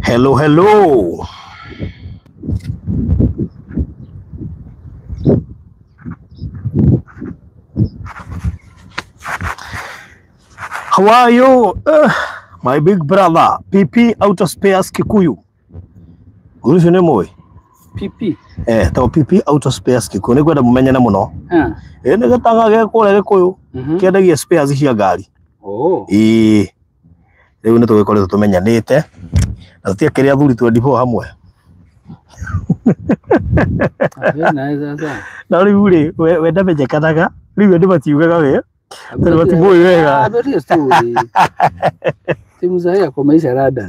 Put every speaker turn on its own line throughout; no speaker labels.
Hello, hello. How are you? My big brother, PP Auto Spares Kikuyu. Ũcio nĩ mũĩ?
PP.
Eh, to PP Auto Spares Kikuyu. Nĩ ngwenda mũmenyane mũno.
Ah.
Ĩ nĩ gĩtanga gĩ kũrĩa Gĩkũyũ. Kĩendagia spares cia ngari.
Oh.
Ĩĩ. Rĩu nĩ tũgĩkoretwo tũmenyanĩte. Na tũtiakĩrĩ athuri 24 hamwe.
Very nice sasa.
Na rĩu rĩ, we ndamenyekanaga. Rĩu andũ matiugaga we. Tondũ matimũĩ wega.
Ah, but hiyo story. Timu za ya kwa maisha rada.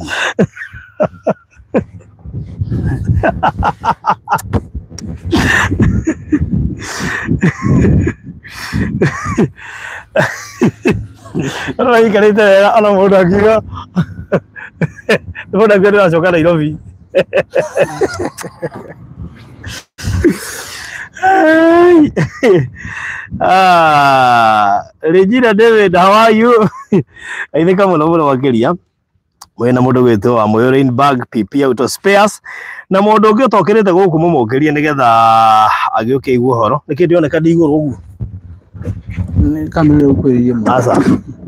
Andũ maikarĩte wega ona mũndũ akiuga mũndũ akiuga ndĩracoka Nairobi. Ai. Ah, Regina David, how are you? Aithĩka mũno mũno makĩria. Mwĩna mũndũ gwĩtwo wa Moyo Rainbag PP Auto Spares na mũndũ ũngĩ ũtokĩrĩte gũkũ mũmũkĩrie nĩgetha agĩũke aigue ũhoro. Nĩkĩ ndĩroneka ndĩ igũrũ ũguo?
Ni kamera ukwiriye mu.
Aca,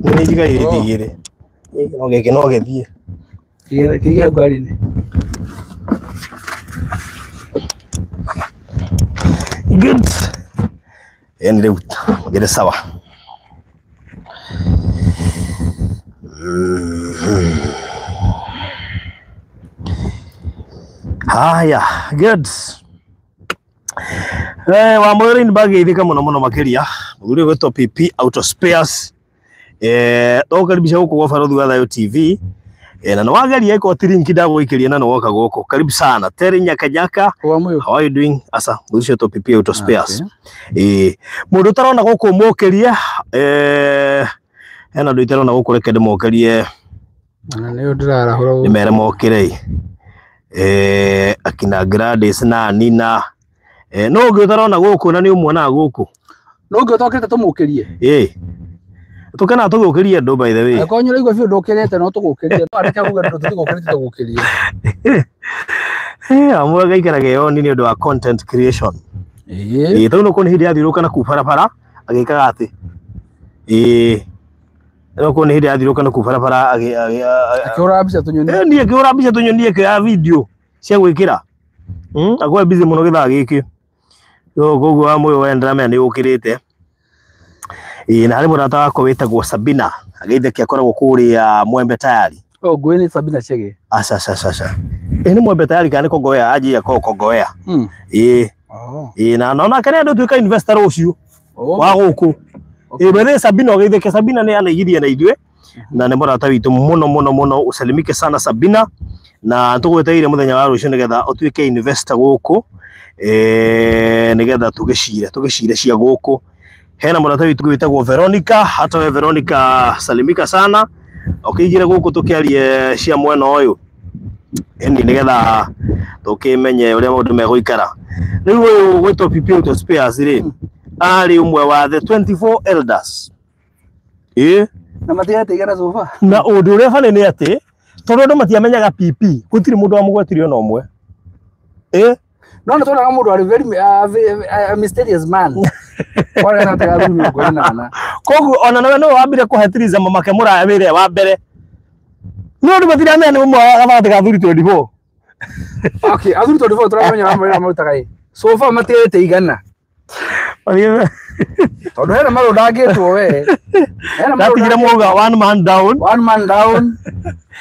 nĩ njigaire itĩ igĩrĩ. Gĩkĩ no gĩkĩ no gĩthiĩ.
Kigia ngari ni.
Good. Yani rĩu ngĩrĩ sawa. Haya, good. Eh, wa Moyo Rainbag ithika mũno mũno makĩria. Mũthuri ũgwĩtwo PP Auto Spares. Eh, tũgũkaribisha gũkũ gwa Barothi wa Thayo TV. Eh, na nĩwageria ĩkorwo ti link ndagũikĩria na nĩwoka gũkũ. Karibu sana. Terry Nyakanyaka.
Kwa moyo.
How are you doing? Asa, mũthuri ũcio wĩtwo PP Auto Spares. Ĩĩ, mũndũ ũtarona gũkũ mũkĩrie, eh, hena andũ itarona gũkũ reke ndĩmokĩrie
Na leo ndirarahura.
ndĩmere mokĩre. Eh, akina Gladys na Nina. Eh, no ũngĩ ũtarona gũkũ na nĩ ũmuonaga gũkũ.
No ngĩ ũtokĩrĩte tũmũkĩrie.
Ĩĩ. Tũkenaga tũgĩũkĩria andũ by the way.
Angĩkorwo nĩ ũraigua biũ ndũkĩrĩte no tũgũkĩrie. No areke kuga ndũ tũtigũkĩrĩte tũgũkĩrie.
Eh, amwe gaikaraga yoni nĩ ũndũ wa content creation.
Ĩĩ.
Ĩĩ, tondũ no nĩ hĩndĩ yathiũrũrũka na kũu barabara agĩkaga atĩ. Ĩĩ. No kũu nĩ hĩndĩ yathiũrũrũka na kũu barabara
Akĩhũra mbica tũnyoni.
Eh, niĩ ngĩhũra mbica tũnyoni ĩkĩoya video cia gwĩkĩra. Akorwo busy mũno gĩthaa gĩkĩ. So koguo wa Moyo we ndĩramenya nĩ ũkĩrĩte. Ĩĩ, na harĩ mũrata wakwa wĩtagwo Sabina. Agĩithĩki akoragwo kũrĩa Mwembe Tayari.
Oh, ngũĩ nĩ Sabina Chege.
Aca aca aca aca. Ĩĩ nĩ Mwembe Tayari kana nĩ Kongowea? Anjia korwo Kongowea. Ĩĩ.
Oh.
Ĩĩ, na naona nĩ andũ tuĩka investor rũciũ
Oh.
wa gũkũ. Ĩĩ, bethe Sabina ũgeithĩke. Sabina nĩ anaigithia na ithuĩ na nĩ mũrata witũ mũno mũno mũno. Usalimike sana Sabina, na tũgwetereire mũthenya wa rũciũ nĩgetha ũtuĩke investor gũkũ, eh, nĩgetha tũgĩcire cia gũkũ. Hena mũrata witũ wĩtagwo Veronica, hata we Veronica salimika sana, ũkĩingĩre gũkũ tũkĩarie cia mwena ũyũ, ĩni nĩgetha tũkĩmenye ũrĩa maũndũ megũikara. Rĩu ũyũ gwĩtwo PP Auto Spares rĩ, arĩ ũmwe wa the 24 elders. Ĩĩ.
Na matigate igana sofa.
Na ũndũ ũrĩa bani nĩ atĩ tondũ andũ matiamenyaga PP, gũtirĩ mũndũ wamũgwetirie ona ũmwe. Ĩĩ.
No nĩ tuonaga mũndũ arĩ very mysterious man. Wale gatagatĩ ga athuri mĩrongo ĩnana.
Koguo ona nawe nĩwe wambire kũhetiriza mamake mũraya wĩra wa mbere. No andũ matiramenya nĩ ũmwe wa gatagatĩ ga athuri 24.
Okay, athuri 24 tũramenya mawĩra marutaga ĩ. So far matigĩte 100. Tondũ hena marũ ndangĩtwo we. Hena marũ
Ndatigire mwauga one man down.
One man down.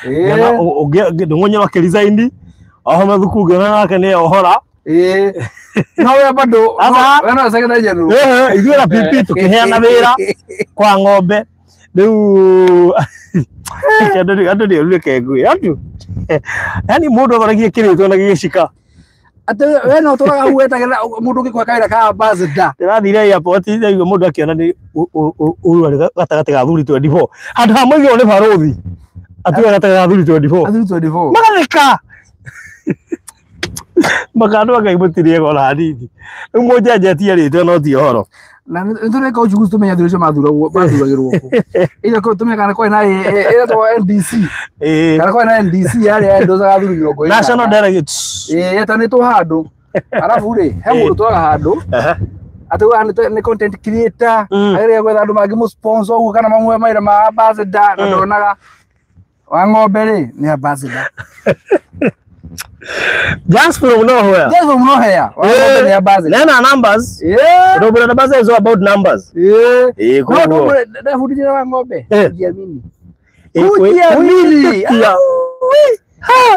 Ĩĩ. Ndũng'ũnyĩrwo akĩresign. Oho mathuku ngĩona nake nĩ ohora.
Ĩĩ. No we bado we no secretary general.
Ithuĩ na PP tũkĩheana wĩra kwa ng'ombe. Rĩu andũ nĩ orire kengui. Andũ. Yaani mũndũ atharagia kĩrĩtwo na gĩgĩcika.
Ate we no tũraga hau wetagĩrĩra mũndũ ũngĩ kũhe kawĩra ka ambassador.
Ndĩrathire airport ndaigua mũndũ akĩona nĩ ũru arĩ gatagatĩ ga athuri 24. Handũ ha mũigĩrwo nĩ barũthi. Atuwe gatagatĩ ga athuri 24.
Athuri 24.
Magatheka. Makandũ Ngai mũtirĩega ona hanini. Rĩu mũnjenjetie rĩtwa no ti ũhoro.
Na nĩ tũreka uchunguzi tũmenye athuri acio mathuragwo mathuragĩrwo kũ. Ila ko tũmenye kana kwarĩ na ĩretagwo NDC. Kana kwarĩ na NDC yarĩa yendocaga athuri 40.
National Delegates.
Ĩĩ yetanĩtwo handũ. Arabu rĩ, he mũndũ twaga handũ. Atĩ ũyũ nĩ content creator. Ageria gwetha andũ mangĩ mũ sponsor ũguo kana mamũhe mawĩra ma ambassador na ndonaga. Wa ng'ombe rĩ nĩ ambassador.
Just from nowhere.
Just from nowhere. Wa ng'ombe nĩ ambassador.
Nena numbers.
Yeah.
Ndio brand ambassador is all about numbers.
Yeah.
Eh,
koguo. Ndabundithia wa ng'ombe. Kujiamini.
Kujiamini.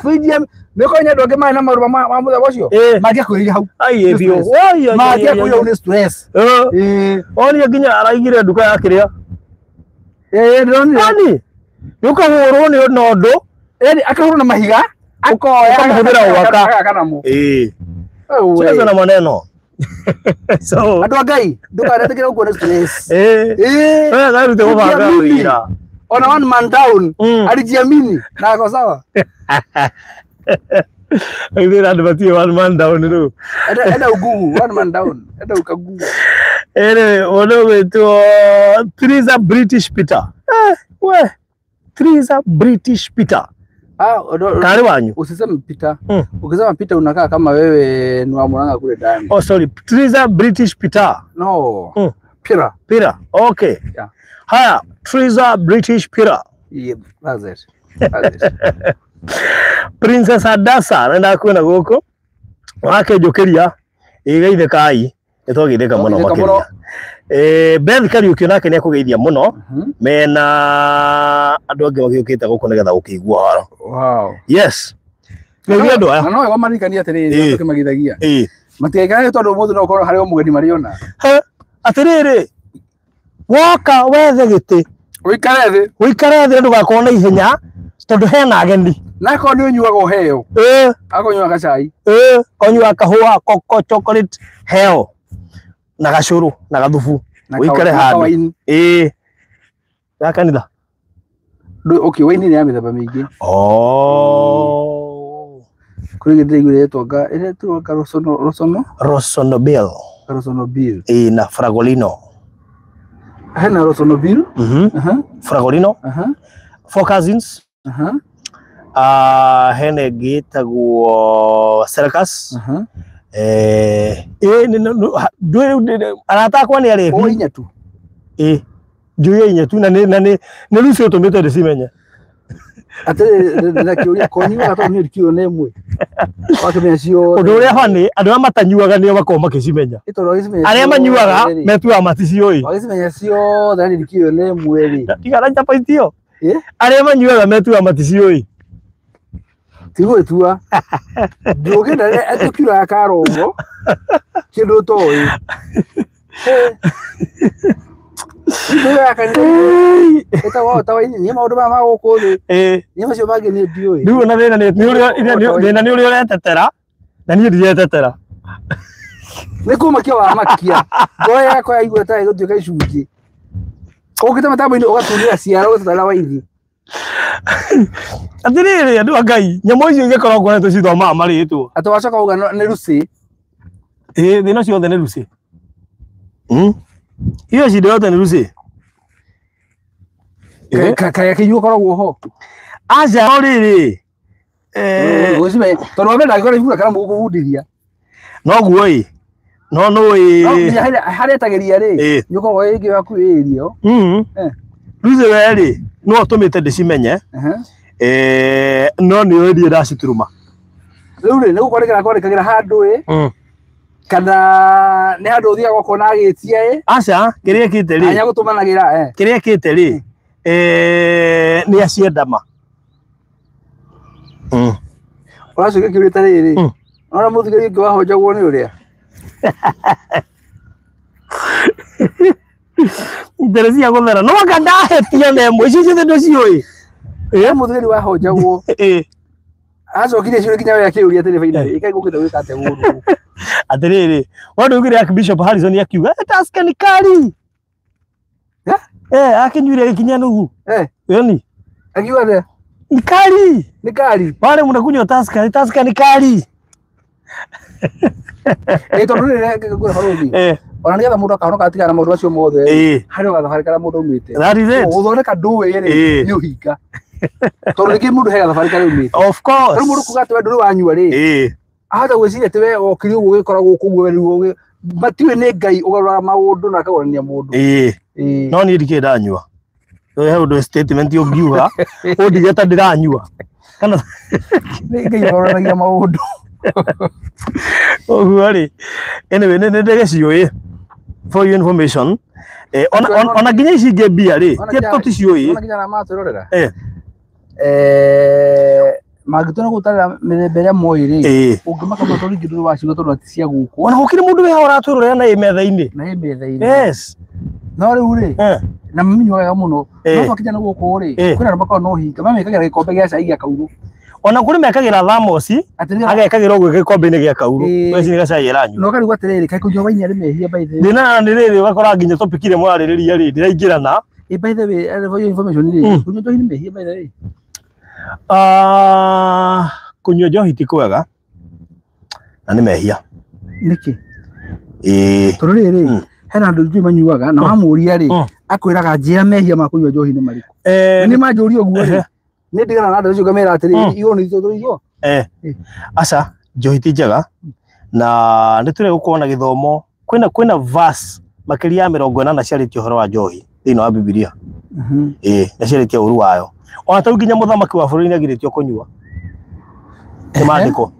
Kujiamini. Nĩũkonya andũ angĩ marĩ na marũa ma mũthemba ũcio mangĩakwĩrire hau.
Ai biũ.
Mangĩakwĩrire hau nĩ stress.
Eh. Onire nginya araigire nduka ya kĩrĩa.
Eh, ndĩronire.
Ani. Nĩũkahũrwo nĩ ũndũ.
Yaani akahũrwo na mahiga. Akoya
akamũhũthĩra gwaka.
Agaka namo.
Eh. Cheza na maneno. So
andũ a Ngai ndũkanetĩkĩre gũkuo nĩ stress.
Eh.
Eh.
Wewe garute gũbanga wĩra.
Ona one man down alijiamini na ako sawa.
Ithuĩ andũ matirĩ one man down rĩu.
Enda ugugu one man down. Enda ukagugu.
Anyway, ũndũ ũgwĩtwo Teresa British Peter. We Teresa British Peter.
Ah,
Kari wanyu.
Usiseme Peter. Ukisema Peter unakaa kama wewe ni wa Murang'a kule ndani.
Oh sorry, Teresa British Peter.
No. Pira.
Pira. Okay.
Yeah.
Haya, Teresa British Peter.
Yeah, that's it. That's it.
Princess Adasa nenda kwina guku wake njukiria igeithe kai nitwageithĩka mũno makĩria. Beth Kariuki nake nĩ akũgeithia mũno mena andũ angĩ magĩũkĩte gũkũ nĩgetha gũkĩigua ũhoro.
Wow.
Yes. Nĩguo andũ aya.
Na no maririkania atĩrĩrĩ tũkĩmageithagia. Matigaikare tondũ ũmũthĩ no ũkorwo harĩ o mũgeni marĩona.
Atĩrĩrĩ woka wethe gĩtĩ
ũikare thĩ.
Ũikare thĩ ndũgakorwo na ihenya tondũ hena ageni.
Na akorwo nĩ ũnyuaga ũheo. Akorwo ũnyuaga cai.
Ũnyuaga kahũa, cocoa, chocolate, heo. Na gacũrũ na gathubu. Ũikare handũ. Ya kanitha.
Okay, waini nĩ ya mĩthemba mĩingĩ.
Oh.
Kũrĩ ĩngĩ ndĩraiguire ĩretwo ĩretwo Rosono Rosono?
Rosono Bill.
Rosono Bill.
Na Fragolino.
Hena Rosono Bill.
Fragolino. Four Cousins. Hena ĩngĩ ĩtagwo Circus. Arata akwa nĩ arĩbi.
O inya tu.
Njũĩ inya tu na nĩ Lucy ũtũmĩte ndĩcimenye.
Atĩrĩrĩ na kĩũria konyuaga tondũ niĩ ndikĩũĩ ona ĩmwe. Wakĩmenya ciothe.
Ũndũ ũrĩa funny andũ arĩa matanyuaga nĩo makoragwo makĩcimenya. Arĩa manyuaga metuaga maticiũĩ.
Wagĩcimenya ciothe na niĩ ndikĩũĩ ona ĩmwe rĩ.
Tiga na chapa itio. Arĩa manyuaga metuaga maticiũĩ.
Tigwĩtua. Ndũngĩenda atĩ ũkiuraga karongo kĩndũ ũtoĩ. Niĩ maũndũ maya ma gũkũ thĩ niĩ macio mangĩ niĩ ndiũĩ.
Rĩu ona thĩna nĩ ũrĩa ũretetera na niĩ ndiretetera.
Nĩ kũmakia wamakia. Ngoro yakwa yaigua ta ĩgũtuĩka icunjĩ. Ũkĩte matambo-inĩ ũgatunĩra ciara ũgatwara waithi.
Atĩrĩrĩ andũ a Ngai nyamũ icio ingĩkorwo ngoretwo cithomaga marĩtwa.
Atĩ wacoka uga nĩ Lucy.
Thĩna ciothe nĩ Lucy. Hiyo shida yote ni Lucy.
Kaya kĩnyuo koragwo ho.
Aca no rĩrĩ.
Tondũ wa mbere ndangĩkorwo ibura kana mũgũkũbundithia.
Noguo ĩ. No nũĩ.
Harĩa etagĩria rĩ, nĩ ũkoragwo ĩngĩ waku ĩ irio.
Lucy we rĩ, no ũtũmĩte ndĩcimenye. No nĩ ũĩ ndiĩ ndacituruma.
Rĩu rĩ nĩ gũkwandĩkĩra kwandĩkagĩra handũ ĩ kana nĩ handũ ũthiaga ũkona agĩtia ĩ
aca kĩrĩa kĩte rĩ
anya gũtũmanagĩra
kĩrĩa kĩte rĩ nĩ aciendama
ũracokia kĩũria ta rĩrĩ ona mũthigari ũngĩ wahonjagwo nĩ ũrĩa
Mbere cia gũthera no anga ndahetia na ĩmwe icio ciothe ndũciũĩ
ĩ mũthigari wahonjagwo acokire ciũria nginya we akĩũria atĩrĩ finally ĩkai gũkĩte gwĩka atĩa gũkũ
atĩrĩrĩ we ndũiguire Archbishop Harrison akiuga Tusker ni kali akinyuire gĩkinya nuthu yani
akiuga atĩa
ni kali
ni kali
wale mnakunywa Tusker Tusker ni kali
tondũ rĩrĩ ngũra barũthi ona nĩgetha mũndũ akahonoka atigana na maũndũ macio mothe harĩ o gathabarĩ karĩa mũndũ aumĩte
that is it
gũthondeka ndũĩ rĩ nĩ ũhinga tondũ rĩngĩ mũndũ he gathabarĩ karĩa aumĩte
of course
rĩu mũndũ kuga atĩ we ndũrĩ wanyua rĩ ahota gwĩciria atĩ we okire ũguo ũgĩkora gũkũ ũguo we rĩu matiũĩ nĩ Ngai ũgarũraga maũndũ na akagũrania mũndũ
no niĩ ndikĩrĩ ndanyua he ũndũ statement ũngiuga ũndige ta ndĩranyua kana
nĩ Ngai ũgarũranagia maũndũ
ũguo rĩ anyway nĩ ndĩgĩciũĩ for your information ona nginya ici ingĩ mbia rĩ tũticiũĩ
ona nginya arĩa maratwĩrorera mangĩtua nĩ gũtarĩra mĩthemba ĩrĩa moĩ rĩ ũngĩmaka mũno tondũ ingĩ ndũrĩ waciigua tondũ ti cia gũkũ
ona gũkĩrĩ mũndũ wĩ haha ũratwĩrorera na ĩ metha-inĩ
na ĩ metha-inĩ
yes
no rĩu rĩ na maminyuaga mũno no twakinya nĩ gũkũ rĩ kwĩna andũ makoragwo na ũhinga mamĩkagĩra gĩkombe gĩa cai gĩa kaurũ
ona kũrĩ mekagĩra thamosi agekagĩra ũguo gĩkombe-inĩ gĩa kaurũ weci nĩ gacai ĩranyua
na ũkarigwo atĩrĩrĩ kaĩ kũnyua waini arĩ mehia by the way
thĩna nĩ rĩrĩ ũgakora nginya topic ĩrĩa mũrarĩrĩria rĩ ndĩraingĩrana
by the way for your information rĩ kũnyua njohi nĩ mehia by the way
kũnyua njohi ti kwega na nĩ mehia
nĩkĩ tondũ rĩrĩ hena andũ njui manyuaga na wamũria rĩ akwĩraga njĩra mehia ma kũnyua njohi nĩ marĩkũ nĩ manjũria ũguo rĩ nĩ ndigana na andũ acio ngamera atĩrĩrĩ igo nĩ tũigua
aca njohi ti njega na nĩ tũrĩ gũkorwo na gĩthomo kwĩna verse makĩria ya 80 ciarĩtie ũhoro wa njohi thĩinĩ wa Bibilia na ciarĩtie ũru wayo ona tau nginya mũthamaki wa bũrũri nĩagirĩtio kũnyua nĩ maandĩko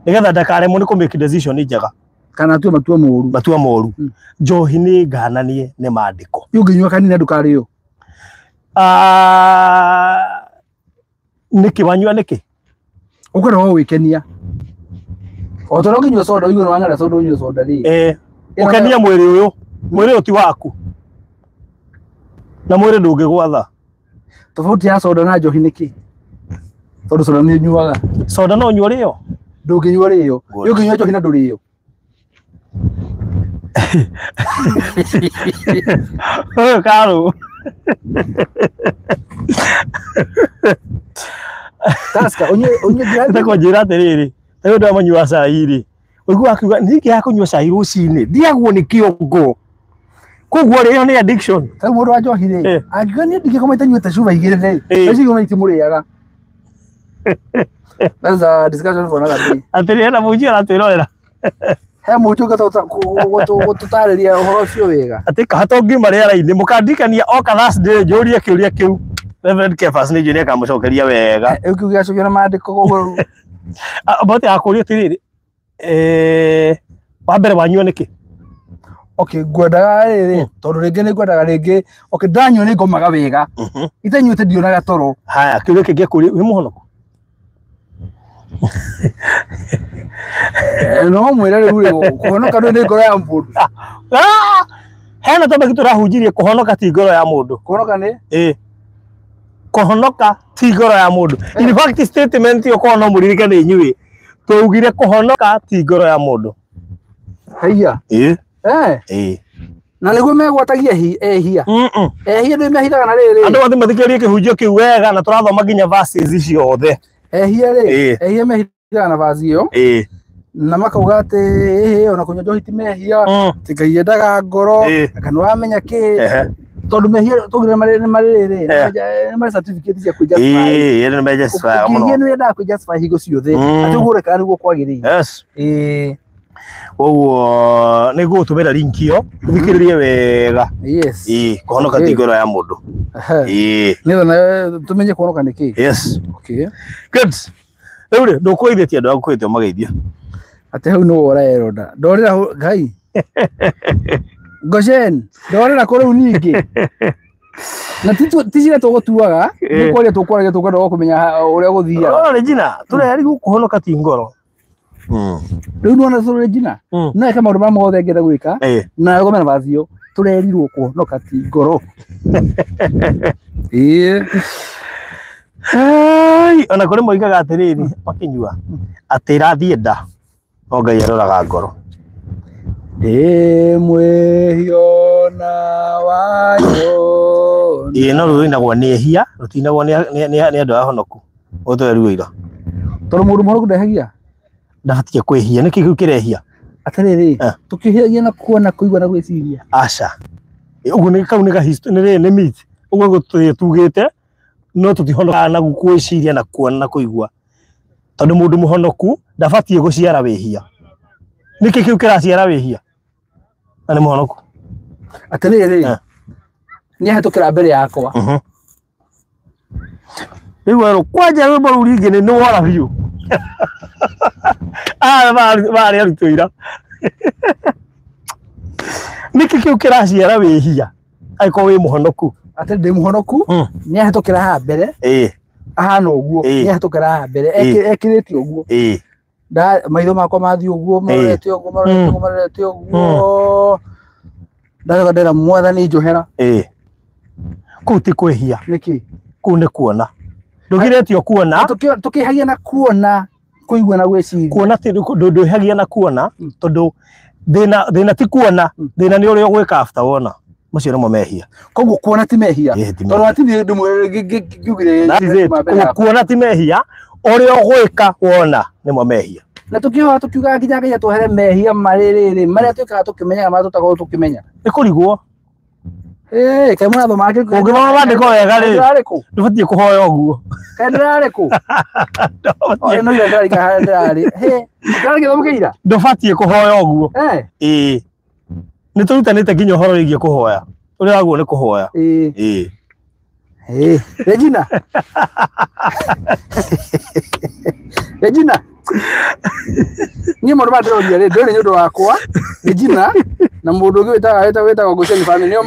nĩgetha ndakaremwo nĩ kũ make decision njega
kana atue matua moru
matua moru njohi nĩ ngananie nĩ maandĩko
ũngĩnyua kanini ndũkarĩo
nĩkĩ wanyua nĩkĩ
ũkwenda wa gwĩkenia o tondũ ũngĩnyua soda ũigue nĩ wang'ara soda ũnyue soda rĩ
ũkenia mwĩrĩ ũyũ mwĩrĩ ũyũ ti waku na mwĩrĩ ndũngĩgwatha
tofauti ya soda na njohi nĩkĩ tondũ soda nĩ ũnyuaga
soda no ũnyue rĩo
ndũngĩnyua rĩo ũngĩnyua njohi na ndũrĩo
ũyũ karũ
Tusker ũnyue
nĩ kũnjĩra atĩrĩrĩ ta ũndũ wa manyua cai rĩ ũiguaga akiuga niĩ ngĩaga kũnyua cai rũcinĩ ndiagwo nĩ kĩongo koguo rĩ ĩyo nĩ addiction
ta mũndũ wa njohi rĩ angiuga niĩ ndingĩkoma itanyuĩte cuba igĩrĩ rĩ icio igoma itimũrĩaga That's a discussion for another day.
Atĩrĩ hena mũnji aratwĩrorera
he mũnji ũngĩhota gũtũtarĩria ũhoro ũcio wega
atĩ kaha ũngiuma rĩera-inĩ mũkandirikania oka Thursday njũrie kĩũria kĩu Reverend Kefas nĩ njũĩ nĩakamũcokeria wega
rĩu kĩu gĩacokio na maandĩko koguo
bote akũria atĩrĩrĩ wa mbere wanyua nĩkĩ
okay ngwendaga rĩrĩ tondũ rĩngĩ nĩ ngwendaga rĩngĩ okay ndanyua nĩ ngomaga wega itanyuĩte ndionaga toro
haya kĩũria kĩngĩ akũria wĩ mũhonoku
no mwĩre rĩu rĩ kũhonoka ndũĩ nĩ ngoro ya mũndũ
hena topic tũrahunjirie kũhonoka ti ngoro ya mũndũ
kũhonoka nĩ
kũhonoka ti ngoro ya mũndũ in fact statement ĩyo korwo no mũririkane inyuĩ twaugire kũhonoka ti ngoro ya mũndũ
haiya na nĩguo megwatagia ehia ehia nĩ mehithaga na rĩrĩ
andũ othe mathikĩrĩrie kĩhunjio kĩu wega na tũrathoma nginya verses ciothe
ehia rĩ ehia mehithaga na verse ĩyo na makauga atĩ ĩhĩ ona kũnyua njohi ti mehia atĩ Ngai endaga ngoro kana ũramenya kĩ tondũ mehia tũgire marĩ rĩrĩ nĩ marĩ certificate cia kwĩ-justify
nĩ me-justify mũno
ũkĩhia nĩ wendaga kwĩ-justify hingo ciothe atĩ ũguo ũreka nĩguo kwagĩrĩire
yes koguo nĩ ngũgũtũmĩra link ĩyo ũthikĩrĩrie wega
yes
kũhonoka ti ngoro ya mũndũ
nĩgetha tũmenye kũhonoka nĩ kĩ
yes
okay
good Rĩu rĩ ndũkũgeithĩtie andũ aku kwĩte ũmageithia.
Atĩ hau nĩwe ũreronda. Ndorĩra Ngai. Goshen, ndorĩra kũ rĩu ningĩ. Na ti cira tũgũtuaga, nĩ kwaria tũkwaragia tũkwenda kũmenya ũrĩa gũthiaga.
Ora Regina, tũrerigwo kũhonoka ti ngoro.
Rĩu nĩwona tũrĩ Regina, no eke maũndũ marĩa mothe angĩenda gwĩka, na agome na vathio, tũrerirwo kũhonoka ti ngoro. Ĩĩ.
Ona kũrĩ moigaga atĩrĩrĩ, makĩnyua, atĩ ĩrathiĩ nda, no Ngai aroraga ngoro.
Ndĩ mwĩhio na wanyona.
Ĩĩ no rũinagwo nĩ ehia, rũtinagwo nĩ andũ ahonoku. Ũtwerirwo ira.
Tondũ mũndũ mũhonoku ndehagia.
Ndabatie kwĩhia, nĩkĩ kĩu kĩrehia?
Atĩrĩrĩ, tũkĩhĩagia na kuona, kũigua na gwĩciria.
Aca. Ũguo nĩ kau nĩ nĩ nĩ myth. Ũguo tugĩte no tũtihonokaga na gwĩciria na kuona na kũigua. Tondũ mũndũ mũhonoku ndabatiĩ gũciara wĩhia. Nĩkĩ kĩu kĩraciara wĩhia? Na nĩ mũhonoku.
Atĩrĩrĩ, nĩ ahĩtũkĩra mbere yakwa.
Rĩu werũ kwanja rwĩmbo rũu rĩngĩ nĩ wora biũ. Aya marĩ arutwo ira. Nĩkĩ kĩu kĩraciara wĩhia angĩkorwo wĩ mũhonoku?
Atĩ ndĩ mũhonoku, nĩ ahĩtũkĩra haha mbere, ahana ũguo, nĩ ahĩtũkĩra haha mbere, ekĩrĩte ũguo. Maitho makwa mathiĩ ũguo, marorete ũguo, marorete ũguo, marorete ũguo. Ndacoka ndera Mwathani njohera.
Kũu ti kwĩhia.
Nĩkĩ?
Kũu nĩ kuona. Ndũgirĩtio kuona.
Tũkĩhagia na kuona, kũigua na gwĩciria.
Kuona ti ndũĩhagia na kuona, tondũ thĩna ti kuona, thĩna nĩ ũrĩa ũgwĩka after wona. Macio nĩmo mehia.
Koguo kuona ti mehia. Tondũ hatirĩ ndũmwe
kuona ti mehia, ũrĩa ũgwĩka wona nĩmo mehia.
Na tũkĩhoya tũkiugaga nginya Ngai atwehere mehia marĩ rĩrĩ, marĩa twĩkaga tũkĩmenyaga, marĩa tũtakoragwo tũkĩmenya.
Nĩ kũrigwo.
Kaĩ mũrathoma
Ũngĩthoma maandĩko wega rĩ, ndũbatiĩ kũhoya ũguo.
Kaĩ ndĩrarĩ kũ? No ira ndĩrarika harĩa ndĩrarĩ. Ndĩrarĩ gĩthomo kĩa ira?
Ndũbatiĩ kũhoya ũguo. Ĩĩ. Nĩ tũrutanĩte nginya ũhoro wĩgiĩ kũhoya. Ũrĩa waguo nĩ kũhoya. Ĩĩ.
Regina. Regina. Niĩ maũndũ maya ndĩroria rĩ, ndĩroria nĩ ũndũ wakwa, Regina, na mũndũ ũngĩ wĩtagwo Goshen family, nĩo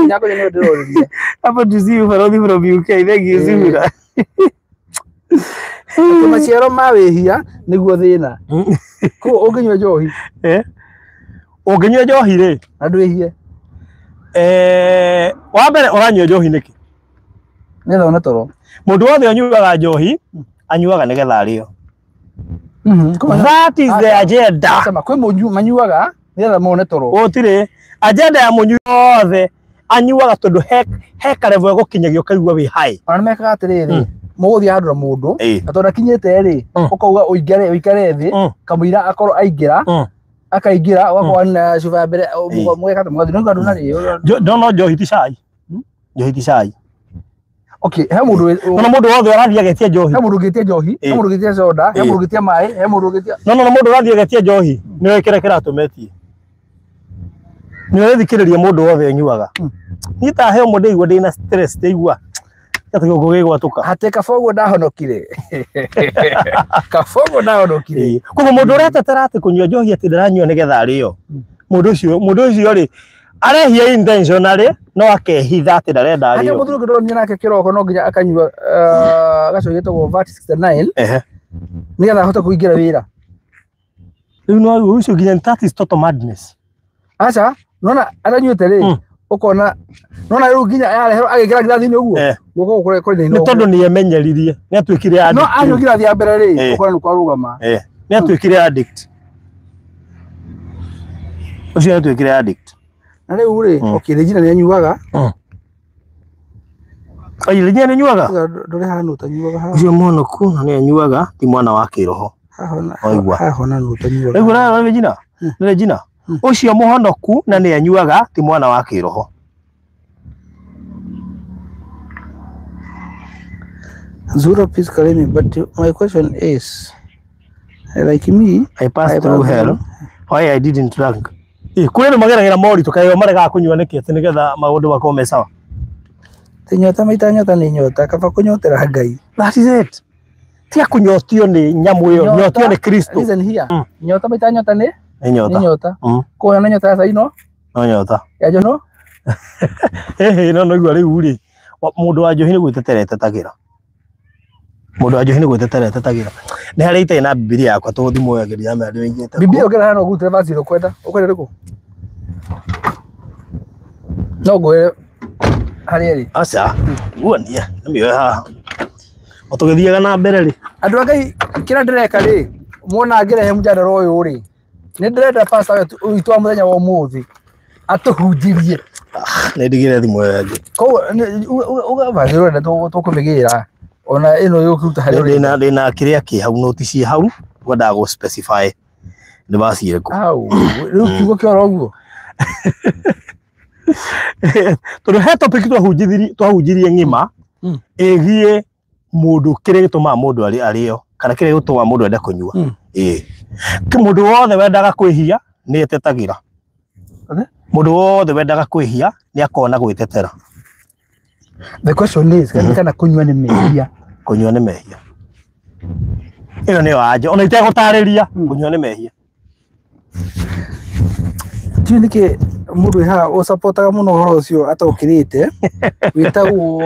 nyako nĩo ndĩrorĩria.
Hapo to see you from UK. Thank you, Zura.
Atĩ maciaro ma wĩhia nĩguo thĩna. Koguo ũngĩnyua njohi?
Ũngĩnyua njohi rĩ?
Na ndwĩhie.
Wa mbere ũranyua njohi nĩkĩ?
Nĩgetha one toro.
Mũndũ wothe ũnyuaga njohi, anyuaga nĩgetha arĩo. That is the agenda.
Kwĩ manyuaga nĩgetha mone toro.
Gũtirĩ agenda ya mũnyui wothe anyuaga tondũ he karevo egũkinyagia ũkaigua wĩ high.
Ona nĩmekaga atĩrĩrĩ, mũgũthiĩ handũ na mũndũ, na tondũ akinyĩte rĩ, ũkauga ũikare thĩ, kamũira akorwo aingĩra, akaingĩra, ũgakorwo na cuba ya mbere, mũgeka atĩ mũgathiĩ, no andũ narĩ.
No njohi ti cai. Njohi ti cai.
Okay, he mũndũ
no mũndũ wothe ũrathiĩ agetia njohi.
He mũndũ ũngĩtia njohi, he mũndũ ũngĩtia soda, he mũndũ ũngĩtia maĩ, he mũndũ ũngĩtia.
No mũndũ ũrathiĩ agetia njohi, nĩwe kĩrĩa kĩratũmetie. Nĩ ũrethikĩrĩria mũndũ wothe anyuaga. Niĩ ta he ũmwe ndĩigua ndĩna stress, ndĩigua gatigo gũgĩgwatũka.
Atĩ kaba ũguo ndahonokire. Kaba ũguo ndahonokire.
Koguo mũndũ ũretetera atĩ kũnyua njohi atĩ ndaranyua nĩgetha arĩo. Mũndũ ũcio rĩ, arehia intentionally, no akehitha atĩ ndarenda arĩo.
Hata mũthuri ũngĩ ndonire nake kĩroko no nginya akanyua gacoki getagwo VAT 69 nĩgetha ahote kũingĩra wĩra.
Rĩu no ũcio nginya that is total madness.
Aca, nona atanyuĩte rĩ, ũkona nona rĩu nginya yareherwo agĩkĩra ngirathi-inĩ ũguo, guoko kũrĩa kũrĩ na
Nĩ tondũ nĩ emenyeririe, nĩ atuĩkire addict.
No anyua ngirathi ya mbere rĩ, ũkona nĩ kwarũgama.
Nĩ atuĩkire addict. Ũcio nĩ atuĩkire addict.
Na rĩu rĩ, okay, Regina nĩ anyuaga.
Ai, Regina nĩ anyuaga?
Ndũrĩ haha nũ ũtanyuaga haha.
Ũcio mũhonoku na nĩ anyuaga, ti mwana wa kĩroho. Waigua.
Haha ona nũ ũtanyuaga.
Rĩu ũrarora Regina? Nĩ Regina? Ũcio mũhonoku na nĩ anyuaga, ti mwana wa kĩroho.
Zura peace Karimi, but my question is, like me,
I passed through hell. Why I didn't drink? Kũrĩ andũ mageragĩra moritũ kaĩ o maregaga kũnyua nĩkĩ atĩ nĩgetha maũndũ makorwo me sawa?
Ti nyota maita nyota nĩ nyota, kaba kũnyotera Ngai.
That is it. Tia kũnyotio nĩ nyamũ ĩyo, nyotio nĩ Kristo.
Listen here. Nyota maita nyota nĩ
Nĩ nyota.
Nĩ nyota. Koguo na nyota ya cai no?
No nyota.
Ya njono?
Ĩhĩ, no noigua rĩu rĩ, mũndũ wa njohi nĩ gwĩtetera etetagĩra. Mũndũ wa njohi nĩ gwĩtetera etetagĩra. Nĩ harĩa itarĩ na Bibilia yakwa tondũ thimũ ĩyo ĩngĩ ndiramenya ndĩmĩigĩte kũ.
Bibilia ũngĩra hano ũgutĩre verse ĩrĩa ũkwenda. Ũkwenda ĩrĩkũ? No ngwĩre harĩa ĩrĩ.
Aca, guonia, nĩmĩoe haha. O tũgĩthiaga na mbere rĩ.
Andũ a Ngai, kĩrĩa ndĩreka rĩ, muona ngĩrehe mũjadara ũyũ rĩ, nĩ ndĩrenda pastor witũ wa mũthenya wa ũmũthĩ atũhunjĩrie.
Nĩ ndigire thimũ ĩyo ĩngĩ.
Koguo uga verse ũrenda tũkũmĩgĩra ona ĩno yũkĩruta harĩa ũrenda.
Ndĩna kĩrĩa kĩ hau, note ciĩ hau, ngwendaga gũ specify nĩ verse ĩrĩkũ.
Au, rĩu kiugo kĩoro ũguo.
Tondũ he topic twahunjirie ng'ima ĩgiĩ mũndũ kĩrĩa gĩtũmaga mũndũ arĩo kana kĩrĩa gĩtũmaga mũndũ ende kũnyua. Ĩĩ. Mũndũ wothe wendaga kwĩhia nĩ etetagĩra. Mũndũ wothe wendaga kwĩhia nĩ akona gwĩtetera.
The question is, kana kũnyua nĩ mehia?
Kũnyua nĩ mehia. Ĩyo nĩyo anja, ona itegũtarĩria, kũnyua nĩ mehia.
Ndiũĩ nĩkĩ mũndũ wĩ haha ũcapotaga mũno ũhoro ũcio atokĩrĩte, wĩtagwo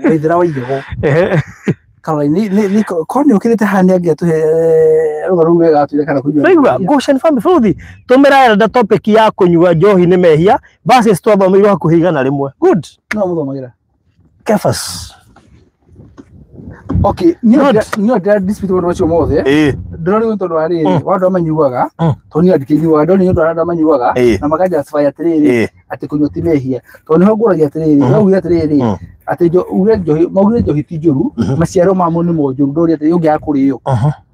Waithera wa Igego. Caroline, korwo nĩ ũkĩrĩte haha nĩ angĩatũhe rũgano rũu wega atwĩre kana kũnyua nĩ
Naigua,
mehia.
Goshen Family Bũrũthi, tũmĩra elder topic ya kũnyua njohi nĩ mehia versus twathomeirwo hakuhĩ 100. Good.
No mũthomagĩra.
Kefas.
Okay, niĩ ndĩra dispute maũndũ macio mothe. Ndĩrona nĩ tondũ wa rĩrĩ, wa andũ arĩa manyuaga, tondũ niĩ ndikĩnyuaga, ndĩrona nĩ ũndũ wa andũ arĩa manyuaga, na maka justify atĩrĩrĩ, atĩ kũnyua ti mehia. Tondũ nĩho ngũragia atĩrĩrĩ, waugire atĩrĩrĩ, atĩ ugire njohi, maugire njohi ti njũru, maciaro mamo nĩmo njũru, ndũrie atĩrĩrĩ, ũngĩaga kũrĩo.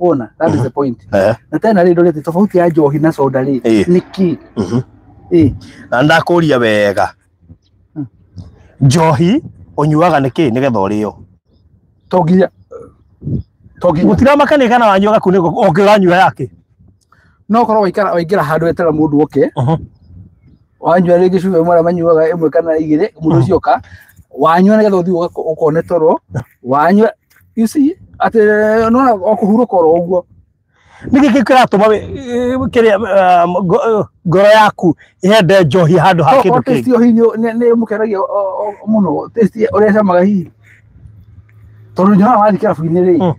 Wona, that is the point. Na tena rĩ, ndũrie atĩ tofauti ya njohi na soda rĩ, nĩ kĩ?
Na ndakũria wega. Njohi ũnyuaga nĩkĩ nĩgetha ũrĩo?
To nginya. To nginya.
Gũtiramakania kana wanyua gakunĩko o ũranyua yake.
No korwo waikara waingĩra handũ weterera mũndũ oke. Wanyua rĩngĩ cuba ĩmwe arĩa manyuaga ĩmwe kana igĩrĩ, mũndũ ũcio oka, wanyua nĩgetha ũthiĩ ũkone toro, wanyua, you see, atĩ nĩwona o kũhurũka oro ũguo.
Nĩkĩ kĩu kĩratũma kĩrĩa, ngoro yaku yende njohi handũ ha kĩndũ
Okorwo taste
kĩngĩ?
ĩyo hihi nĩ ĩmũkenagia mũno, taste ũrĩa ĩcamaga hihi. Tondũ nyonaga wathiĩ kĩrabu-inĩ rĩ,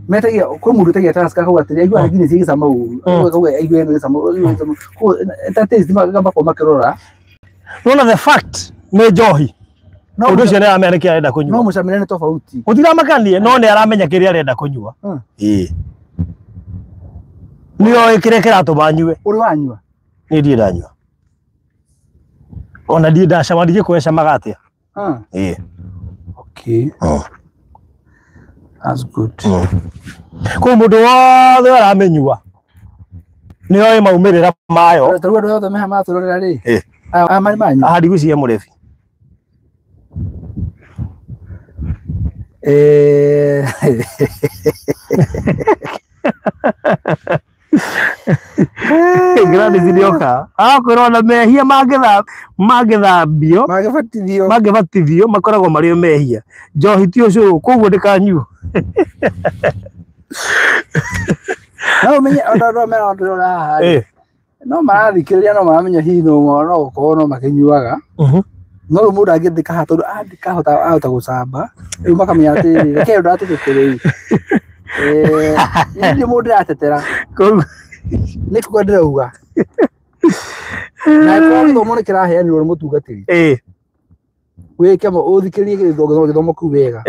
metagia, kwĩ mũndũ ũtagia Tusker akauga atĩrĩ, aiguaga nginya cigĩcama ũru. Akauga aiguaga ĩgĩcama ũru, aiguaga ĩgĩcama ũru. Koguo, ta taste magakorwo makĩrora.
Nona the fact nĩ njohi.
No
Ũndũ ũcio nĩ aramenya nĩkĩ arenda kũnyua.
No mũcamĩre nĩ tofauti.
Gũtiramakanie, no nĩ aramenya kĩrĩa arenda kũnyua. Ĩĩ. Nĩoĩ kĩrĩa kĩratũma anyue.
Ũrĩ wanyua?
Niĩ ndirĩ ndanyua. Ona ndirĩ ndacama, ndingĩkũhe camaga atĩa. Ĩĩ.
Okay. That's good.
Koguo mũndũ wothe aramĩnyua nĩoĩ maumĩrĩra mayo.
Ta rĩu andũ othe meha maratũrorera rĩ? Aya marĩ manyu?
Aha, ndigwĩciria mũrebi. Gladys nĩoka. Akwĩra ona mehia mangĩthambio,
Mangĩbatithio.
mangĩbatithio makoragwo marĩ o mehia. Njohi ti ũcũrũ, koguo ndĩkanyuo.
No ũmenye andũ arĩa maratũrora haha rĩ, no marathikĩrĩria, no maramenya hihi no no gũkorwo no makĩnyuaga. No rĩu mũndũ angĩthika haha tondũ andĩka ahota gũcamba, rĩu makamenya atĩrĩrĩ, reke ndatũtũke rĩu. Niĩ ndirĩ mũndũ ndĩratetera.
Koguo
Nĩ kuga ndĩrauga. Na angĩkorwo gĩthomo nĩ kĩraheanirwo nĩ mũtungatĩri. Wĩke ũthikĩrĩrie gĩthomo kĩu wega.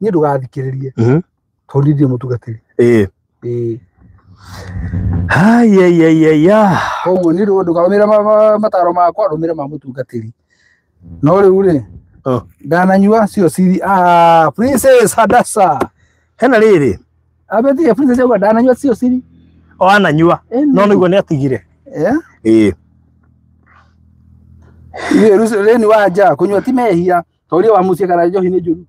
Niĩ ndũgathikĩrĩrie. Tondũ niĩ ndirĩ mũtungatĩri.
Ai, ai, ai, ai, ai.
Koguo niĩ ndũkarũmĩrĩre mataro makwa, rũmĩrĩra ma mũtungatĩri. No rĩu rĩ, ndananyua cio siri. Princess Hadassah.
Hena rĩrĩ.
Abetie Princess auga ndananyua cio siri.
O ananyua. No nĩguo nĩ atigire.
Ithuĩ rĩu rĩni wa nja kũnyua ti mehia. Tondũ wa mũciĩ kana njohi nĩ njũru.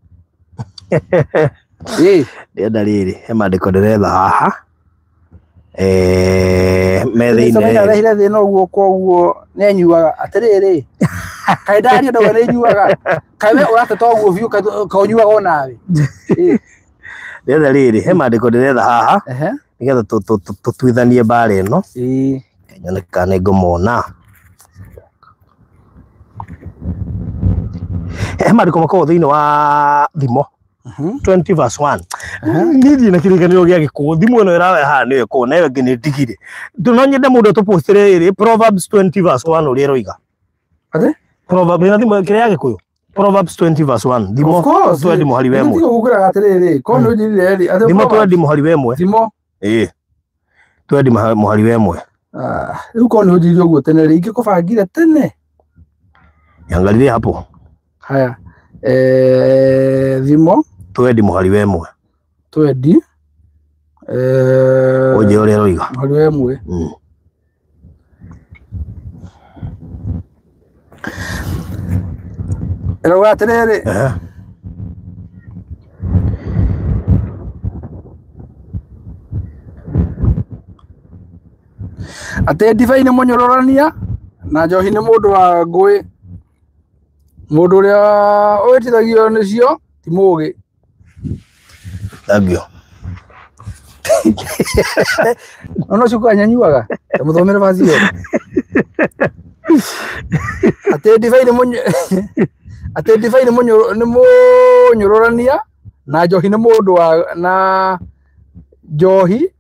Ndĩrenda rĩrĩ, he maandĩko ndĩretha haha. Metha-inĩ.
Samenya arehire thĩna ũguo koguo nĩanyuaga. Atĩrĩrĩ, kaĩ ndaria ndauga nĩnyuaga. Kaĩ we ũrateta ũguo biũ, kaĩ ũnyuaga o nawe?
Ndĩretha rĩrĩ, he maandĩko ndĩretha haha nĩgetha tũtuithanie mbara ĩno. Nyone kana nĩngũmona. He maandĩko makoragwo thĩinĩ wa Thimo 20 verse 1. Niĩ ndirĩ na kĩrĩkanĩro gĩa Gĩkũyũ, thimũ ĩno ĩraoya haha nĩyo ĩkoragwo na ĩyo ĩngĩ nĩ ndigire. No nyende mũndũ atũpostĩre rĩrĩ Proverbs 20 verse 1 ũrĩa ĩroiga.
Atĩ?
Proverbs ĩna thimũ kĩrĩa ya Gĩkũyũ. Proverbs 20 verse 1. Thimo
Of course.
20 mũhari wa ĩmwe.
Nĩ gũkũraga atĩrĩrĩ, korwo nĩ ũnjĩrire rĩ, atĩ
Thimo
Proverbs-
20 mũhari wa ĩmwe.
Thimo.
Ĩĩ. 20 mũhari wa ĩmwe.
Rĩu korwo nĩ ũnjĩrire ũguo tene rĩ, ingĩkũbangire tene.
Niangalilie hapo.
Haya. Thimo
20 mũhari wa ĩmwe.
20.
Ũnjĩre ũrĩa ĩroiga.
Mũhari wa ĩmwe. Ĩrauga atĩrĩrĩ. Atĩ ndibei nĩ mũnyũrũrania na njohi nĩ mũndũ wa ngũĩ. Mũndũ ũrĩa wĩtithagio nĩcio ti mũũgĩ.
Thank you.
No ũcio kanyanyuaga mũthomere vaci ĩyo. Atĩ ndibei nĩ atĩ ndibei nĩ mũnyũrũrania na njohi nĩ mũndũ wa na njohi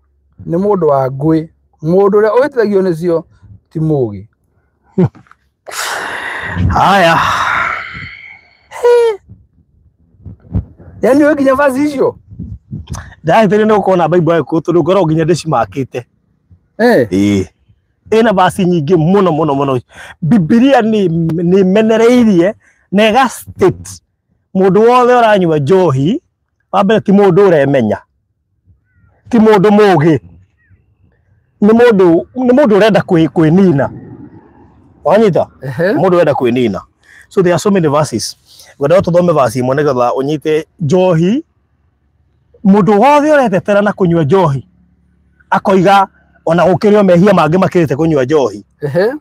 nĩ mũndũ wa ngũĩ. Mũndũ ũrĩa ũhĩtithagio nĩcio ti mũũgĩ.
Haya.
Yaani wewe nginya vaci icio?
Ndagĩtarĩ nĩ ũkorwo na Bible yaku tondũ ngoragwo nginya ndĩcimakĩte. Ĩĩ. Ĩna vaci nyingĩ mũno mũno mũno. Bibilia nĩ menereirie na ĩga state mũndũ wothe ũranyua njohi wa mbere ti mũndũ ũremenya, ti mũndũ mũũgĩ, nĩ mũndũ ũrenda kwĩnina. Wanyita? Mũndũ ũrenda kwĩnina. So there are so many verses. Ngwenda tũthome verse imwe nĩgetha ũnyite njohi. Mũndũ wothe ũretetera na kũnyua njohi akoiga ona gũkĩrĩ o mehia mangĩ makĩrĩte kũnyua njohi,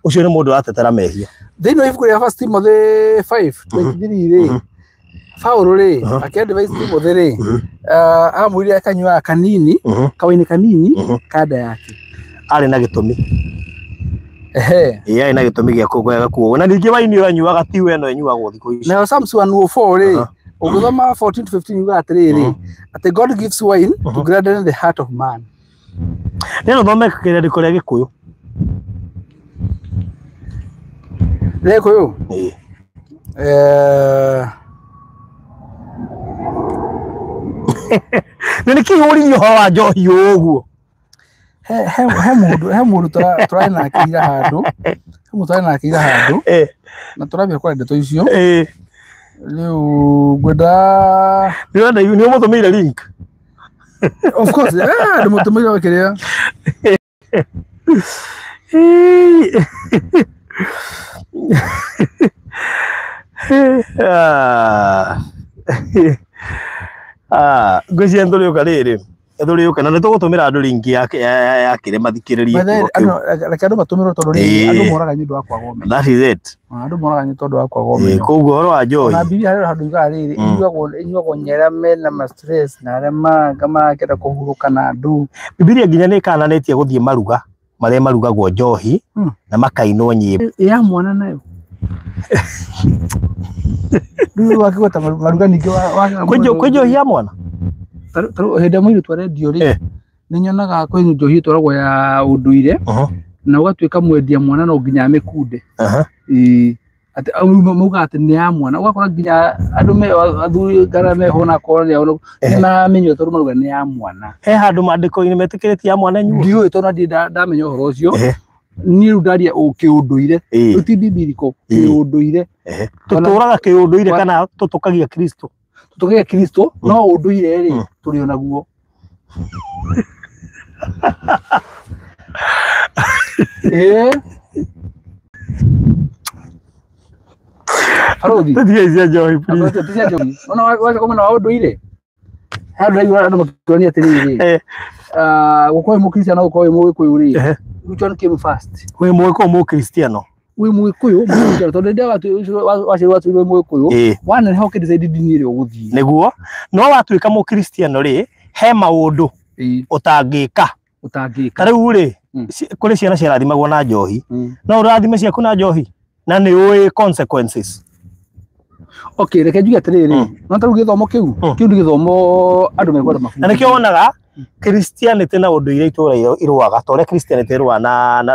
ũcio nĩ mũndũ ũratetera mehia.
Thĩinĩ wa ibuku rĩa First Timothy 5:23 rĩ, Paũlũ rĩ akĩ-advise Timothy rĩ, amwĩrire akanyuaga kanini, kawaini kanini ka nda yake.
Arĩ na gĩtũmi. Ĩĩ, arĩ na gĩtũmi gĩa kuo. Na ningĩ waini ũranyuaga ti we ĩno ĩnyuagwo thikũ ici.
Nayo Psalms 104 rĩ, ũgĩthoma 14 to 15 yugaga atĩrĩrĩ, atĩ God gives wine to gladden the heart of man.
Nĩ thome kĩrĩndĩko rĩa Gĩkũyũ.
Rĩa Gĩkũyũ?
Ĩĩ. Nĩ nĩkĩ ũririe ũhoro wa njohi ũguo?
He mũndũ tũrarĩ nake ira handũ. He mũndũ tũrarĩ nake ira handũ. Na tũrambia kwaria ndeto icio. Rĩu ngwenda
Nĩ nĩ ũmũtũmĩire link?
Of course, ndĩmũtũmĩire kĩrĩa.
Ngwĩciria nĩtũrĩũka rĩrĩ, nĩtũrĩũka na nĩtũgũtũmĩra andũ link ya kĩrĩa mathikĩrĩrie.
Reke andũ matũmĩrwo tondũ rĩrĩ andũ moraga nĩ ũndũ wa kwaga ũmenyo.
That is it.
Andũ moraga nĩ tondũ wa kwaga ũmenyo.
Koguo ũhoro wa njohi.
Na Bibilia harĩ handũ yugaga rĩrĩ, ĩnyuagwo nĩ arĩa mena ma stress na arĩa marakĩenda kũhurũka na andũ.
Bibilia nginya nĩ ĩkananĩtie gũthiĩ maruga marĩa marugagwo njohi na makainwo nyĩmbo.
Ya mwana nayo. Rĩu wakĩgweta maruga ningĩ
kwĩ njohi ya mwana?
Tarĩu hĩndĩ ĩrĩa mũirĩtu arendio rĩ, nĩ nyonaga kwĩ njohi ĩtwaragwo ya ũndũire na ũgatuĩka mwendia mwana no nginya amĩkunde. Atĩ maugaga atĩ nĩ ya mwana, ũgakora nginya andũ me athuri kana meho na akorwo nĩ maramĩnyua tondũ marauga nĩ ya mwana.
He handũ maandĩko-inĩ metĩkĩrĩtie ya mwana ĩnyuo?
Ndiũĩ tondũ ndirĩ ndamenya ũhoro ũcio. Niĩ rĩu ndaria kĩũndũire, rĩu ti bibiliko, kĩũndũire.
Tũtũraga kĩũndũire kana tũtũkagia Kristo?
Tũtũkagia Kristo, no ũndũire rĩ tũrĩ onaguo. Harothi.
Tũtige cia njohi, please.
Tũtige cia njohi. Ona wacoka mwena wa ũndũire, handũ ndaigua andũ makĩũrania atĩrĩrĩ, gũkorwo wĩ mũkristiano gũkorwo wĩ mũgĩkũyũ rĩ, which one came first?
Wĩ mũgĩkũyũ mũkristiano?
Wĩ mũgĩkũyũ mũkristiano, tondũ rĩrĩa waciarirwo watuirwo wĩ mũgĩkũyũ, waneneha ũkĩ decide ndini ĩrĩa ũgũthiĩ.
Nĩguo, no watuĩka mũkristiano rĩ, He maũndũ ũtangĩka.
Ũtangĩka.
Ta rĩu rĩ, kũrĩ ciana ciarathimagwo na njohi. No ũrathime ciaku na njohi na nĩ ũĩ consequences.
Okay, reke njuge atĩrĩrĩ, no ta rĩu gĩthomo kĩu, kĩu nĩ gĩthomo andũ mekwenda
Na nĩkĩo wonaga Christianity na ũndũire itũra irũaga ta ũrĩa Christianity ĩrũaga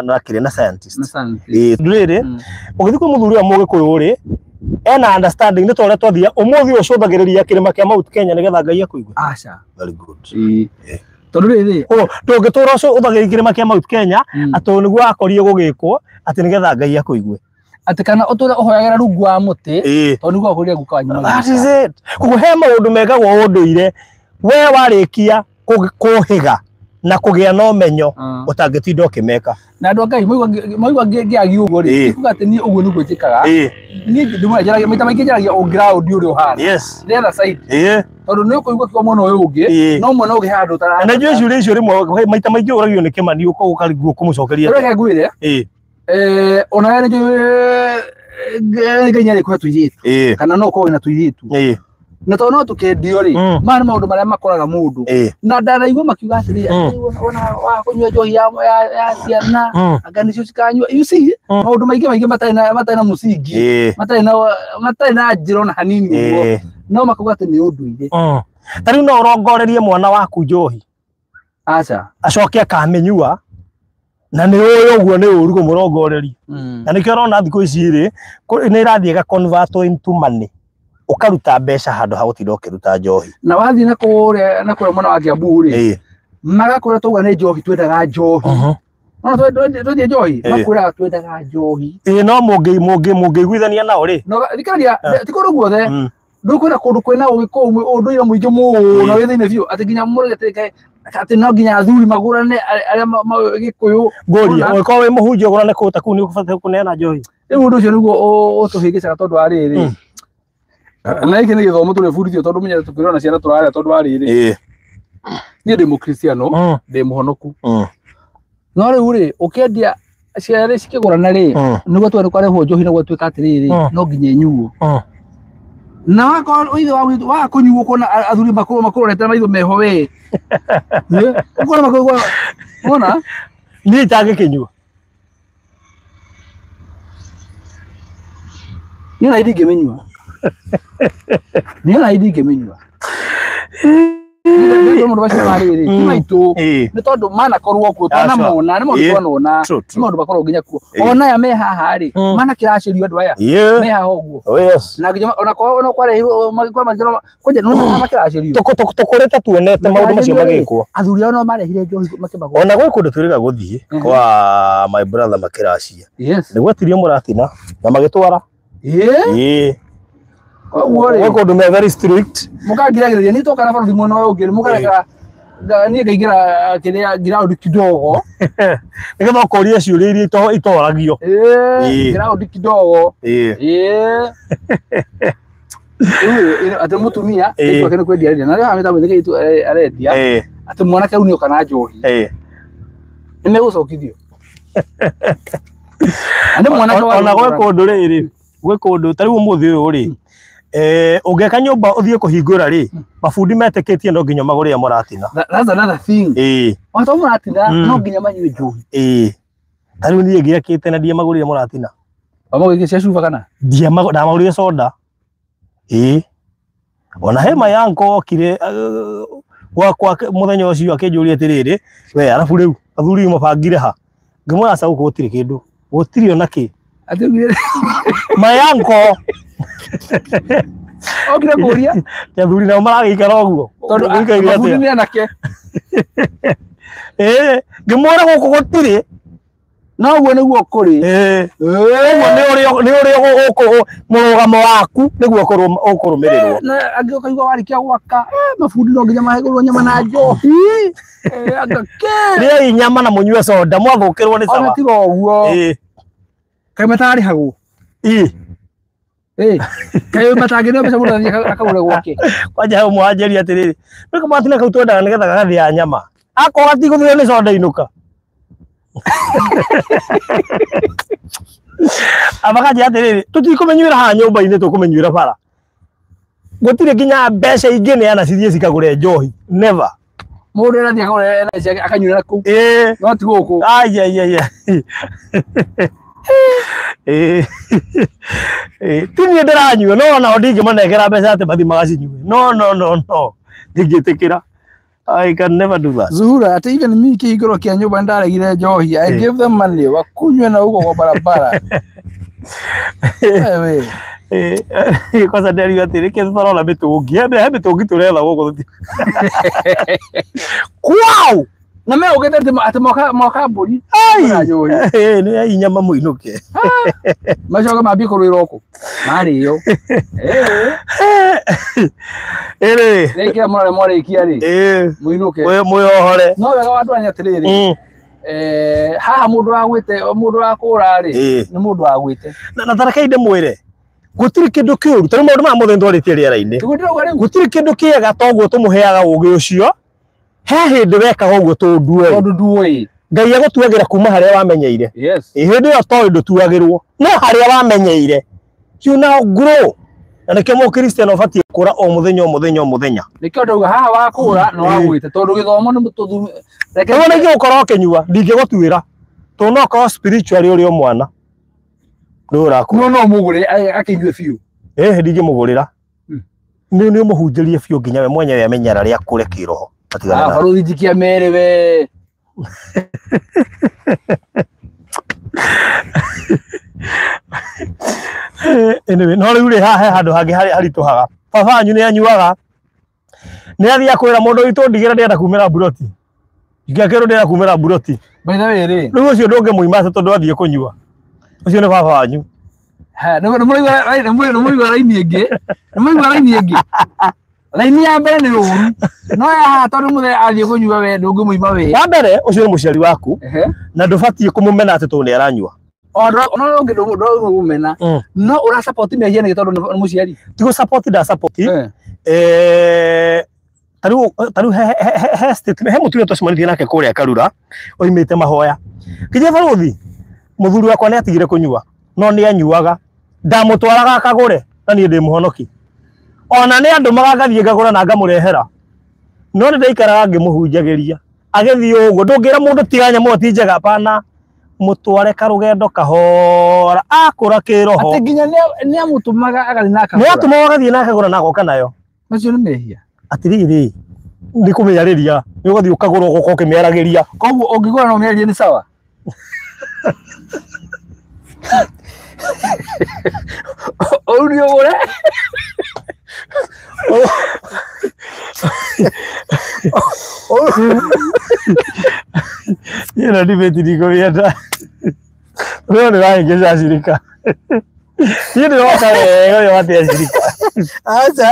na kĩrĩa na scientist. Rĩrĩ, ũgĩthiĩ kwĩ mũthuri ũrĩa Mũgĩkũyũ rĩ, ena understanding nĩ ta ũrĩa twathia ũmũthĩ ũyũ ũcũthagĩrĩria kĩrĩma kĩa Mount Kenya nĩgetha Ngai akũigue.
Aca.
Very good.
Tondũ rĩrĩ,
ndũngĩtũra ũcũthagĩrĩria kĩrĩma kĩa Mount Kenya atĩ nĩguo akorire gũgĩkwo atĩ nĩgetha Ngai akũigue.
Atĩ kana ũtũre ũhoyagĩra rungu wa mũtĩ tondũ nĩguo akorire guka wanyu.
That is it. Koguo he maũndũ mekagwo ũndũire we warĩkia kũhĩga na kũgĩa na ũmenyo ũtangĩtinda ũkĩmeka.
Na andũ a Ngai maigua ngĩagia ũguo rĩ, ti kuga atĩ niĩ ũguo nĩguo njĩkaga. Niĩ ndĩmwe njaragia maita maingĩ njaragia o ground ũrĩa ũhana.
Yes.
The other side. Tondũ nĩ ũkũigua kiugo mwena ũyũ ũngĩ, no mwena ũngĩ handũ ũtara.
Na nĩnjũĩ ciũria icio rĩmwe maita maingĩ ũragio nĩ Kĩmani ũkarigwo kũmũcokeria.
Reke ngwĩre. Ona we nĩnjũĩ Ngai nĩarĩkũhe tũirĩtu kana no ũkorwo wĩna tũirĩtu. Na tondũ no tũkendio rĩ, maya nĩ maũndũ marĩa makoraga mũndũ. Na ndanaigua makiuga atĩrĩrĩ, ona wa kũnyua njohi ya ciana, anga nĩcio cikanyua. You see, maũndũ maingĩ maingĩ matarĩ na mũcingi, matarĩ na njĩra ona hanini ũguo. No makauga atĩ nĩ ũndũire.
Ta rĩu no ũrongorerie mwana waku njohi.
Aca.
Acoke akamĩnyua. Na nĩ ũĩ ũguo nĩ ũru kũmũrongoreria. Na nĩkĩo ũrona thikũ ici rĩ, nĩ ĩrathiĩ ĩga convert into money. Ũkaruta mbeca handũ ha gũtinda ũkĩruta njohi.
Na wathiĩ na kũrĩa mwena wa Kiambu rĩ, magakwĩra twauga nĩ njohi twendaga njohi. No twendie njohi, makwĩraga twendaga njohi.
No mũngĩiguithania nao rĩ.
No thikĩrĩria, ti kũndũ guothe. Ndũkwĩra kũndũ kwĩna ũndũire mũingĩ mũno wĩ thĩinĩ biũ atĩ nginya mũrĩte atĩ no nginya athuri magũrane arĩa Gĩkũyũ.
Ngũria, ũngĩkorwo wĩ mũhunjia ũgũrane kũu ta kũu nĩ ũbatiĩ kũneana njohi.
Rĩu ũndũ ũcio nĩguo ũtũhĩngĩcaga tondũ wa rĩrĩ. Na gĩkĩ nĩ gĩthomo tũrebundithio tondũ menye tũkĩrora ciana tũrarĩa tondũ wa rĩrĩ. Niĩ ndĩ mũkristiano, ndĩ mũhonoku. No rĩu rĩ, ũkĩendia ciana cikĩgũrana rĩ, nĩguo tuone kwarehwo njohi na gwatuĩka atĩrĩrĩ, no nginya ĩnyuo. Na wakorwo ithe wa kũnyuo ũkona athuri makũrorete maitho meho we. Ũkona makũigua, wona?
Niĩ itangĩkĩnyua.
Niĩ ona ndingĩmĩnyua. Niĩ ona ndingĩmĩnyua. Nĩ mũndũ macio marĩrĩ, ti maitũ. Nĩ tondũ manakorwo kuo, twanamona, nĩ maũndũ twanona, nĩ maũndũ makoragwo nginya kuo. Ona aya me haha rĩ, manakĩracĩrio andũ aya. Me haha ũguo. Na nginya ona korwo no kwarehirwo magĩkorwo makĩrora, kwanja nĩ wona makĩracĩrio.
Tũkũrĩte tuonete maũndũ macio magĩkwo.
Athuri ao no marehire njohi makĩmagũra.
Ona gwĩ kũndũ twĩrĩga gũthiĩ kwa my brother makĩracia. Nĩgwetirio mũratina na magĩtwara.
Koguo rĩ,
Gwĩ kũndũ me very strict.
Mũkangiragĩrĩria niĩ toka na bũrũri mwena ũyũ ũngĩ mũkareka niĩ ngaingĩra kĩrĩa ground kidogo.
Nĩgetha ũkoria ciũria iria itoragio.
Ground kidogo. Rĩu atĩ mũtumia ĩtwake nĩ kwendia arendia. Na rĩu haha mĩtambo ĩthĩkĩtwo arendia. Atĩ mwanake rĩu nĩoka na njohi. Nĩ megũcokithio. Nĩ mwanake wa
Ona gwĩ kũndũ rĩrĩ, gwĩ kũndũ ta rĩu ũmũthĩ ũyũ rĩ, ũngĩaka nyũmba ũthiĩ kũhingũra rĩ, mabundi metĩkĩtie no nginya magũre mũratina.
That's another thing. Wato mũratina no nginya manyue njohi.
Ta rĩu niĩ ngĩakĩte na ndiamagũrire mũratina.
Wamagũrire cia cuba kana?
Ndamagũrire soda. Ona he my uncle okire gwakwa mũthenya ũcio akĩnjũria atĩrĩrĩ, we arabu rĩu athuri mabangire ha? Ngĩmwĩra aca gũkũ gũtirĩ kĩndũ. Gũtirĩ ona kĩ.
Atĩ ugire
My uncle
Okire kũria?
Athuri nao maragĩikara ũguo.
Tondũ athuri nĩ anake.
Ngĩmwĩra gũkũ gũtirĩ.
No ũguo nĩguo kũrĩ.
Ũguo nĩ ũrĩa mũrũgamo waku nĩguo ũkũrũmĩrĩrwo.
Na angĩ ũkaigua warĩkia gwaka, mabundi no nginya mahegũrwo nyama na njohi. Anga kĩ?
Rĩai nyama na mũnyue soda, mwathũkĩrwo nĩ
Ona
sawa.
tiga ũguo. Kaĩ matarĩhagwo? Kaĩ matangĩneo mbeca mũndũ athiĩ akagũre gwake?
Kwanja he ũmwe wanjĩrire atĩrĩrĩ, nĩ kamwatina kau twendaga nĩgetha gagathĩa nyama. Akorwo gatigũthĩo nĩ soda inũka. Abakanjĩra atĩrĩrĩ, tũtikũmĩnyuĩra haha nyũmba-inĩ, tũkũmĩnyuĩra bara. Gũtirĩ nginya mbeca ingĩneana cithiĩ cikagũre njohi. Never.
Mũndũ arathiĩ akagũra na ciake akanyuĩra kũu.
Ĩĩ.
No ti gũkũ.
Ai ai ai ai. Ĩĩ. Ĩĩ, ti niĩ ndĩranyua no onao ndingĩmanengera mbeca atĩ mathiĩ magacinyue. No no no no. Ndingĩtĩkĩra. I can never do that.
Zuhura, ati even mi kĩhingũro kĩa nyũmba nĩndaregire njohi. I gave them money wakunywe na huko kwa barabara. Wewe.
Ĩĩ, kwanza nderirio atĩrĩ kĩ tũtarona mĩtũngi. He mĩtũngi tũretha gũkũ. Kwao!
Na me ũgĩte atĩ atĩ moka moka mbũri.
Ai!
Na njohi.
Ĩĩ, nĩ ai nyama mũinũke.
Macoke mambie kũrũĩra ũkũ. Marĩo. Eh.
Ĩrĩ.
Rĩkia mũrare mwarĩkia rĩ.
Ĩĩ.
Mũinũke.
Mwĩohore.
No wega wa andũ aya atĩrĩrĩ. Eh, haha mũndũ wagwĩte mũndũ wa kũra rĩ
Ĩĩ.
nĩ mũndũ wagwĩte.
Na tareke ndĩmwĩre gũtirĩ kĩndũ kĩũru tarĩu maũndũ maya mothe nĩtwarĩtie rĩera-inĩ.
Tiguo ndĩrauga rĩu.
Gũtirĩ kĩndũ kĩega toguo tũmũheaga ũgĩ ũcio. He hĩndĩ wekaga ũguo tondũ nduoĩ.
Tondũ nduoĩ.
Ngai agũtuagĩra kuma harĩa wamenyeire.
Yes.
Hĩndĩ ĩyo toĩ ndũtuagĩrwo no harĩa wamenyeire you now grow. Na nĩkĩo mũkristiano ũbatiĩ gũkũra o mũthenya o mũthenya o mũthenya.
Nĩkĩo ndauga haha wakũra nĩ wagwĩte tondũ gĩthomo nĩ tũthu reke
Rĩu ona ingĩgũkorwo ũkĩnyua ndingĩgũtuĩra tondũ no ũkorwo spiritually ũrĩ o mwana. Rĩu ũrakũra.
no no mũgũre akĩnyue biũ.
Ĩĩ ndingĩmũgũrĩra. Nĩ nĩ ũmũhunjĩrie biũ nginya we mwenyewe amenye arĩa akũre kĩroho. Atigane
Ah,
na
barũthi njikia merĩ we.
Anyway, no rĩu rĩ haha he handũ hangĩ haritũhaga. Baba wanyu nĩ anyuaga. Nĩ athiaga kwĩra mũndũ witũ ndigĩra ndĩrenda kumĩra mburoti. Ngĩakĩrwo ndĩrenda kumĩra mburoti.
By the way rĩ.
Rĩu ũcio ndũngĩmũima atĩ tondũ athiĩ kũnyua. Ũcio nĩ baba wanyu.
Ha, nĩ mũraigua nĩ mũraigua raini ĩngĩ. Nĩ mũraigua raini ĩngĩ. Raini ya mbere nĩ ũru. No ya haha tondũ mũthee athiĩ kũnyua we ndũngĩmũima we.
Wa mbere ũcio nĩ mũciari waku
Ehe.
na ndũbatiĩ kũmũmena atĩ tondũ nĩ aranyua.
O no ũngĩ ndũngĩmũmena. No ũra support mehia nĩkĩ tondũ nĩ mũciari.
Ti gũ support nda support.
Eh.
Tarĩu he statement he mũtumia twacemanĩtie nake kũrĩa Karura oimĩte mahoya. Kinya barũthi mũthuri wakwa nĩ atigire kũnyua no nĩ anyuaga ndamũtwaraga akagũre na niĩ ndĩ mũhonoki. Ona nĩ andũmaga ngathiĩ ngagũra na ngamũrehera no nĩ ndaikaraga ngĩmũhunjagĩria agĩthiĩ ũguo ndũngĩra mũndũ tiga nyamũ ti njega hapana mũtware karũgendo kahora akũra kĩroho.
Atĩ nginya nĩ amũtũmaga agathiĩ na
Nĩ
akagũra.
atũmaga agathiĩ na akagũra na agoka nayo.
Macio nĩ mehia.
Atĩrĩrĩ nĩ kũmĩarĩria nĩ ũgathiĩ ũkagũra ũgoka ũkĩmĩaragĩria.
Koguo ũngĩgũra na ũmĩarie nĩ sawa. Ũru nĩ ũgũre.
Niĩ ĩno debate ndikũmĩenda. Wewe nĩ ũrahĩngĩca acirika. Niĩ ndĩroka wega ũyũ wate acirika.
Aca.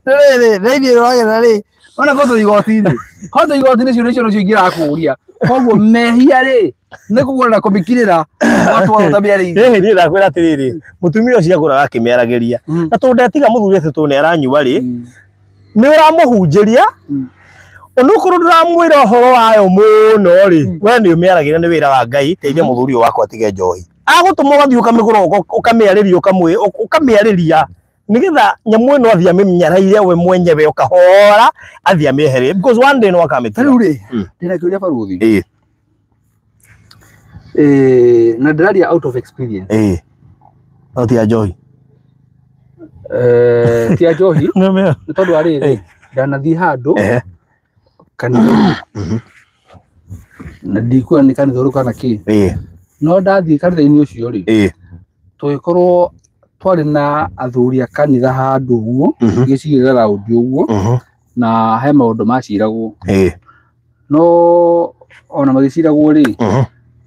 Rĩrĩ, raini ĩno wagera rĩ. Ona ko tũ igoti-inĩ. Ko tũ igoti-inĩ ciũria icio nocio ingĩrakũria. Koguo mehia rĩ nĩ kũgũra na kũmĩkirĩra ũgatwara ũtamĩarĩirie.
Ĩhĩ niĩ ndakwĩra atĩrĩrĩ mũtumia ũcio agũraga akĩmĩaragĩria na tondũ ndetiga mũthuri atĩ tondũ nĩ aranyua rĩ nĩ ũramũhunjĩria onokorwo ndũramwĩra ũhoro wayo mũno rĩ we nĩ ũmĩaragĩria nĩ wĩra wa Ngai teithia mũthuri ũyũ wakwa atige njohi. Agũtũma ũgathiĩ ũkamĩgũra ũkamĩarĩria ũkamĩarĩria nĩgetha nyamũ ĩno athiĩ amĩnyaraire we mwenyewe ũkahora athiĩ amĩeherie because one day no akamĩtiga.
Rĩu rĩ ndĩna kĩũria barũthi.
Ĩĩ.
Na ndĩraria out of experience.
Ĩĩ. No ti ya njohi.
Ti ya njohi nĩ tondũ wa rĩrĩ ndanathiĩ handũ kanitha na ndikuona nĩ kanitha ũrĩkũ kana kĩ.
Ĩĩ.
No ndathiĩ kanitha-inĩ ũcio rĩ
Ĩĩ.
tũgĩkorwo twarĩ na athuri a kanitha handũ ũguo gĩcigĩrĩra raundi ũguo na he maũndũ maciragwo.
Ĩĩ.
No ona magĩciragwo rĩ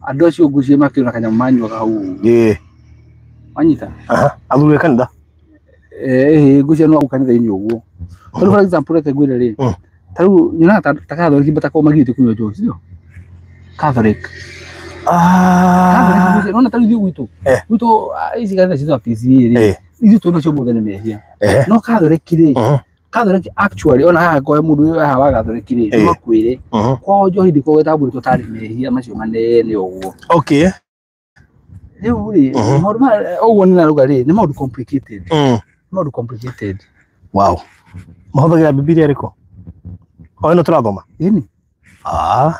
andũ acio ngũciĩ makĩona kanyamũ manyuaga hau ũguo.
Ĩĩ.
Wanyita?
Athuri a kanitha?
Ĩĩ ngũciĩ no kanitha-inĩ ũguo. Tondũ for example reke ngwĩre rĩ ta rĩu nyonaga ta Catholic matakoragwo magirĩtio kũnyua njohi sio? Catholic. Catholic nona ta rĩu ithuĩ gwitũ. Gwitũ ici kanitha citũ PCA rĩ ithuĩ tuona cio mothe nĩ mehia. No Catholic rĩ Catholic actually ona haha kwa mũndũ ũyũ haha wa Catholic rĩ no akwĩre kwao njohi ndĩkoragwo ĩtambũrĩtwo tarĩ mehia macio manene ũguo.
Okay.
Rĩu rĩ maũndũ maya ũguo nĩ narauga rĩ nĩ maũndũ complicated. Maũndũ complicated.
Wow. Mahũthagĩra Bibilia ĩrĩkũ? O ĩno tũrathoma.
Ĩni.
Ah.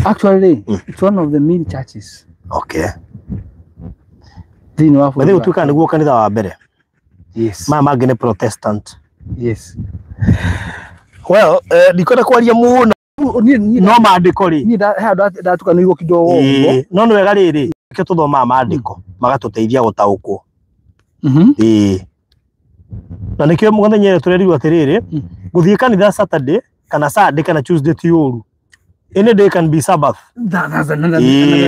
Actually, it's one of the main churches.
Okay.
Thĩinĩ wa
bũrũri. Gũtuĩka nĩguo kanitha wa mbere.
Yes.
Maya mangĩ nĩ Protestant.
Yes.
Well, ndikwenda kwaria mũno. No maandĩko rĩ.
Niĩ ndatukanĩirwo kidogo ũguo.
No nĩ wega rĩrĩ, nĩkĩo tũthomaga maandĩko magatũteithia gũtaũkwo. Ĩĩ. Na nĩkĩo mũthenya ĩrĩa tũrerirwo atĩrĩrĩ, gũthiĩ kanitha Saturday kana Sunday kana Tuesday ti ũru. Any day can be Sabbath.
That's another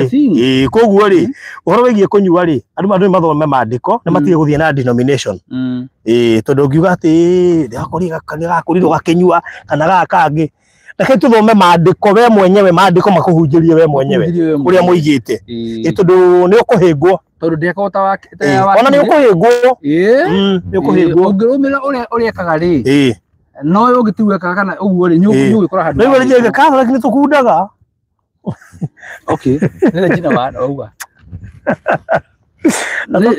thing.
Koguo rĩ, ũhoro wĩgiĩ kũnyua rĩ, andũ nĩ mathome maandĩko, nĩ matige gũthiĩ na denomination. Tondũ ũngiuga atĩ ndĩrakorirwo gakĩnyua kana gaka kangĩ. Reke tũthome maandĩko we mwenyewe, maandĩko makũhunjĩrie we mwenyewe ũrĩa moigĩte. Tondũ nĩ ũkũhĩngwo.
Tondũ ndekagwo ta wake.
Ona nĩ ũkũhĩngwo. Nĩ ũkũhĩngwo.
Ũngĩrũmĩrĩra ũrĩa ũrekaga rĩ. No ũngĩtigweka kana ũguo rĩ, nĩ ũgũkora handũ.
Rĩu rĩ Catholic nĩ tũkundaga.
Okay. Nĩ jina wa auga.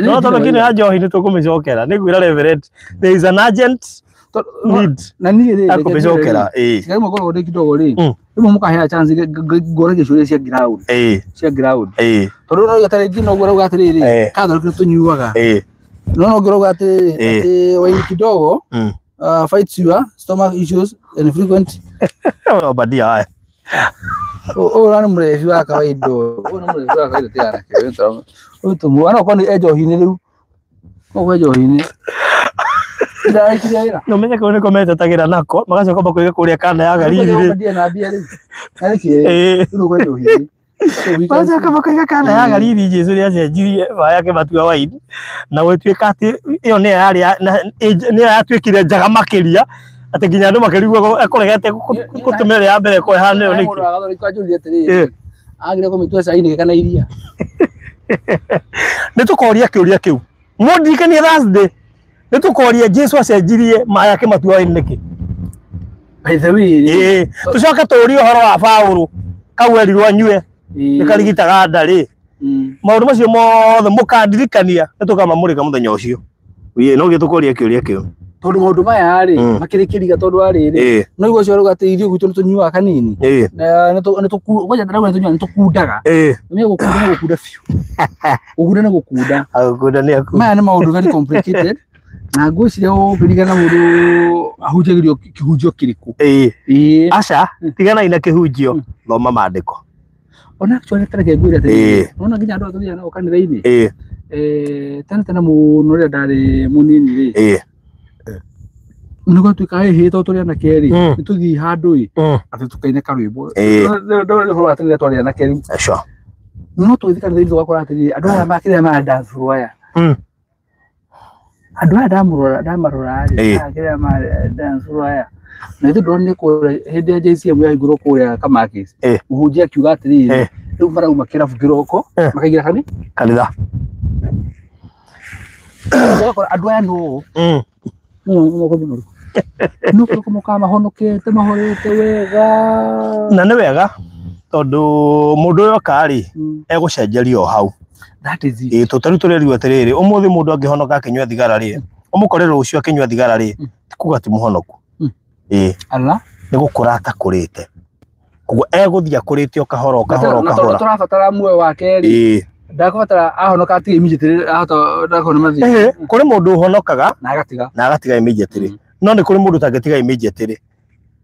No tondũ kĩno ya njohi nĩ tũkũmĩcokera. Nĩ ngwĩra Reverend, there is an urgent need.
Na niĩ rĩ,
kũmĩcokera.
Tiga rĩmwe ngoragwo ndĩ kidogo rĩ. Rĩmwe mũkahea chance ngoragia ciũria cia ground. Cia ground. Tondũ ũrauga ta rĩngĩ no ũguo ũrauga atĩrĩrĩ, Catholic nĩ tũnyuaga. No no ũngĩrauga atĩrĩrĩ, atĩ waini kidogo. Fights your stomach issues and frequent.
Obadia haya.
Ũyũ nĩ mũrebi wa kawaida. Ũyũ nĩ mũrebi wa kawaida ti anake. Ũyũ tũmũ. Ana okorwo nĩ njohi-inĩ rĩu. Okorwo njohi-inĩ. Ndarĩkirie wĩra.
No menye kau nĩko metetagĩra nako, magacoka makoiga kũrĩa kana ya Galili rĩ.
Obadia na mbia rĩu. Ndarĩkirie. Rĩu nĩ njohi-inĩ.
Magacoka makoiga kana ya Galili Jesũ nĩacenjirie maĩ akĩmatua waini. Na gũtuĩka atĩ ĩyo nĩyo yarĩ nĩyo yatuĩkire njega makĩria atĩ nginya andũ makĩrigwo ekũregete gũtũmĩra ĩrĩa ya mbere ĩkorwo ĩhana ĩyo nĩkĩ.
Mũndũ wa Gathorika anjũririe atĩrĩrĩ, agire kũmĩtua cai-inĩ kana iria.
Nĩ tũkoria kĩũria kĩu. Mũndirikanie Thursday nĩ tũkoria Jesũ acenjirie maĩ akĩmatua waini nĩkĩ.
By the way,
Tũcoke tũrie ũhoro wa Paũlũ kau erirwo anyue nĩ karigitaga nda rĩ. Maũndũ macio mothe mũkandirikania nĩ tũkamamũrĩka mũthenya ũcio. No gĩtũkoria kĩũria kĩu.
Tondũ maũndũ maya rĩ makĩrĩ kĩriga tondũ wa rĩrĩ no igua ũcio arauga atĩ ithuĩ gwitũ nĩ tũnyuaga kanini na kwanja ndarauga nĩ tũnyuaga nĩ tũkundaga. Nĩ gũkunda nĩ gũkunda biũ. Gũkunda nĩ gũkunda.
Gũkunda nĩ aku.
Maya nĩ maũndũ very complicated na ngwĩciria ũkĩringana mũndũ ahunjagĩrio kĩhunjio kĩrĩkũ.
Aca tiganai na kĩhunjio, thoma maandĩko.
Ona actually tareke ngwĩre atĩrĩrĩ, nĩwona nginya andũ aya tũthiaga nao kanitha-inĩ tene tene mũno rĩrĩa ndarĩ mũnini rĩ, nĩ gwatuĩka hĩhĩ tondũ tũrĩ anake rĩ, nĩ tũthiĩ handũ ĩ atĩ tũkaine karwĩmbo. Ndũrĩ ũhoro wa tene rĩrĩa twarĩ anake rĩu. No tũgĩthiĩ kanitha-inĩ tũgakora atĩrĩrĩ, andũ aya makĩrĩa ma dance floor aya. Andũ aya ndamarora rĩ, aya kĩrĩa ma dance floor aya. Na ithuĩ ndĩronire kũrĩa hĩndĩ ya JCM yahingũrwo kũrĩa Kamakis. Mũhunjia akiuga atĩrĩrĩ, rĩu marauma kĩrabu kĩroko, makaingĩra
kanitha.
Ũgakora andũ aya no no kũroko mokaga mahonokete mahorete wega.
Na nĩ wega tondũ mũndũ ũyũ oka rĩ egũcenjerio o hau.
That is it.
Tondũ tarĩu tũrerirwo atĩrĩrĩ, ũmũthĩ mũndũ angĩhonoka akĩnyua thigara rĩ, ũmũkore rũciũ akĩnyua thigara rĩ, ti kuga ti mũhonoku.
Ala
Nĩ gũkũra atakũrĩte. Koguo egũthiĩ akũrĩte o kahora o kahora o
Na tondũ
kahora.
tũrabatara muoyo wake rĩ, ndakũbatara ahonoka atige immediately ahota ndakona mathĩna.
Kũrĩ mũndũ ũhonokaga
na agatiga.
Na agatiga immediately. No nĩ kũrĩ mũndũ ũtangĩtiga immediately.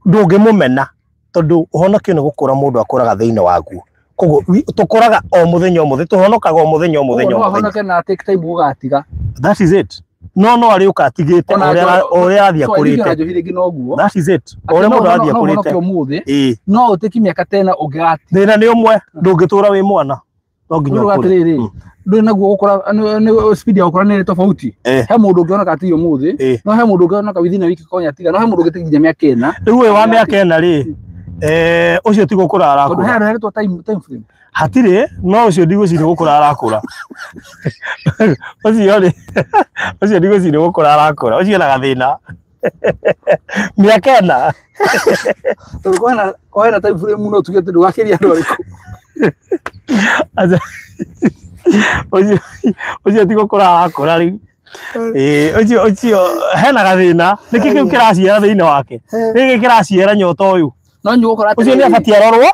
Ndũngĩmũmena tondũ ũhonokio nĩ gũkũra mũndũ akũraga thĩinĩ waguo. Koguo tũkũraga o mũthenya o mũthenya, tũhonokaga o mũthenya o mũthenya o
No
mũthenya.
ahonoke na take time gũgatiga.
That is it. No no arĩ ũka atigĩte ũrĩa athiĩ akũrĩte.
Njohi rĩngĩ noguo.
That is it. Ũrĩa mũndũ athiĩ akũrĩte.
Ũmũthĩ no ũtĩki mĩaka tena ũngĩgatiga.
Thĩna nĩ ũmwe, ndũngĩtũra wĩ mwana. No nginya
Ũguo
ũkũre.
atĩrĩrĩ, ndũrĩ naguo gũkũra speed ya gũkũra nĩ tofauti. He mũndũ ũngĩoneka atige ũmũthĩ, no he mũndũ ũngĩoneka within a week konya atiga, no he mũndũ ũngĩtiga nginya mĩaka ĩna.
Rĩu ũyũ wa mĩaka ĩna rĩ, ũcio ti gũkũra arakũra.
Tondũ he handũ heretwo time frame.
Hatirĩ, no ũcio ndigwĩciria gũkũra arakũra. Ũcio rĩ, ũcio ndigwĩciria gũkũra arakũra. Ũcio ena gathĩna. Mĩaka ĩna.
Tondũ kwahena time frame mũno tuge atĩ ndũgakĩria andũ arĩkũ.
Ũcio ti gũkũra arakũra rĩu. Ũcio ũcio hena gathĩna. Nĩkĩ kĩu kĩraciara thĩinĩ wake? Nĩkĩ kĩraciara nyota ũyũ?
No nyũgũkora
Ũcio nĩ abatiĩ arorwo.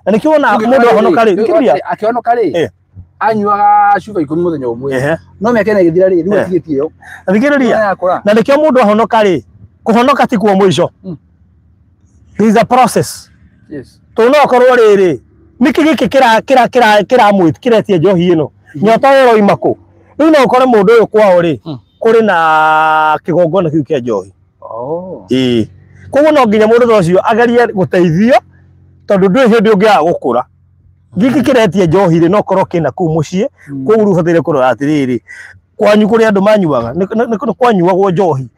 Na nĩkĩo wona mũndũ ahonoka rĩ, thikĩrĩria.
Akĩhonoka rĩ, anyuaga cuba 10 mũthenya ũmwe. No mĩaka ĩna ĩgĩthira rĩ, rĩu atigĩtie ĩyo.
Thikĩrĩria. Na nĩkĩo mũndũ ahonoka rĩ, kũhonoka ti kuo mũico. There is a process.
Yes.
Tondũ no ũkorwo rĩrĩ, nĩkĩ gĩkĩ kĩretia njohi ĩno? Nyota ĩyo ĩroima kũ? Rĩu no ũkore mũndũ ũyũ kwao rĩ, kũrĩ na kĩgongona kĩu kĩa njohi. Ĩĩ. Koguo no nginya mũndũ ta ũcio agerie gũteithio tondũ ndũrĩ hĩndĩ ũngĩaga gũkũra. Gĩkĩ kĩretia njohi rĩ, no korwo kĩna kũu mũciĩ, koguo rĩu ũbataire kũrora atĩrĩrĩ, kwanyu kũrĩ andũ manyuaga, nĩ kwanyuagwo njohi.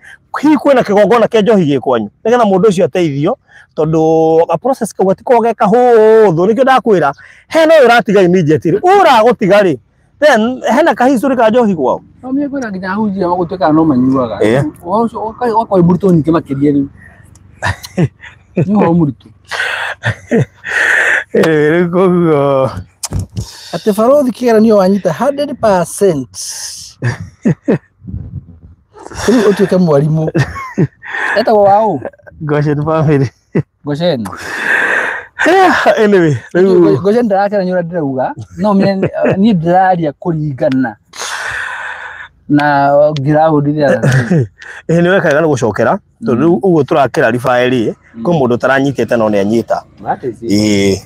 Hihi kwĩna kĩgongona kĩa njohi gĩ kwanyu, nĩgetha mũndũ ũcio ateithio, tondũ ga process kau gatikoragwo ge kahũthũ. Nĩkĩo ndakwĩra, hena ũyũ ũratiga immediately, ũragũtiga rĩ, then hena ka history ka njohi kwao.
No mĩ kwĩna nginya ahunjia magũtuĩkaga no manyuaga. Ũhoro ũcio ũgakorwo wĩ mũritũ nyingĩ makĩria rĩu. Nĩ ũhoro mũritũ.
Rĩu koguo
atĩ barothi kĩgeranio wanyita 100%. Rĩu ũtuĩke mwarimũ. Etagwo waũ?
Goshen family.
Goshen.
Anyway, rĩu
Goshen ndarakena nĩ ũrĩa ndĩrauga, no niĩ ndĩraria kũringana na ground ĩrĩa.
Ĩĩ nĩ wekaga nĩ gũcokera, tondũ rĩu ũguo tũrakĩra ribaĩ rĩ, kwĩ mũndũ ũtaranyitĩte no nĩ anyita. Ĩĩ.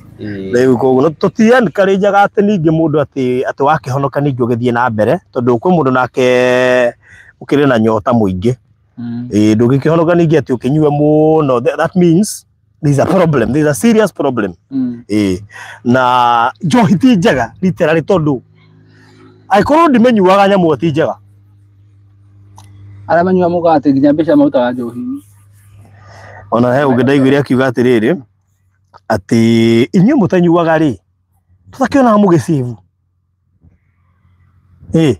Rĩu koguo tũti encourage-aga atĩ ningĩ mũndũ atĩ wakĩhonoka ningĩ ũgĩthiĩ na mbere, tondũ kwĩ mũndũ nake ũkĩrĩ na nyota mũingĩ. Ĩĩ ndũngĩkĩhonoka ningĩ atĩ ũkĩnyue mũno. That means there is a problem, there is a serious problem. Ĩĩ. Na njohi ti njega literally, tondũ angĩkorwo ndĩmĩnyuaga nyamũ ti njega.
Arĩa manyuaga mũgate nginya mbeca marutaga njohi.
Ona he ũngĩ ndaiguire akiuga atĩrĩrĩ, atĩ inyuĩ mũtanyuaga rĩ, tũtakĩonaga mũgĩcĩvu. Ĩĩ.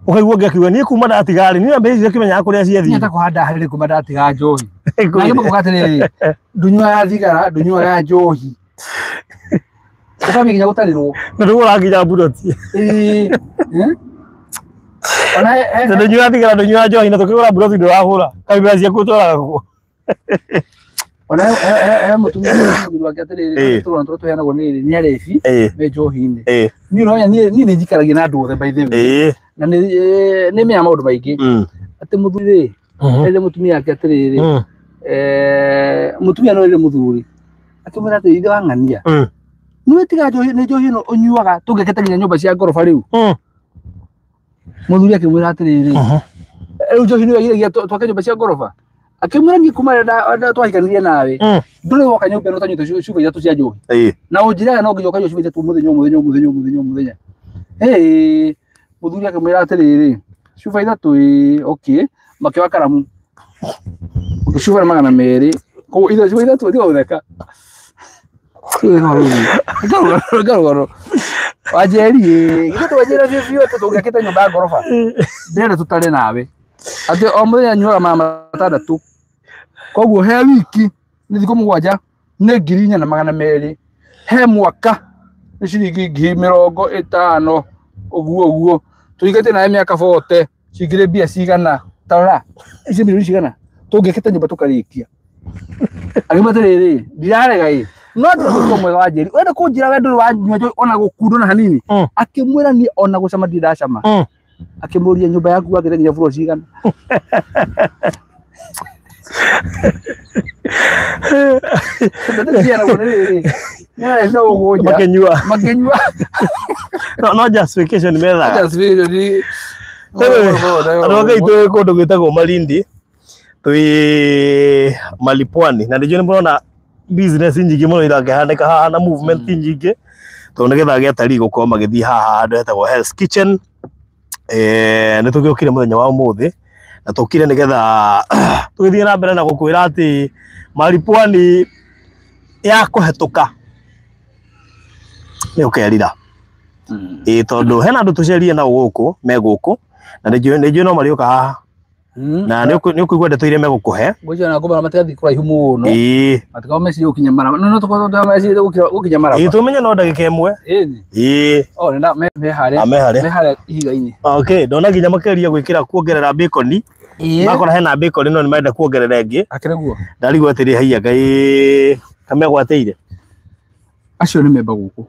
Ũkaigua ũngĩ akiuga niĩ kuma ndatiga rĩ, niĩ mbeca icio kĩmenyaga kũrĩa ciathiĩ.
Niĩ atakũhanda harĩ kuma ndatiga njohi. Na ngĩmũkuga atĩrĩrĩ, ndũnyuaga thigara, ndũnyuaga njohi. Ũkambia nginya gũtarĩrwo.
Na ndũgũraga nginya mburoti.
Ĩĩ. Ona
ndũnyuaga thigara, ndũnyuaga njohi, na tũkĩgũra mburoti ndũragũra. Kaĩ ciaku ũtwaraga kũ?
Ona he mũtumia mũthuri wake atĩrĩrĩ, tũrona tũrĩa tũheanagwo nĩ arebi me njohi-inĩ. Niĩ ũronya niĩ nĩ njikaragia na andũ othe by the way. Na nĩ menyaga maũndũ maingĩ. Atĩ mũthuri rĩ, erire mũtumia wake atĩrĩrĩ, mũtumia no erire mũthuri, akĩmwĩra atĩrĩ, ithe wa ng'ania, nĩwe tiga njohi, nĩ njohi ĩno ũnyuaga tũngĩakĩte nginya nyũmba cia ngoroba rĩu. Mũthuri akĩmwĩra atĩrĩrĩ, rĩu njohi nĩyo ĩgiragia twake nyũmba cia ngoroba. Akĩmwĩra niĩ kuma rĩrĩa twahikanirie nawe, ndũrĩ woka nyũmba ĩno ũtanyuĩte cuba 3 cia njohi. Na ũnjĩraga no nginya ũkanyua cuba 3 mũthenya mũthenya mũthenya mũthenya mũthenya. Mũthuri akĩmwĩra atĩrĩrĩ, cuba 3 ĩĩ, okay, makĩoya karamu. Cuba 200, koguo ithe cuba 3 tiga gũtheka. Ngarũgaro. Wanjeri ĩĩ, githĩ twanjĩra biũ biũ atĩ tũngĩakĩte nyũmba ya ngoroba. Ndĩrenda tũtare nawe. Atĩ o mũthenya nyuaga magana 6. Koguo he wiki nĩ thikũ 7 nĩ 4,200. He mwaka nĩ ciringi 50,000 ũguo ũguo. Tũigĩte nawe mĩaka 40 cingĩrĩ mbia cigana. Ta rora, ici mirioni cigana tũngĩakĩte nyũmba tũkarĩkia. Akĩmwĩra atĩrĩrĩ, ndirarega ĩ, no ndũrĩ mwega wa Njeri. Ũrenda kũnjĩra we ndũrĩ wanyua njohi ona gũkundwo na hanini. Akĩmwĩra niĩ ona gũcama ndirĩ ndacama. Akĩmũria nyũmba yaku wakĩte nginya buro cigana.
Makĩnyua.
Makĩnyua.
No justification methaga.
Justification.
Andũ a Ngai twĩ kũndũ gwĩtagwo Malindi, twĩ Malipwani, na nĩnjũĩ nĩ mũrona business nyingĩ mũno irakĩhanĩka haha na movement nyingĩ, tondũ nĩgetha gĩa atarii gũkorwo magĩthiĩ haha handũ hetagwo Hell's Kitchen. Nĩ tũgĩũkire mũthenya wa ũmũthĩ, na tũkire nĩgetha tũgĩthiĩ na mbere na gũkwĩra atĩ Malipwani ya kũhetũka nĩ ũkerira. Ĩĩ tondũ hena andũ tũcerie nao gũkũ, me gũkũ, na nĩnjũĩ no marĩũka haha. Na nĩ ũkũigua ndeto iria megũkũhe.
Ngwĩciria na ngũmara matigathiĩ kũraihu mũno.
Ĩĩ.
Matikorwo mecirie gũkinya Maraba. No tũkorwo mecirie gũkinya Maraba.
Ĩĩ tũmenye no ndagĩka ĩmwe.
Ĩĩ.
Ĩĩ.
Oh, nĩ me harĩa.
Me harĩa.
Me harĩa ihiga-inĩ.
Okay, ndona nginya makeria gwĩkĩra kuongerera bacon.
Ĩĩ.
Makora hena bacon no nĩ marenda kuongerera ĩngĩ.
Akĩrĩ guo.
Ndarigwo atĩrĩ haiya Ngai kamegwatĩire.
Acio nĩ memba gũkũ.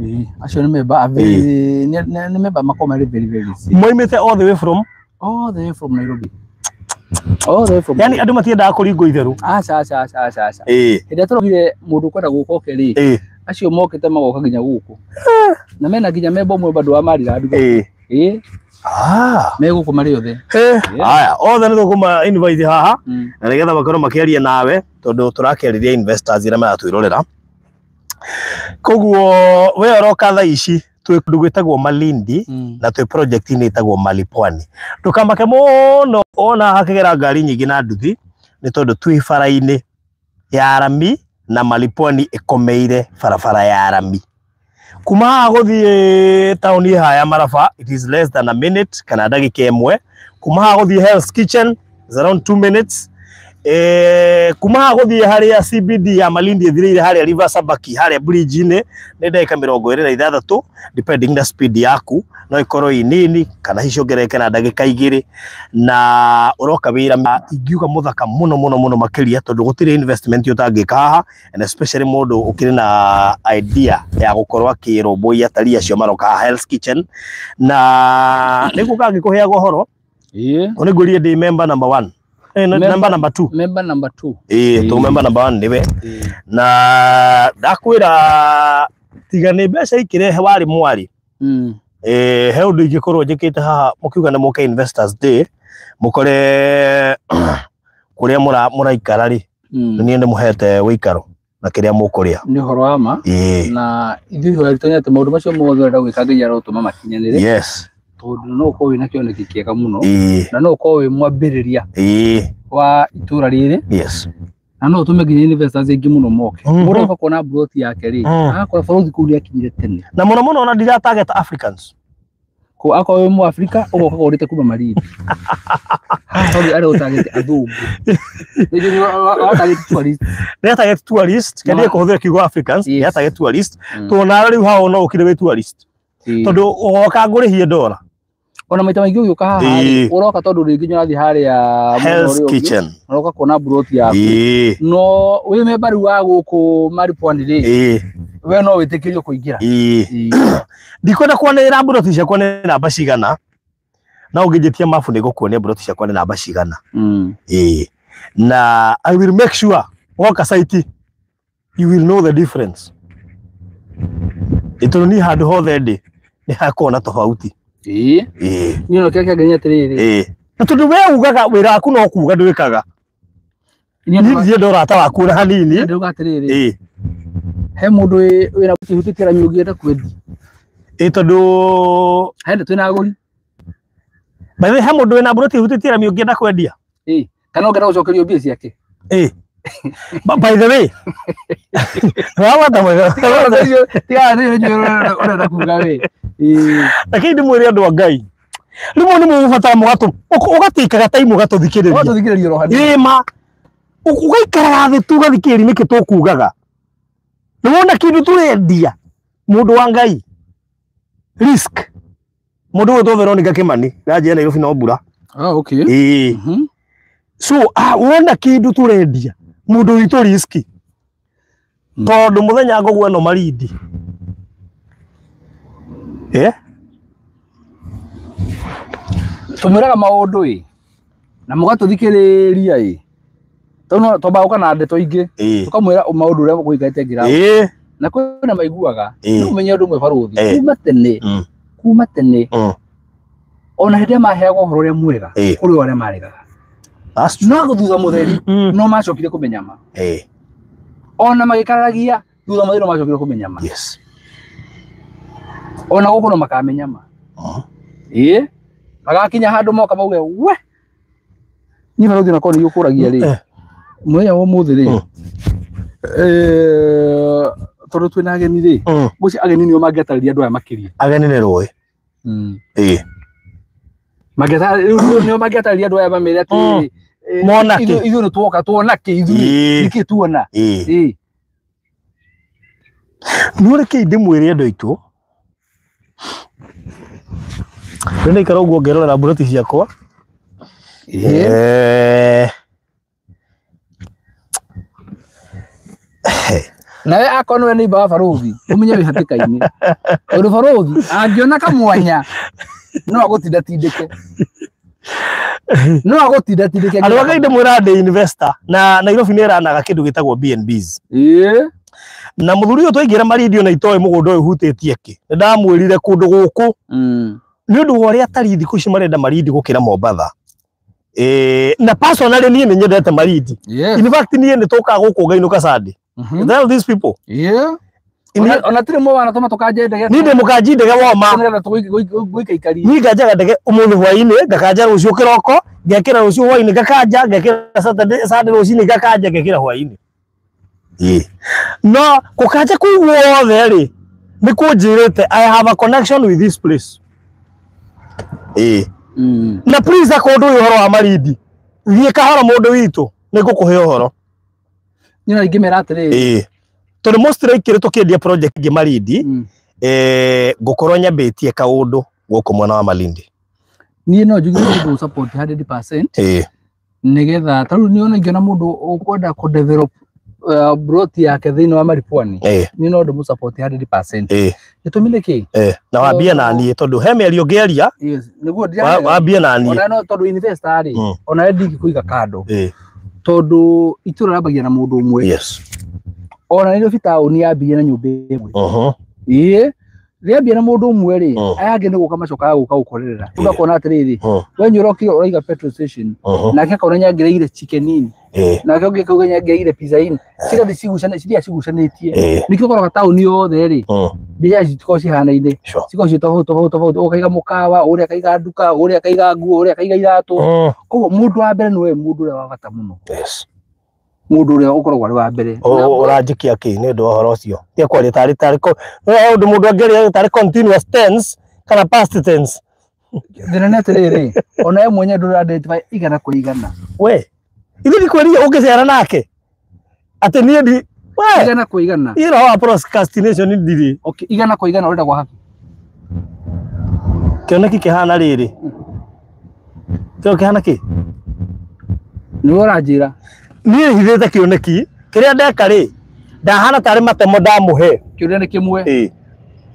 Ĩĩ, acio nĩ memba nĩ memba makoragwo marĩ very very safe.
Moimĩte all the way from?
All the way from Nairobi. All the way from.
Yani andũ matiendaga kũringwo itherũ.
Aca aca aca aca aca.
Ĩĩ.
Hĩndĩ ĩrĩa tũrogire mũndũ ũkwenda gũka oke rĩ.
Ĩĩ.
Acio mokĩte magoka nginya gũkũ. Na mena nginya memba ũmwe bado wa Maryland.
Ĩĩ.
Ĩĩ.
Ah.
Me gũkũ marĩ othe.
Haya, othe nĩ tũkũma invite haha. Na nĩgetha makorwo makĩaria nawe tondũ tũrakĩarĩria investors arĩa maratwĩrorera. Koguo we ũroka thaa ici twĩ kũndũ gwĩtagwo Malindi na twĩ project-inĩ ĩtagwo Malipwani. Ndũkamake mũno wona hakĩgera ngari nyingĩ na nduthi nĩ tondũ twĩ bara-inĩ ya rami na Malipwani ĩkomeire barabara ya rami. Kuma haha gũthiĩ taũni haha ya Maraba it is less than a minute kana ndagĩka ĩmwe. Kuma haha gũthiĩ Hell's Kitchen is around 2 minutes. Kuma haha gũthiĩ harĩa CBD ya Malindi ĩthirĩire harĩa River Sabaki harĩa bridge-inĩ nĩ ndagĩka 26 depending na speed yaku, no ĩkorwo ĩ nini kana hihi ciongerereke na ndagĩka 2 na ũroka wĩra ingiuga mũthaka mũno mũno mũno makĩria tondũ gũtirĩ investment ũtangĩka haha and especially mũndũ ũkĩrĩ na idea ya gũkorwo akĩrũmbũiya atalii acio maroka haha Hell's Kitchen. Na nĩguo kangĩkũheaga ũhoro.
Ĩĩ.
Nĩ ngũrie ndĩ member number 1. Member number 2.
Member number 2.
Ĩĩ, tũ member number 1 nĩwe. Na ndakwĩra tiga nĩ mbeca ikĩrehe warĩ mwarĩ. He ũndũ ingĩkorwo njĩkĩte haha mũkiuga nĩ mũke Investors Day mũkore kũrĩa mũraikara rĩ, niĩ nĩmũhete wĩikaro na kĩrĩa mũkũrĩa.
Nĩ ũhoro wa ma.
Ĩĩ.
Na ithuĩ ihoya ritũ nĩ atĩ maũndũ macio mothe ũrenda gwĩka Ngai arotũma makinyanĩre.
Yes.
Tondũ no ũkorwo wĩna kĩoneki kĩega mũno.
Ĩĩ.
Na no ũkorwo wĩ mwambĩrĩria.
Ĩĩ.
Wa itũra rĩrĩ.
Yes.
Na no ũtũme nginya investors aingĩ mũno moke. Mũndũ oka kuona plot yake rĩ, agakora bũrũri kũu nĩakinyire tene.
Na mũno mũno ona ndira target Africans.
Ko akorwo wĩ Mũafrika ũgoka ũrĩte kuma Malindi. Haha tondũ arĩa ũtarget athũngũ. Nĩ target tourist.
Nĩ target tourist, kana kũhũthĩra kiugo Africans, nĩ target tourist. Tondũ rĩu haha no ũkire wĩ tourist. Tondũ ũgoka ngũrĩhie ndora.
Ona maita maingĩ ũgĩũka haha rĩ, ũroka tondũ rĩngĩ nĩũrathiĩ harĩa
Hell's Kitchen.
Ũroka kuona plot yaku. No wĩ memba rĩu wa gũkũ Malipwani rĩ, we no wĩtĩkĩrio kũingĩra.
Ndikwenda kwanĩrĩra mburoti ciakwa nĩ namba cigana. Na ũngĩnjĩtia mabu nĩngũkuonia mburoti ciakwa nĩ namba cigana. Ĩĩ. Na I will make sure woka site you will know the difference. Tondũ niĩ handũ hothe ndĩ nĩ hakoragwo na tofauti.
Ĩĩ.
Ĩĩ.
Niĩ no kĩrĩa kĩangenia atĩrĩrĩ.
Ĩĩ. Na tondũ we ugaga wĩra waku no kuga ndwĩkaga. Niĩ ndienda ũrata waku na hanini.
Ndĩrauga atĩrĩrĩ.
Ĩĩ.
He mũndũ wĩra kĩhutĩtie rami ũngĩenda kwendia.
Ĩĩ tondũ
He twĩna agũri.
By the way, he mũndũ wĩna mburoti ĩhutĩtie rami ũngĩenda kwendia.
Ĩĩ. Kana ũngĩenda gũcokerio mbia ciake.
Ĩĩ. By the way. Wawata mwega.
Tiga nĩ ũrenda kuga we. Ĩĩ.
Lakini ndĩmwĩre andũ a Ngai. Rĩmwe nĩ mũgũbatara mũgatũ ũgatĩkaga time ũgatũthikĩrĩria.
Ũgatũthikĩrĩria oro hanini.
Ĩĩ ma. Ũgaikaraga thĩ tu ũgathikĩrĩria nĩkĩ tũkugaga. Nĩ wona kĩndũ tũrendia mũndũ wa Ngai. Risk. Mũndũ ũyũ Veronica Kimani ranjia Nairobi no mbura.
Ah, okay.
Ĩĩ. So, wona kĩndũ tũrendia mũndũ witũ risk. Tondũ mũthenya ngũgua no Malindi.
Tũmwĩraga maũndũ ĩ na mũgatũthikĩrĩria ĩ. Tondũ twambaga gũka na ndeto ingĩ. Tũkamwĩra maũndũ ũrĩa gũikarĩte ngirabu. Na kwĩna maiguaga. No ũmenye ũndũ ũmwe barũthi. Kuma tene. Kuma tene. Ona hĩndĩ ĩrĩa maheagwo ũhoro ũrĩa mwega kũrĩ o arĩa maregaga. No thutha mũtheri no macokire kũmenya ma. Ona magĩkararagia thutha mũtheri no macokire kũmenya ma.
Yes.
Ona gũkũ no makamenya ma. Ĩĩ. Magakinya handũ moka mauge we. Niĩ barũthi onakorwo nĩ ũkũragia rĩ. Mũthenya wa ũmũthĩ rĩ. Tondũ twĩna ageni rĩ. Ngwĩciria ageni nĩo mangĩatarĩria andũ aya makĩria.
Ageni nĩ rũĩ. Ĩĩ.
Mangĩta rĩu nĩo mangĩatarĩria andũ aya mamere atĩ
Mona kĩ.
Ithuĩ nĩ tuoka tuona kĩ ithuĩ nĩkĩ tuona. Ĩĩ.
Nĩ reke ndĩmwĩre andũ aitũ. Rĩu ndaikara ũguo ngerorera mburoti ciakwa.
Nawe akorwo nĩwe neighbor wa barũthi ũmenye wĩ hatĩka-inĩ. Tondũ barũthi angĩona kamwanya no agũtindatindĩke. No agũtindatindĩke.
Andũ a Ngai ndĩmwĩra ndĩ investor na Nairobi nĩ ĩranaga kĩndũ gĩtagwo B&Bs.
Ĩĩ.
Na mũthuri ũyũ twaingĩra Malindi ona itoĩ mũgũnda ũyũ hutĩtie kĩ. Nĩ ndamwĩrire kũndũ gũkũ. Nĩ ũndũ wa ũrĩa atari thikũ ici marenda Malindi gũkĩra Mombatha. Na personally niĩ nĩ nyendete Malindi. In fact niĩ nĩ tũkaga gũkũ ngainũka Sunday. Tell these people.
Yeah. Ona tiri mwa wanatũma tũkanje ndege.
Niĩ ndĩ mũkanji ndege woma.
Nĩgetha tũgũikaikaria.
Niĩ nganjaga ndege ũmũthĩ hwaĩ-inĩ, ngakanja rũciũ kĩroko, ngekĩra rũciũ hwaĩ-inĩ ngakanja, ngekĩra Saturday Sunday rũcinĩ ngakanja, ngekĩra hwaĩ-inĩ. Ĩĩ. No gũkanja kũu guothe rĩ, nĩ kũnjĩrĩte I have a connection with this place. Ĩĩ. Na please akorwo ndũĩ ũhoro wa Malindi, thiĩ kahora mũndũ witũ, nĩ ngũkũhe ũhoro.
Niĩ no ingĩmera atĩrĩrĩ.
Ĩĩ. Tondũ most likely tũkĩendia project ĩngĩ Malindi, ngũkorwo nyambĩtie kaũndũ gũkũ mwena wa Malindi.
Niĩ no njuge mũndũ support 100%.
Ĩĩ.
Nĩgetha ta rĩu niĩ ona ingĩona mũndũ ũkwenda kũ develop broti yake thĩinĩ wa Maripwani, niĩ no ndĩmũ support 100%. Gĩtũmi nĩ kĩ?
Na wambie na niĩ tondũ he mĩario ũngĩaria.
Yes, nĩguo ndĩraria.
Wambie na niĩ.
Ona no tondũ investor rĩ, ona we ndingĩkũiga kando. Tondũ itũra rĩambagia na mũndũ ũmwe.
Yes.
Ona Nairobi taũni yambirie na nyũmba ĩmwe. Ĩĩ. Rĩambia na mũndũ ũmwe rĩ, aya angĩ nĩ gũka macokaga gũka gũkorerera. Ũgakona atĩrĩrĩ, we nĩ ũrokire ũraiga petrol station, nake akona nĩangĩrĩire Chicken Inn, nake ũngĩ akauga nĩangĩrĩire Pizza Inn. Cigathiĩ ciria cigucanĩtie. Nĩkĩo ũkoraga taũni yothe rĩ, biacara citikoragwo cihanaine. Cikoragwo ciĩ tofauti tofauti tofauti. Ũkaiga mũkawa, ũrĩa akaiga nduka, ũrĩa akaiga nguo, ũrĩa akaiga iratũ. Koguo mũndũ wa mbere nĩwe mũndũ ũrĩa wa bata mũno.
Yes.
Mũndũ ũrĩa ũkoragwo arĩ wa mbere.
Ũranjĩkia kĩ nĩ ũndũ wa ũhoro ũcio? Tiga kwaria tarĩ ũndũ mũndũ angĩaria tarĩ continuous tense kana past tense.
Thĩna nĩ atĩrĩrĩ, ona we mwenyewe ndũra identify igana kwa igana.
We, ithuĩ ndikwĩrire ũngĩcera nake atĩ niĩ ndi we
igana kwa igana.
Niĩ roho wa procrastination ndirĩ.
Okay, igana kwa igana ũrenda kwa haki.
Kĩoneki kĩhana rĩrĩ. Kĩo kĩhana kĩ?
Nĩwe ũranjĩra.
Niĩ hithĩte kĩoneki kĩrĩa ndeka rĩ, ndahana tarĩ matemo ndamũhe.
Kĩũria nĩ kĩmwe.
Ĩĩ.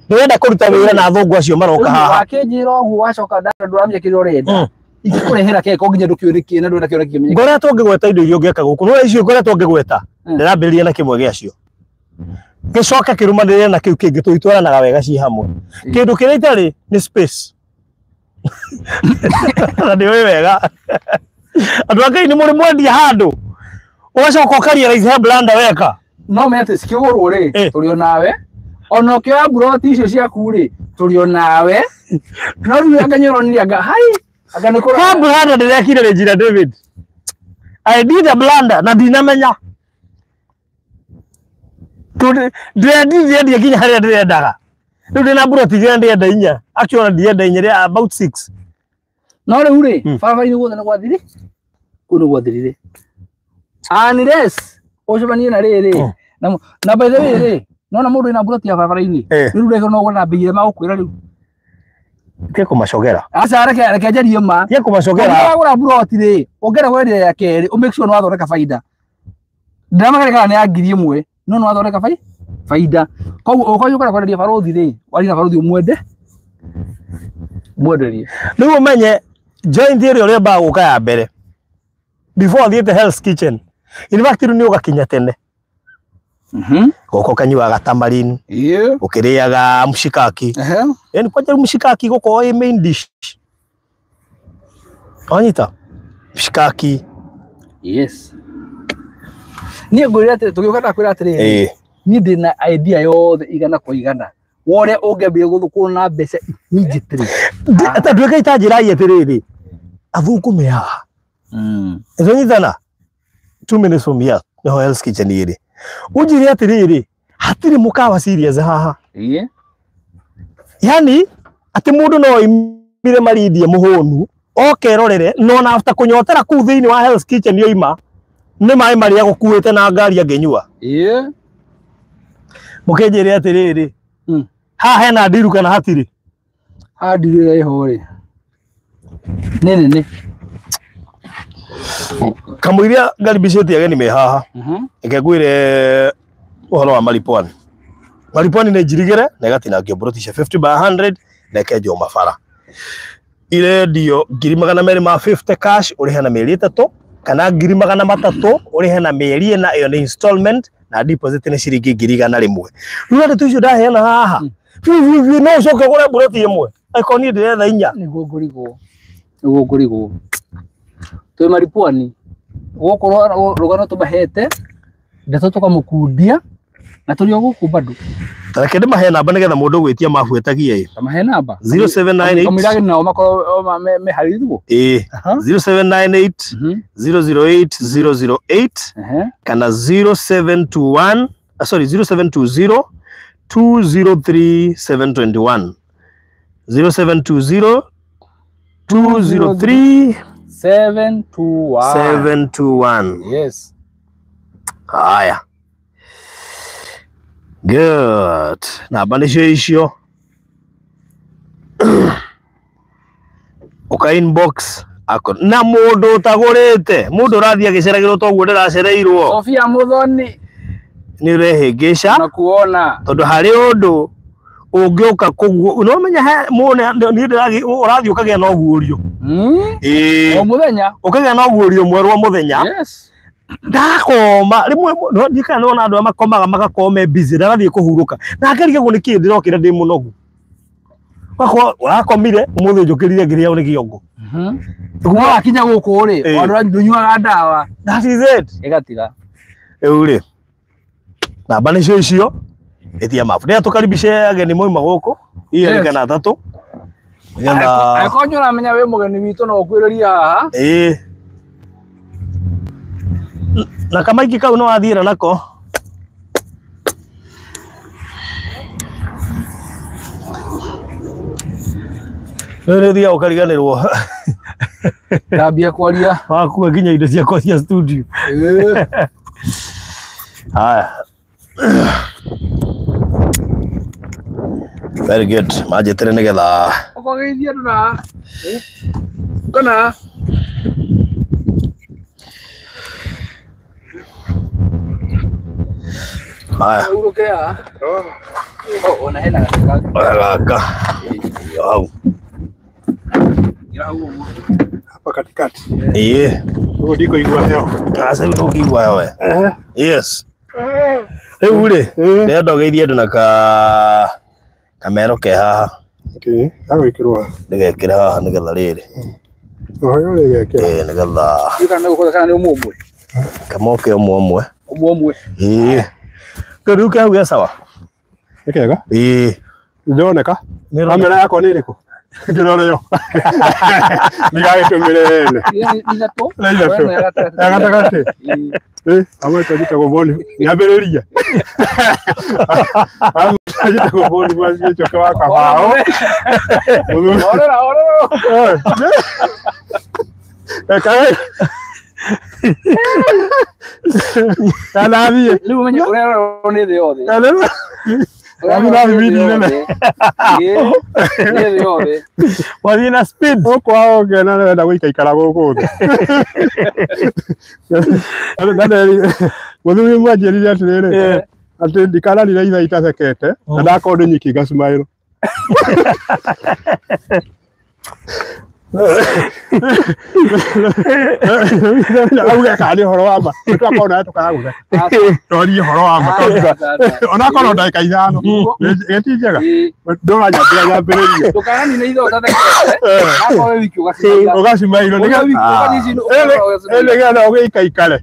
Ndĩrenda kũruta wĩra na athũngũ acio maroka haha.
Wakĩnjĩra ũguo wacoka ndũramenya kĩrĩa ũrenda. Ingĩkũrehera keko nginya ndũkĩũĩ nĩkĩ na ndũrenda kĩoneki kĩmenyeke.
Ngoretwo ngĩgweta indo iria ũngĩka gũkũ. No icio ngoretwo ngĩgweta. Ndĩrambĩrĩria na kĩmwe gĩacio. Gĩcoke kĩrũmanĩrĩre na kĩu kĩngĩ tũitwaranaga wega ciĩ hamwe. Kĩndũ kĩrĩa itarĩ nĩ space. Na nĩũĩ wega. Andũ a Ngai nĩ mũrĩ mwendia handũ. Ũgacoka ũkarealize he blunder weka.
No menye atĩ cikĩgũrwo rĩ, tũrĩ o nawe. Ona ũkĩoya mburoti icio ciaku rĩ, tũrĩ o nawe. No rĩu anga nĩũronire anga hai, anga nĩ kũra.
He blunder ndĩrekire Regina David. I did a blunder na ndinamenya. Tondũ ndĩrendirie nginya harĩa ndĩrendaga. Rĩu ndĩna mburoti igĩrĩ ndĩrenda inya. Actually ona ndirenda inya, ndĩrenda about 6.
No rĩu rĩ, barabara-inĩ guothe nĩ gwathirire. Kũu nĩ gwathirire. Unless ũcemanie na rĩrĩ. Na by the way rĩ, nona mũndũ wĩna mburoti ya barabara-inĩ. Rĩu ndagĩka no ũgũre na mbei ĩrĩa magũkwĩra rĩu.
Tiga kũmacogera.
Aca reke njarie ma.
Tiga kũmacogera.
Ũngĩgũra mburoti rĩ, ũngĩenda kwendia ya kerĩ, ũ make sure nĩ wathondeka baida. Ndĩramenya kana nĩ ya 1000, no nĩ wathondeka baida. Koguo ũkorwo ũkwenda kwenderia barũthi rĩ, waria na barũthi ũmwende. Mwenderie.
Rĩu ũmenye joint ĩrĩa ũrĩambaga gũka ya mbere. Before thiĩte Hell's Kitchen. In fact rĩu nĩ ũgakinya tene. Gũkũ ũkanyuaga tamarin. Ũkĩrĩaga mshikaki. Yaani kwanja mshikaki gũkorwo ĩ main dish. Wanyita? Mshikaki.
Yes. Niĩ ngwĩre atĩrĩ, tũgĩũka ndakwĩra atĩrĩrĩ. Niĩ ndĩna idea yothe igana kwa igana. Wore ũngĩambia gũthũkũrwo na mbeca immediately.
Ata nduĩka itanjĩra atĩrĩrĩ. Athũngũ me haha. Nĩtwanyitana? 2 minutes from here nĩho Hell's Kitchen ĩrĩ. Ũnjĩre atĩrĩrĩ, hatirĩ mũkawa serious haha. Yaani atĩ mũndũ no oimire Malindi mũhũnu, Okerorere no na after kunyotera kuu thiini wa Hell's Kitchen yoima ni mai maria gukuite na ngari anginyua.
Ĩĩ.
Mukinjire atiriri. Ha hena ndiru kana hatiri?
Ha ndiru ĩrĩa ĩho rĩ. Nĩ nene.
Kamũiria ngaribicĩtie ageni me haha. Reke ngwĩre ũhoro wa Maripwani. Maripwani nĩ njirigĩre na ĩgatinangio mburoti cia 50 by 100 na ĩkenjwo mabara. Irendio 250,000 cash ũrĩhe na mĩeri 3 kana 300,000 ũrĩhe na mĩeri 4, ĩyo nĩ installment na deposit nĩ ciringi 100,000. Rĩu ndeto icio ndaheana haha biũ no ũcoke ũgũre mburoti ĩmwe angĩkorwo niĩ ndĩretha inya.
Nĩguo ngũrigwo. Nĩguo ngũrigwo. Twĩ Maripwani gũkũ rũgano tũmahete ndeto tũkamũkundia na tũrĩ o gũkũ bado.
Reke ndĩmahe namba nĩgetha mũndũ ũgwĩtia mabu etagie ĩ.
Tamahe namba.
0798
Kamũira ageni nao makorwo meharĩirio.
Ĩĩ. 0798 008 008 kana 0721 sorry 0720 203 721. 0720 203
721.
721.
Yes.
Haya. Good. Namba nĩcio icio. Ũka inbox ako na mũndũ ũtagũrĩte, mũndũ ũrathiĩ agĩceragĩrwo toguo ndĩracereirwo.
Sofia Muthoni
Nĩ ũrehĩngĩca
na kuona
tondũ harĩ ũndũ ũngĩũka kũguo no menya niĩ ndĩrathiĩ ũrathiĩ ũkagĩa na ũguũrio.
Ĩĩ. O mũthenya
ũkagĩa na ũguũrio mwerũ o mũthenya.
Yes.
Ndakoma rĩmwe no ndikana nona andũ arĩa makomaga magakorwo me busy ndarathiĩ kũhurũka na ngerigagwo nĩ kĩĩ ndĩrokĩra ndĩ mũnogu. Wakwa ũrakomire ũmũthĩ njũkĩrire ngĩrĩo nĩ kĩongo.
Kuma wakinya gũkũ rĩ andũ ndũnyuaga ndawa.
That is it.
Ĩgatiga.
Rĩu rĩ namba nĩcio icio ĩtia mabu. Rĩrĩa tũkaribice ageni moima gũkũ igĩrĩ kana atatũ.
Angĩkorwo nĩ ũramenya wĩ mũgeni witũ no ũkwĩrĩria haha.
Ĩĩ. Na kamaiki kau no wathiĩra nako. Rĩu nĩ ũthiaga ũkariganĩrwo.
Ndambia kwaria.
Wakua nginya indo ciakwa cia studio. Haya. Very good. Manjĩtĩre nĩgetha
ũkogeithia andũ na kana
Haya.
Uruke haha. Ona hena gaka.
Gaka. Hau.
Hapa katikati.
Ĩĩ.
Huko ndiko igua hewa.
Sasa rĩu ndũkĩigua hewa. Yes. Rĩu rĩ, ndĩrenda ũgeithie andũ na ka kamero ke haha.
Okay, agwĩkĩrwo haha.
Ndĩgekĩre haha nĩgetha rĩrĩ.
Oho rĩgekĩra.
Ĩĩ nĩgetha.
Kana nĩ kana nĩ ũmwe ũmwe.
Kamoke ũmwe ũmwe.
Ũmwe ũmwe.
Ĩĩ. Rĩu kau ge sawa.
Nĩ kega?
Ĩĩ.
Nĩndĩroneka? Kamera yakwa nĩ ĩrĩkũ? Ndĩrore yo. Ndigagĩtũmĩre ene.
Ithatũ.
Nĩ ithatũ. Ya gatagatĩ. Ĩĩ, amwe njĩtagwo Boni. Nyambĩrĩria. Amwe njĩtagwo Boni Gĩchoke wa Kabaũ.
Orera, orera.
Ekae. Kanathiĩ.
Rĩu ũmenye ũrerorwo nĩ thĩ yothe. Nĩ thĩ yothe.
Wathiĩ na speed.
Gũkũ waongena nĩ wenda gũikaikara gũkũ thĩ. Mũthuri ũmwe anjĩrire atĩrĩrĩ, atĩ ndikanarire ithaa itathekete na ndakorwo ndĩ nyiki ngacumaĩrwo. Auge kana nĩ ũhoro wa ma twakorwo nawe tũkaga gũtheka twarie ũhoro wa ma onakorwo ndagĩka 5 gĩti njega ndũranyambĩra nyambĩrĩrie
ndũkananine ithaa ũtathekete akorwo wĩ wiki
ũgacumaĩrwo nĩgetha ũgĩikaikare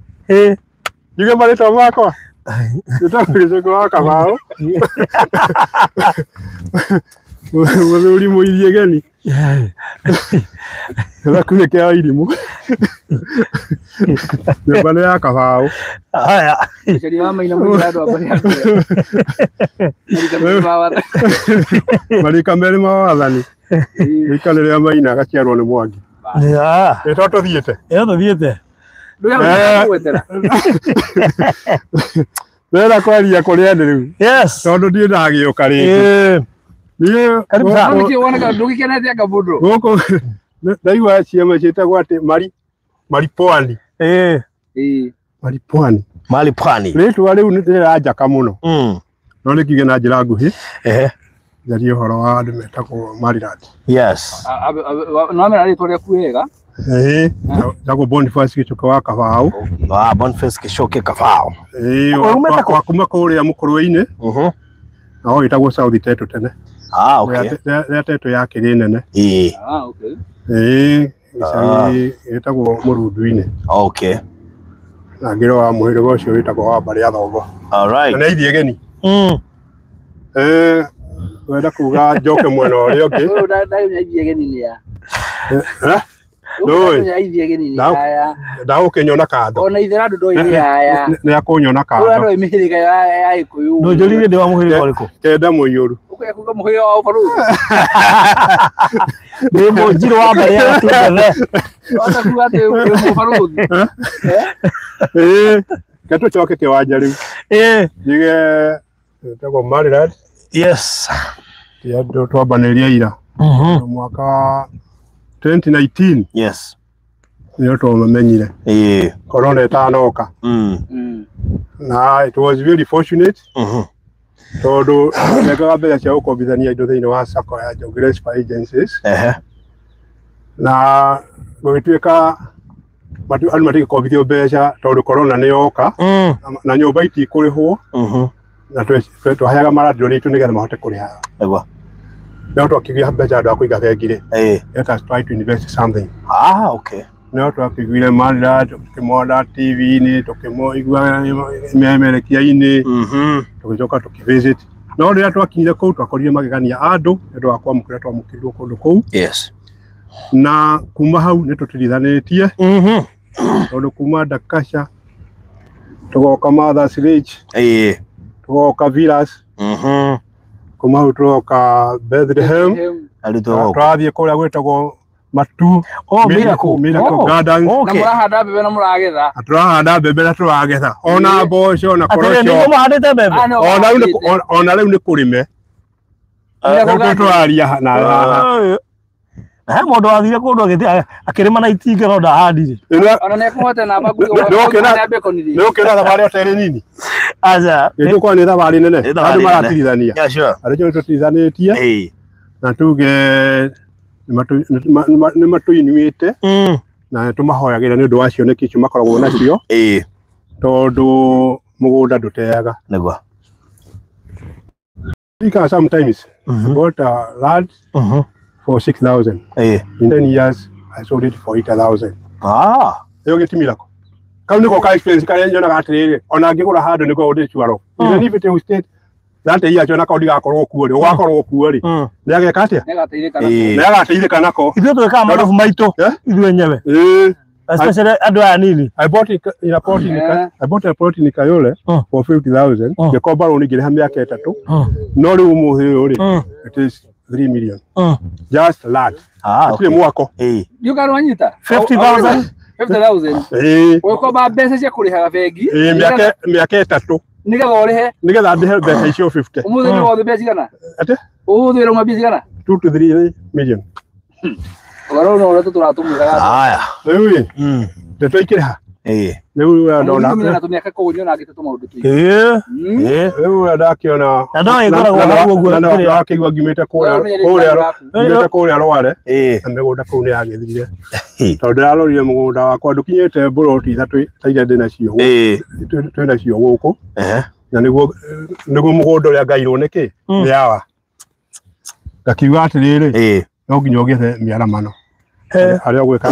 njuge marĩtwa makwa njĩtagwo Gĩcũkũ wa Kabaũ mũthuri mũirie geni gĩthaku kĩa irimũ nyũmba nĩ ya Kabaũ.
Haya.
Marika merĩ ma wathani rika rĩrĩa Maina agaciarwo nĩ Mwangi.
Yeah.
Ĩ to tũthiĩte.
Ĩyo tũthiĩte.
Ndũgwetera.
Ndĩrenda kwaria kũrĩa ndĩ rĩu.
Yes.
Tondũ ndiĩ ndagĩũka rĩngĩ.
Eh.
Niĩ
Karibu sana.
Nĩkĩ woneka ndũgĩkenete anga mũndũ.
Gũkũ ndaigua ciama ciĩtagwo atĩ mari mari pwani.
Eh.
Ĩĩ.
Mari pwani.
Mali pwani.
Rĩtwa rĩu nĩ rĩranjaka mũno. No nĩ kiuge na njĩra nguhĩ.
Eh.
Njarie ũhoro wa andũ metagwo Maryland.
Yes.
No amera rĩtwa rĩaku wega.
Ĩĩ, njagwo Boniface Gĩchũke wa Kabaũ.
Ah, Boniface Gĩchũke Kabaũ.
Ĩĩ,
Umĩte kũ?
wa kuma kũrĩa Mũkũrwe-inĩ. Na wĩtagwo South Teto tene.
Ah, okay.
Rĩa Teto yakĩrĩ nene.
Ĩĩ.
Ah, okay.
Ĩĩ, gĩcagi gĩtagwo Mũrundu-inĩ.
Okay.
Na ngĩrwo wa mũhĩrĩga ũcio wĩtagwo wa mbarĩ ya Thongo.
All right.
Na nĩ ithiĩ ageni. Wenda kuga njoke mwena ũrĩa ũngĩ.
Ũyũ ndamenya ithiĩ ageni nĩ ya.
Eh?
Ndũĩ. Ithiĩ ageni nĩ aya.
Ndagũkĩnyona kando.
Ona itherandũ ndoĩ nĩ aya.
Nĩ akũnyona kando.
Ũyũ ndoĩ mĩhĩrĩga ya Gĩkũyũ.
Ndũnjũririe ndĩ wa mũhĩrĩga ũrĩkũ?
Kenda mũiyũru.
Ũkũya kuga mũhĩrĩga wa ũbarũthi.
Ndĩ mũnjirũ wa mbarĩ ya Gatumbethe.
Wahota kuga atĩ wĩ mũbarũthi.
Ĩĩ. Reke tũcoke kĩwanja rĩu.
Ĩĩ.
Njige ĩtagwo Maryland.
Yes.
Ti andũ twambanĩria ira. Mwaka wa 2019.
Yes.
Nĩo twamenyire.
Ĩĩ.
Corona ĩtanoka. Na it was very fortunate. Tondũ nekaga mbeca cia gũkombithania indo thĩinĩ wa sacco ya Jongres Agencies. Na gũgĩtuĩka andũ matigĩkombithio mbeca tondũ corona nĩ yoka na nyũmba itikũrĩhwo na twaheaga marandiũri itũ nĩgetha mahote kũrĩha.
Nĩguo.
No twakĩgĩa mbeca andũ a kũiga bengi rĩ. Let us try to invest something.
Ah, okay.
No twakĩiguire Maryland, tũkĩmona TV-inĩ, tũkĩmoigua memerekia-inĩ, tũgĩcoka tũkĩvisit. No rĩrĩa twakinyire kũu twakorire magegania andũ nĩ ũndũ wa kwamũkĩra twamũkĩrirwo kũndũ kũu.
Yes.
Na kuma hau nĩ tũtirithanĩtie. Tondũ kuma Dakasha tũgoka Mothers Ridge.
Ĩĩ.
Tũgoka Villas. Kuma hau tũgoka Bethlehem. Tũrathiĩ kũrĩa gwĩtagwo Matu.
Oh, Miracle.
Miracle Gardens.
Na mũrahanda mbembe na mũragetha.
Tũrahanda mbembe na tũragetha. Ona mboco na korosho.
Atĩrĩ, nĩguo mũhandĩte mbembe?
Ona rĩu nĩ kũrĩme. Rĩu tũraria na haha.
Na he mũndũ wathire kũndũ akĩrĩma na itinga no ndahandire.
Ona nĩ ekũhota namba
Nĩ ũkĩona thabarĩ ota ĩrĩ nini?
Aca.
Nĩ tũkorwo nĩ thabarĩ nene. Andũ maratirithania.
Yeah, sure.
Andũ nĩ tũtirithanĩtie. Na tuge nĩ matũinuĩte na tũmahoyagĩra nĩ ũndũ wa cioneki icio makoragwo nacio. Tondũ mũgũnda ndũteaga.
Nĩguo.
Ika sometimes bought a land for 6,000. In 10 years I sold it for 8,000.
Ah.
Ĩyo gĩtimirako. Kau nĩko ka experience karĩa nyonaga atĩrĩrĩ, ona ngĩgũra handũ nĩko ndĩciarwo. Even if it will state that year ona kau ndigakorwo kuo rĩ, ũgakorwo kuo rĩ. Nĩ ageka atĩa?
Nĩ
agateithĩka nako.
Ithuĩ twĩkaga mathabu maitũ ithuĩ enyewe. Especially andũ aya nini.
I bought it in a plot in I bought a plot in Kayole for 50,000. Ngĩkomba rũni ngĩrĩha mĩaka ĩtatũ. No rĩu ũmũthĩ ũyũ rĩ, it is 3 million. Just land.
Ah,
okay. Mwako.
Ndiũka nĩwanyita?
50,000.
50,000.
Ĩĩ.
Ũgĩkomba mbeca cia kũrĩhaga bengi.
Ĩĩ, mĩaka ĩtatũ.
Nĩgetha ũrĩhe.
Nĩgetha ndĩhe mbeca icio 50.
Ũmũthĩ nĩ wothe mbeca cigana?
Atĩ?
Ũmũthĩ ũrauma mbeca cigana?
2 to 3 million.
Ũgarũ no ũrĩa tũratũmwĩraga.
Haya.
Rĩu ĩ. Ndeto ikĩrĩha.
Ĩĩ.
Rĩu ũrĩa ndona.
Ndona tũmĩaka kũu nyona ngĩte tũmaũndũ tũingĩ.
Ĩĩ. Ĩĩ.
Rĩu ũrĩa ndakĩona.
Na no ĩkoragwo hau ũguo.
Na ndakĩigua ngimĩte kũrĩa kũrĩa Rware.
Ĩĩ.
Na mĩgũnda kũu nĩ yagĩthirire. Tondũ ndĩrarorire mũgũnda wakwa ndũkinyĩte mburoti ithatũ ta iria ndĩ nacio.
Ĩĩ.
Twĩ nacio gũkũ. Na nĩguo mũgũnda ũrĩa ngairwo nĩkĩ? Nĩ awa. Ngakiuga atĩrĩrĩ.
Ĩĩ.
No nginya ũgĩethe mĩaramano. Harĩa ũgwĩka.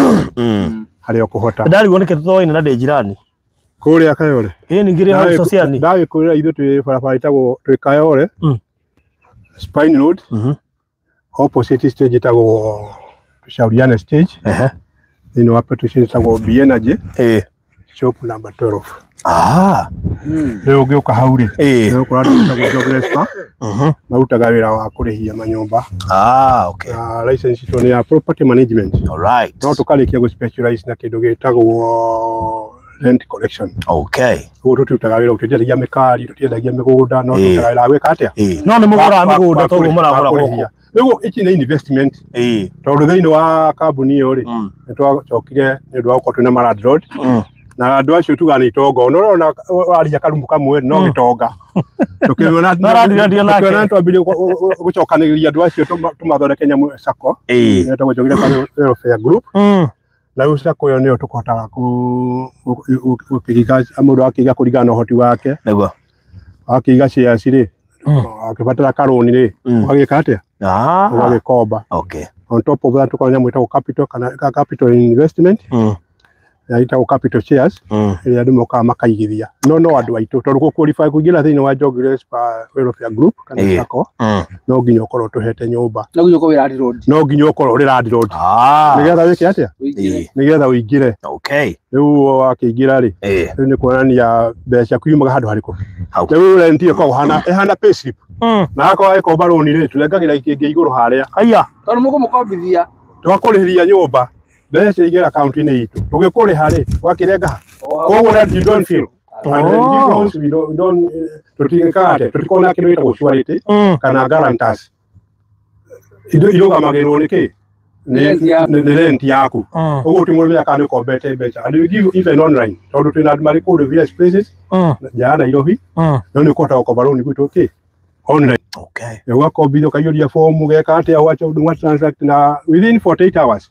Harĩa ũkũhota.
Ndarigwo nĩkĩ tũtoaine na ndĩ jirani.
Kũrĩa Kayole.
Ĩĩ ningĩ hau Sociani.
Ndagĩkũrĩra ithuĩ twĩ barabara ĩtagwo twĩ Kayole. Spine Road. Opposite stage ĩtagwo Shauriana stage. Thĩinĩ wa petrol station ĩtagwo B Energy.
Ĩĩ.
Shop number 12.
Ah.
Rĩu ũngĩũka hau rĩ,
Ĩĩ.
nĩ ũkora andũ metagwo Jogrespa, marutaga wĩra wa kũrĩhia manyũmba.
Ah, okay.
Na license itũ nĩ ya property management.
All right.
No tũkarĩkia gũ specialize na kĩndũ gĩtagwo rent collection.
Okay.
Koguo tũtirutaga wĩra, tũtiendagia mĩkari, tũtiendagia mĩgũnda, no
Ĩĩ.
tũrutaga wĩra wa gwĩka atĩa?
Ĩĩ. No nĩ mũgũraga mĩgũnda toguo mũragũra gũkũ.
Rĩu ici nĩ investment,
Ĩĩ.
tondũ thĩinĩ wa kambuni ĩyo rĩ, nĩ twacokire nĩ ũndũ wa gũkorwo twĩna ma landlord, na andũ acio tugaga nĩ itonga, ona ũrona waria karumu kamwe no gĩtonga. Tũkĩona
No landlord nake.
tũkĩona twambirie gũcokanĩrĩria andũ acio tũmathondeke nyamũ sacco, ĩtagwo Jogrespa Welfare Group. Na rĩu sacco ĩyo nĩyo tũkũhotaga gũkĩiga mũndũ akĩiga kũringana na ũhoti wake.
Nĩguo.
Akĩiga shares rĩ, akĩbatara karũni rĩ, ũgagĩka atĩa?
Ah.
Ũgagĩkomba.
Okay.
On top of that tũkorwo nyamũ ĩtagwo capital kana capital investment, ĩtagwo capital shares, ĩrĩa andũ mokaga makaigithia, no andũ aitũ, tondũ gũ qualify kũingĩra thĩinĩ wa Jogrespa Welfare Group kana sacco, no nginya ũkorwo ũtũhete nyũmba,
No nginya ũkorwo wĩ landlord.
no nginya ũkorwo ũrĩ landlord.
Ah.
Nĩgetha wĩke atĩa?
Ũingĩre.
Nĩgetha ũingĩre.
Okay.
Rĩu wakĩingĩra rĩ, rĩu nĩ kuonania mbeca ciaku yumaga handũ harĩkũ.
Hau.
Rĩu rent ĩyo ĩkoragwo ĩhana payslip, na akorwo ĩkomba rũni rĩ, tũrengagĩra ikĩngĩ igũrũ harĩa.
Haya.
Tondũ mũkũmũkombithia.
Tũgakũrĩhĩria nyũmba, mbeca igĩra akaunti-inĩ itũ, tũgĩkũrĩha rĩ, ũgakĩrenga ha? Koguo rent you don't feel. And then difference, we don't, tũtigĩkaga atĩa, tũtikoragwo na kĩndũ gĩtagwo surety kana guarantors. Indo irũgamagĩrĩrwo nĩ kĩ?
Rent yaku.
Nĩ rent yaku. Ũguo ti mũndũ kana nĩ ũkombete mbeca. And we give even online, tondũ twĩna andũ marĩ kũndũ various places, nja ya Nairobi, no nĩ ũkũhota gũkomba rũni gwitũ kĩ? Online.
Okay.
Ũgakombithio, ũkaiyũria fomu, ũgeka atĩa, ũgacha transact na within 48 hours,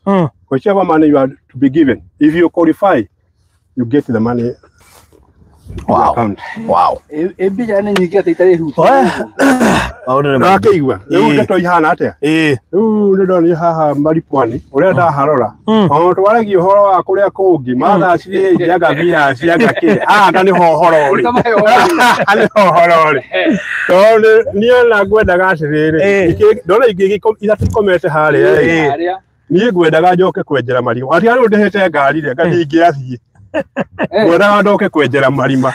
whichever money you are to be given, if you qualify, you get the money in your
Wow.
account.
Wow.
Ĩ mbia nĩ nyingĩ atĩ itarĩ huti.
Maũndũ nĩ maingĩ.
Ũrakĩigua rĩu ndeto ihana atĩa?
Ĩĩ.
Rĩu nĩ ndonire haha Maripwani ũrĩa ndaharora, o twaragia ũhoro wa kũrĩa kũngĩ mathacirĩ anga mbia anga kĩ, haha ta nĩho ũhoro ũrĩ, haha nĩho ũhoro ũrĩ, tondũ niĩ ona ngwendaga atĩrĩrĩ, ndona ingĩ ithatũ ikomete harĩa ĩ,
Harĩa.
niĩ ngwendaga njoke kwenjera marima, ati rĩu ndĩhĩte ngari rĩ, anga ndingĩathiĩ, ngwendaga ndoke kwenjera marima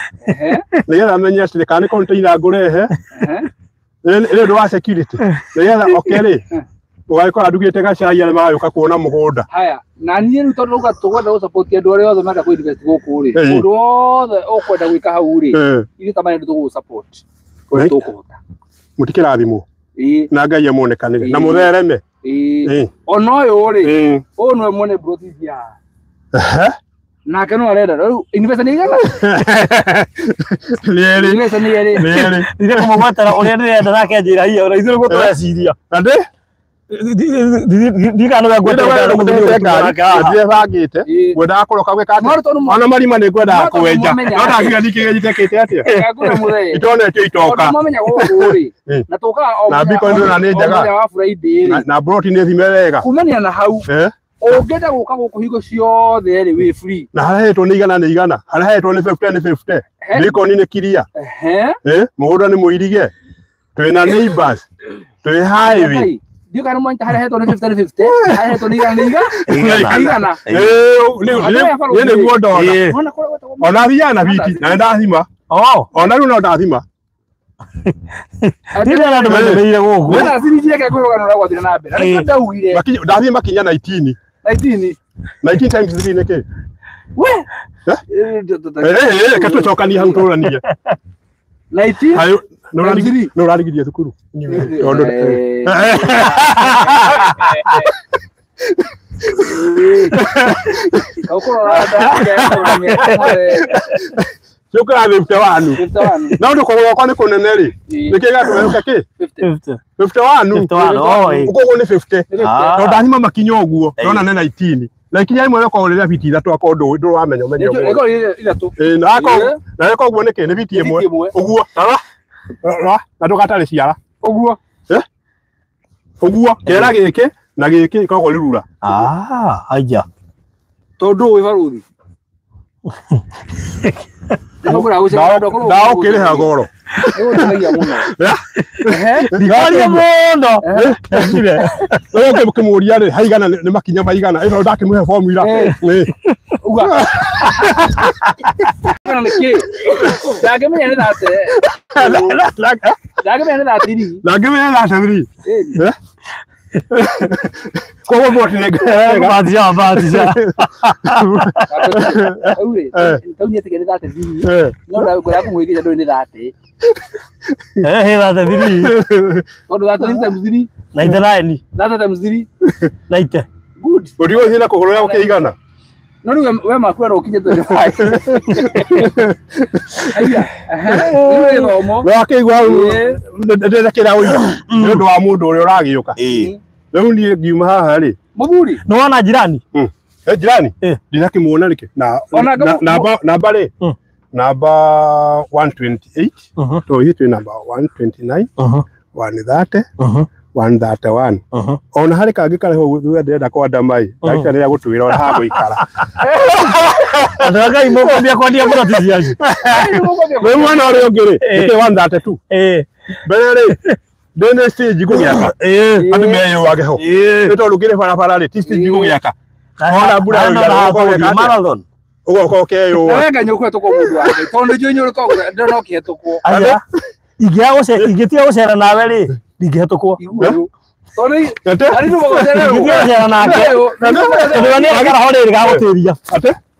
nĩgetha menye atĩrĩ kana nĩ container ngũrehe, nĩ ũndũ wa security, nĩgetha oke rĩ, ũgagĩkora ndugĩte gacai arĩa magagĩũka kuona mũgũnda.
Haya, na niĩ rĩu tondũ rauga tũkwenda gũ-support andũ arĩa othe marenda kũ-invest gũkũ rĩ,
Ĩĩ.
ũndũ wothe ũkwenda gwĩka hau rĩ, ithuĩ ta marĩa tũgũgũ-support ũrĩa tũkũhota.
Mũtikĩrathimwo
Ĩĩ.
na Ngai amuonekanĩre na
Ĩĩ.
mũthereme.
Ĩĩ.
Ĩĩ.
Ona ũyũ rĩ,
Ĩĩ.
ũyũ nĩwe mwene plot ici haha. Nake no arenda rĩu investor nĩ igana?
Nĩ erĩ.
Investor nĩ erĩ.
Nĩ erĩ.
Ndire kũmũgwetera ũrĩa ndĩrenda nake anjĩra hiya ũrĩa ithuĩ nĩguo tũreciria.
Na ndĩ
Ndikana nĩwe ngwetera mũthuri ũyũ nake haha.
Ndĩrebangĩte
Ĩĩ.
ngwendaga kũroka gwĩka
No
atĩa?
tondũ
Ona marima nĩ ngwendaga
No tondũ
kwenja,
mwamenya
no ndakiuga ndikĩgĩtekĩte atĩa,
Ngakũra mũthee.
itonetio itoka.
Tondũ mwamenya gũkũ rĩ,
Ĩĩ.
na tũkaga o
Na
mũthenya-
Bitcoin ndĩrona nĩ
o
njega.
mũthenya wa Friday rĩ,
Na broti nĩ thime wega.
kumania na hau, ũngĩenda gũka gũkũ hingo ciothe rĩ, wĩ free.
Na harĩa hetwo nĩ igana nĩ igana, harĩa hetwo nĩ 50 nĩ 50, bacon nĩ kiria, mũgũnda nĩ mũirige, twĩna neighbors, twĩ highway.
Ngai, ndiũ kana mwanyita harĩa hetwo nĩ 50 nĩ 50, harĩa hetwo nĩ igana nĩ
Igana.
igana.
Ĩĩ, niĩ nĩguo ndona.
Ĩĩ.
Wona kũrĩa gwĩtagwo
Ona thiaga na biti na nĩndathima,
Oh.
ona rĩu no ndathima.
Ndire andũ magereire gũkũ.
Wona ciringi yake kwĩrũgano ũrĩa gwathire na mbere. Na nĩkĩo ndaugire
Ndathiĩ makinya 19.
19.
19 times 3 nĩ kĩ?
We.
Eh? Reke tũcokanie hau tũranie.
19.
Hayũ, nĩ ũrarigirie thukuru tondũ Cũkĩra 51.
51.
Na ũndũ kũgũrũ gwakwa nĩ kũnene rĩ, nĩkĩ gĩgatũme kĩ?
50.
51.
51. Oh, ĩĩ.
Ũguo nĩ 50.
Ah.
Tondũ ndathima makinya ũguo,
Ĩĩ.
ndona nĩ 19. Na ikinya rĩmwe rĩkoragwo rĩrĩa biti ithatũ akorwo ndũramenya ũmenye ũguo.
Ithatũ.
Ĩĩ, na akorwo na ĩkorwo ũguo nĩ kĩ? Nĩ biti ĩmwe.
Biti ĩmwe.
Ũguo, rora. Rora, na ndũgatarĩ ciara.
Ũguo.
Ũguo, kĩara gĩkĩ na gĩkĩ ikoragwo rĩrura.
Ah, aya.
Tondũ wĩ barũthi.
Ndaũkĩrĩha goro.
Nĩgũteithagia mũno.
Ndikaria mũno.
Rĩu ũkĩmũria rĩ haigana nĩ makinya maigana ĩno ndakĩmũhe fomu ira.
Uga. Kana nĩ kĩ? Ndangĩmenya nĩ thate. Ndangĩmenya nĩ 33.
Ndangĩmenya nĩ 33. Koguo mũtinengera.
Bahatisha bahatisha.
Rĩu rĩ, tau nĩetĩkia nĩ 33. No ndangĩkora kũmwĩkĩra ndũĩ nĩ 30.
Eh, 33.
Tondũ 33 times 3.
99.
30 times 3.
90.
Good.
Ũtigũthiĩ na kũgũrũ ya gũkĩigana.
No rĩu we maku no ũkinye 25. Aya. Rĩu gĩthomo.
Wakĩigua hau ndĩrekĩra ũira nĩ ũndũ wa mũndũ ũrĩa ũragĩũka. Rĩu niĩ ngiuma haha rĩ.
Mũthuri.
Nĩ wona jirani?
Jirani? Ndinakĩmuona nĩkĩ? Na namba rĩ? Namba 128. To ithuĩ twĩ namba 129. 130. 131. Ona harĩ kangĩ karĩ thutha ndĩrenda kwanda mai. Ndagĩtarĩ nĩ agũtwĩra ũrĩa hagũikara.
Andũ a Ngai mũkwambia kwendia buroti cianyu.
Rĩu mwana ũrĩa ũngĩ rĩ, nĩkĩ 132. Mbere rĩ, ndĩ stage gũgĩaka. Andũ meyũage ho. Nĩ tondũ ngĩrĩ barabara rĩ, ti stage gũgĩaka. Ona mbura yoira
marathon.
Ũgoka ũkeyũa.
Nawe Ngai nĩũkũhetũkwo mũndũ wa Ngai. Tondũ nĩnjũĩ nĩũrĩkoragwo ndĩrona ũkĩhetũkwo.
Aca. Ingĩtiga gũcera nawe rĩ, ndingĩhetũkwo.
Tondũ arĩ
Ingĩtiga gũcera nake. Tondũ nĩ ekara ho rĩrĩ gagũtĩria.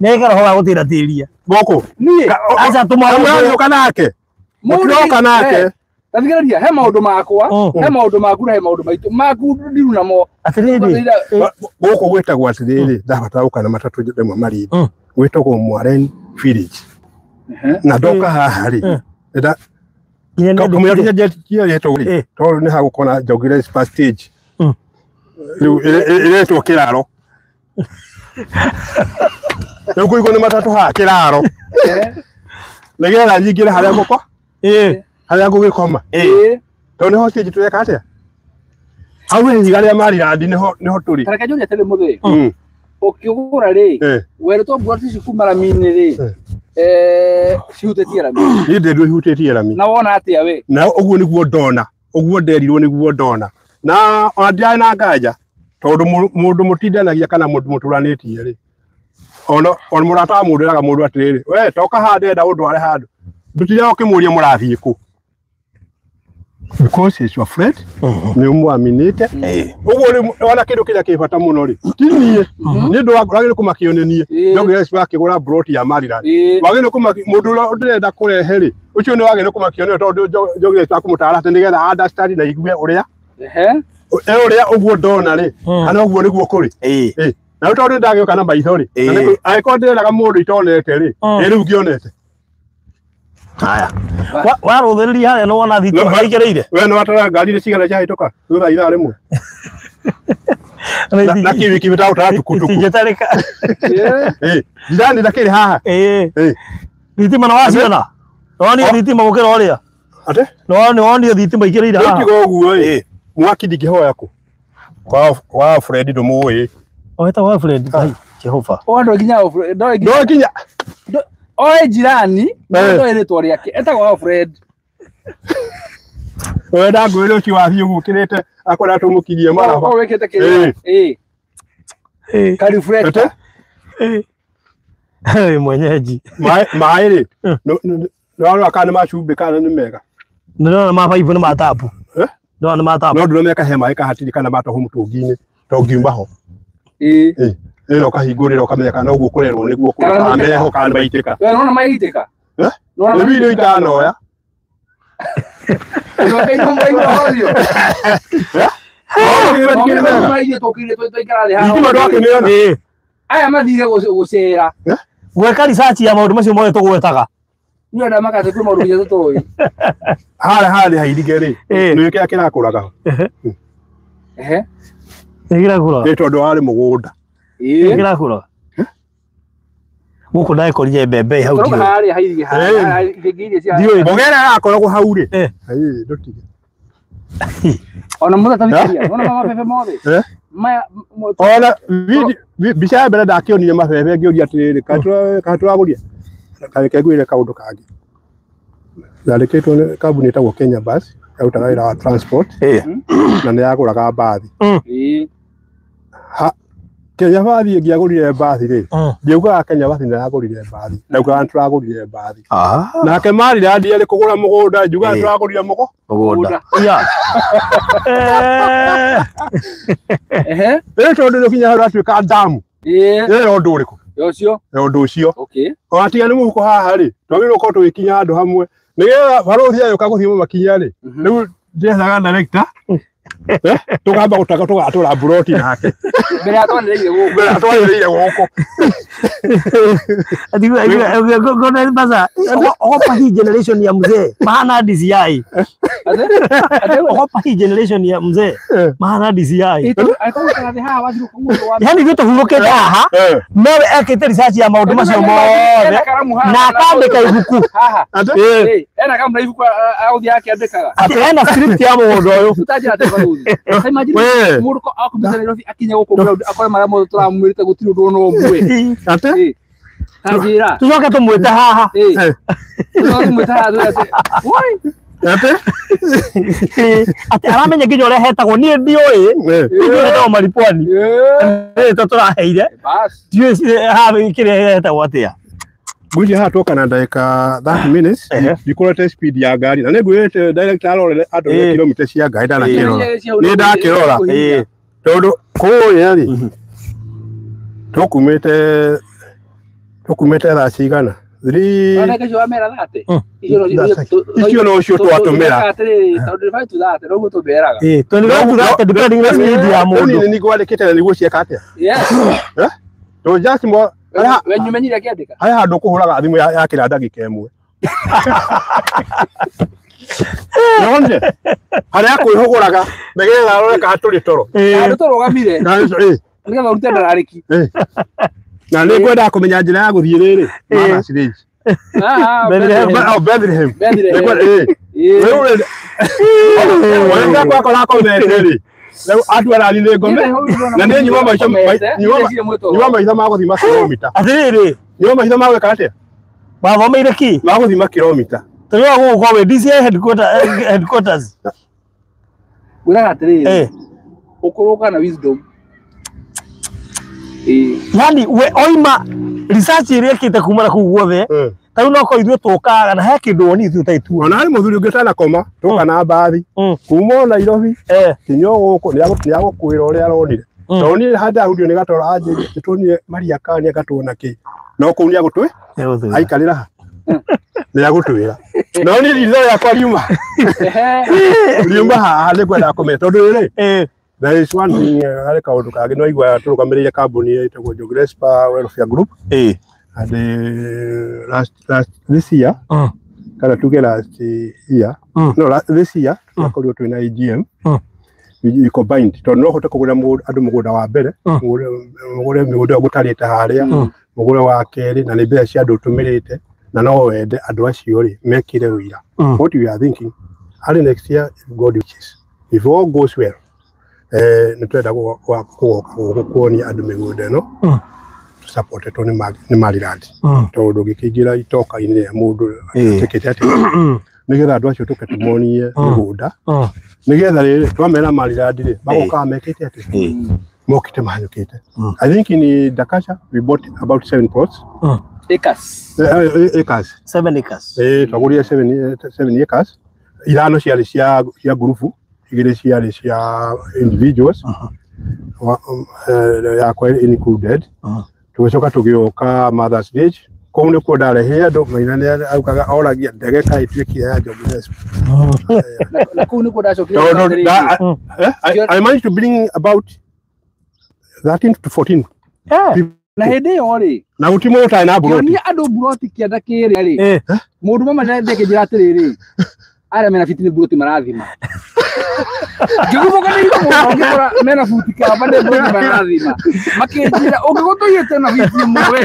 Nĩ ekara ho gagũtĩra tĩria.
Gũkũ.
Niĩ.
Aca tũmwarĩ.
Mũragĩũka nake. Mũroka nake.
Tathikĩrĩria, he maũndũ makwa, he maũndũ maku na he maũndũ maitũ. Maku ndiru namo.
Atĩrĩrĩ.
Gũkũ gwĩtagwo atĩrĩrĩ, ndabatara gũka na matatũ rĩmwe Malindi. Gwĩtagwo Mwaren Village. Na ndoka haha rĩ, kamũira njenjetie rĩtwa rĩ, tondũ nĩ hagũkorwo na Njogire Spa stage. Rĩu ĩretwo kĩraro. Rĩu kũigwo nĩ matatũ haha kĩraro. Nĩgetha nyingĩre harĩa ngũkwa. Harĩa ngũgĩkoma. Tondũ nĩho stage tũreka atĩa? Hau he ihiga rĩa Marilandi nĩho tũrĩ.
Ta reke njũrie atĩrĩ mũthĩ. Ũkĩgũra rĩ, werĩtwo mburoti ici kuma rami-inĩ rĩ, cihutĩtie rami.
Niĩ ndĩrwo ihutĩtie rami.
Na wona atĩa we?
Na ũguo nĩguo ndona. Ũguo nderirwo nĩguo ndona. Na ona ndirarĩ na nganja tondũ mũndũ mũtindanagia kana mũndũ mũtũranĩtie rĩ. Ona mũrata wa mũndũ eraga mũndũ atĩrĩrĩ, we toka haha ndĩrenda ũndware handũ. Ndũtindaga ũkĩmũria mũrathiĩ kũ. Because he's your friend, nĩ ũmwaminĩte. Ũguo rĩ ona kĩndũ kĩrĩa kĩ bata mũno rĩ, ti niĩ, nĩ ũndũ wagĩrĩirwo kũmakio nĩ niĩ. Njogire akĩgũra broti ya Maryland. Wagĩrĩirwo kũmakio mũndũ ũrĩa ũndĩrenda kũrehe rĩ, ũcio nĩ wagĩrĩirwo kũmakio nĩwe tondũ Njogire akũmũtara atĩ nĩgetha understand na igue ũrĩa ũrĩa ũguo ndona rĩ, kana ũguo nĩguo kũrĩ. Na rĩu tondũ ndagĩũka na maitho rĩ, angĩkorwo ndĩreraga mũndũ itonete rĩ, ĩ rĩu ngĩonete.
Haya. Warũthĩrĩria harĩa nĩ wona thitima ĩingĩrĩire.
We nĩ watara ngari nĩ cigana ciahĩtũka thutha ithaa rĩmwe. Na kiwiki gĩtagũtara tukutuku.
Itingĩtarĩka.
Jirani ndakĩrĩ haha.
Thitima nĩ waciona? Nĩwonire thitima gũkĩra ũrĩa?
Atĩ?
Nĩwonire thitima ĩingĩrĩire haha?
Tiga ũguo ĩ, mwaki ndingĩhoya kũ? Kwa Fred ndũmũĩ.
Wetagwo Alfred? Ngai, Jehova.
O ndũ nginya Alfred,
ndũ nginya
oe jirani, ndoĩ rĩtwa rĩake, etagwo Alfred.
We ndangwĩra ũcio wathiĩ ũguo ũkĩrĩte akwenda tũmũkinyie maraba.
O wĩkĩte kĩrĩa. Ka reflector.
Mwenyeji.
Maĩ rĩ, nĩwarora kana nĩ ma cumbĩ kana nĩ mega.
Nĩndĩrona ma baibũ nĩ ma tapu. Ndĩrona nĩ ma tapu.
No ndũrona kahe maĩ kahatiri kana matohu mũtũngi-inĩ to ngiuma ho. Ĩno ũkahingũrĩra ũkamenya kana ũguo kũrerwo nĩguo kũrĩ meho kana maitĩka.
We nĩwona maitĩka?
Nĩ video itanoya.
Aya mathire gũcera.
Gwĩka research ya maũndũ macio mothe tũgwetaga.
Nĩ makate kwĩ maũndũ nginya tũtoĩ.
Harĩa harĩa hairige rĩ, nĩ kĩrĩa kĩrakũraga ho.
Nĩ kĩrakũraga?
Nĩ tondũ warĩ mũgũnda.
Nĩ kĩrakũraga? Gũkũ ndagĩkorire mbembe hau
ndiũĩ. Harĩa hairige harĩa.
Ndiũĩ.
Mũgera arakoragwo hau rĩ. Ndũtige.
Ona mũthata thikĩria, ona mabebe mothe.
Ona mbica ya mbere ndakĩonire mabebe ngĩũria atĩrĩrĩ, kaĩ tũragũria? Reke ngwĩre kaũndũ kangĩ. Yandĩkĩtwo nĩ kambuni ĩtagwo Kenya Bus, yarutaga wĩra wa transport na nĩ yagũraga mbathi. Kenya Bus ĩngĩagũrire mbathi rĩ, ndiaugaga Kenya Bus nĩ yagũrire mbathi, ndaugaga nĩtũragũrire mbathi. Nake Maryland arĩ kũgũra mũgũnda, njugaga nĩtũragũrire
mũgũnda.
Rĩu tondũ nĩ kinya hau ũratuĩka ndamu. Ĩyo ũndũ ũrĩkũ?
Ũcio.
Ũndũ ũcio.
Okay.
Ona tiga nĩ mũhuko haha rĩ, twagĩrĩirwo gũkorwo tũgĩkinya handũ hamwe nĩgetha barũthi agĩũka gũthiĩ makinya rĩ, rĩu ndĩrethaga director tũkamba gũtaka tũgatũra mburoti nake
mbere ya twanĩrĩire gũkũ.
Mbere ya twanĩrĩire gũkũ.
Ogopa hii generation ya mzee mahana DCI. Ogopa hii generation ya mzee mahana DCI. Yani ithuĩ tũhurũkĩte haha nowe ekĩte research ya maũndũ macio mothe na akandĩka ibuku.
Ena karamu na ibuku agũthiĩ akĩandĩkaga.
Atĩ ena script ya mũgũnda ũyũ.
Tũtanjĩra atĩ barũthi. Imagine mũndũ akumĩte Nairobi akinye gũkũ ground akore marĩa mothe tũramwĩrĩte gũtirĩ ũndũ ona ũmwe.
Atĩ?
Tanjĩra.
Tũcoke tũmwĩte haha.
Tũcoke tũmwĩte haha twĩre atĩ, woi.
Atĩ?
Atĩ aramenya nginya ũrĩa hetagwo, niĩ ndiũĩ. Ndiũĩ hetagwo Maripwani. Nĩ tũraheire. Ndiũĩ haha kĩrĩa hetagwo atĩa.
Ngwĩciria haha twoka na ndagĩka 30 minutes, ndikorete speed ya ngari. Na nĩngwĩrĩte director arore andũ kilomita cia ngari ndanakĩrora. Nĩ ndakĩrora. Tondũ kũrĩa rĩ, tũkumĩte thaa cigana? Icio no cio twatũmĩra. Nĩ ngwandĩkĩte na nĩguo cieka atĩa? Tondũ just harĩa handũ ũkũhũraga thimũ yakĩra ndagĩka ĩmwe. Nĩwonire? Harĩa akwĩhũgũraga nĩgetha arore kana tũrĩ toro.
Handũ tũrũgamire. Nĩgetha ũrute ndararĩki.
Na nĩ ngwendaga kũmenya njĩra ya gũthiĩ rĩrĩ. Mother's Ridge. Bethlehem. Rĩu rĩ, wenda gwakora akomete rĩ, rĩu andũ arathiĩ nĩ ngome. Na niĩ nyuma maica nyuma maica ma gũthima kilomita.
Atĩrĩrĩ,
nyuma maica ma gwĩka atĩa?
Wathomeire kĩ?
Ma gũthima kilomita.
Tũrĩ wa gũkũ wĩ DCI headquarters.
Ngwĩraga atĩrĩrĩ, ũkũrũka na wisdom.
Yani we oima research ĩrĩa ĩkĩte kuma na kũu guothe, ta rĩu no korwo ithuĩ tũkaga na he kĩndũ woni ithuĩ ũtarĩ tuona.
Ona harĩ mũthuri ũngĩ ũtanakoma, tũka na mbathi kuma o Nairobi kinya o gũkũ, nĩagũkwĩra ũrĩa aronire. Tondũ niĩ handũ hahundio nĩ gatoro anjĩrire, nĩtuonire Maria kana nĩangatuona kĩ. No kũu nĩagũtwĩ aikarĩra ha nĩagũtwĩra. No niĩ ritho rĩakwa riuma haha nĩngwendaga kũmenya tondũ rĩrĩ, there is one thing, harĩ kaũndũ kangĩ no igua tũrũgamĩrĩire kambuni ĩtagwo Jogrespa Welfare Group. And last this year, kana tuge last year, no this year twakorirwo twĩna AGM. We combined tondũ no ũhote kũgũra andũ mũgũnda wa mbere, mũgũre mĩgũnda ĩyo mũtarĩte harĩa, mũgũre wa kerĩ, na nĩ mbeca cia andũ ũtũmĩrĩte, na no wende andũ acio rĩ mekĩre wĩira. What we are thinking, early next year, if God wishes, if all goes well, nĩ twenda gũgoka gũkũ kuonia andũ mĩgũnda ĩno supportetwo nĩ Maryland. Tondũ ndũngĩkĩingĩra itoka-inĩ rĩa mũndũ atekĩte atĩ nĩgetha andũ acio tũke tũmonie mĩgũnda nĩgetha rĩrĩ twamera Maryland rĩ magokaga mekĩte atĩ mokĩte mahanyũkĩte. I think in Dakasha we bought about 7 plots.
Acres.
Acres.
7 acres.
Twagũrire 7 acres. Ithano ciarĩ cia ngurubu, igĩrĩ ciarĩ cia individuals. Yakwa included. Tũgĩcoka tũgĩũka Mother's Ridge. Kũu nĩkuo ndarehire andũ maina nĩ augaga oragia ndege kaĩ ĩtuĩkire ya Jogrespa.
Na kũu nĩkuo ndacokire.
I managed to bring about 13 to 14.
Na hĩndĩ ĩyo rĩ,
na gũtirĩ mũndũ ũtarĩ na mburoti.
Ngĩonia andũ mburoti kĩanda kĩrĩa rĩ, mũndũ mama ndekĩnjĩra atĩrĩrĩ, arĩa mena fiti nĩ mburoti marathima. Ngĩguthũka nĩ itho mũno ngĩkora mena buti kamba nĩ mburoti marathima. Makĩnjĩra ũngĩgũtũiyĩte na fiti ĩmwe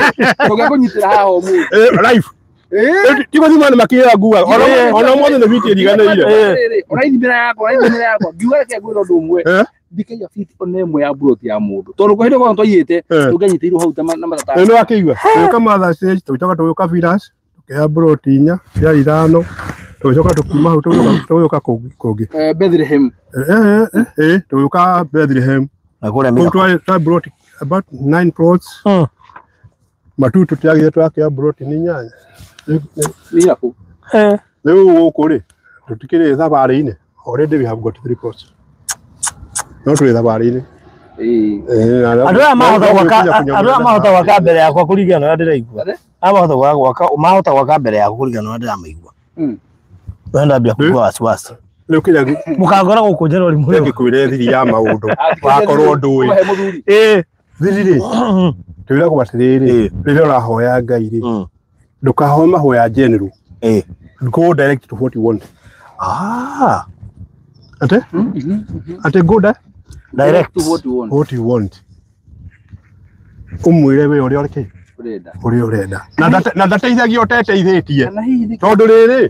tũngĩakũnyitĩra haha ũmũthĩ.
Life. Ti gũthima nĩ makĩra nguaga. Ona ũmũthĩ nĩ fiti ĩriganĩire.
Ũraithimĩra yakwa, ũraithimĩra yakwa. Ngiuga reke ngwĩre ũndũ ũmwe. Ndikaiya fiti ona ĩmwe ya mburoti ya mũndũ. Tondũ kwa hĩndĩ ĩyo twaiyĩte tũngĩanyitĩirwo hau na matata.
Nĩ wakĩigua. Tũgĩũka Mother's Ridge, tũgĩcoka tũgĩũka Villas. Tukĩoya mburoti 4 cia 5 tũgĩcoka tũkiuma hau tũgĩũka kũngĩ
Bethlehem
tũgĩũka Bethlehem
Na kũrĩa
kũu
mĩthako.
twarĩ mburoti about 9 plots. Matu tũtiagire twakĩoya mburoti nĩ 8.
Nĩ kũ?
Rĩu gũkũ rĩ tũtikĩrĩ thabarĩ-inĩ, already we have got 3 plots. No tũrĩ thabarĩ-inĩ.
Andũ aya mahota gwaka mbere yakwa kũringana na ũrĩa ndĩraigua. Aya mahota gwaka mbere yakwa kũringana na ũrĩa ndĩramaigua. We ndambia kũigua wasiwasi.
Rĩu kĩrĩa
Mũkangora gũkũ January mũrĩo.
ngĩkwĩre thiri ya maũndũ wakorwo ndũĩ. Thiri rĩ twĩragwo atĩrĩrĩ, rĩrĩa ũrahoya Ngai rĩ ndũkahoe mahoya general. Go direct to what you want. Ate go
direct
to what you want.
What you want. Umwire we ũrĩa ũrĩ ũrĩa ũrenda. Na ndateithagia ũteteithĩtie. Tondũ rĩrĩ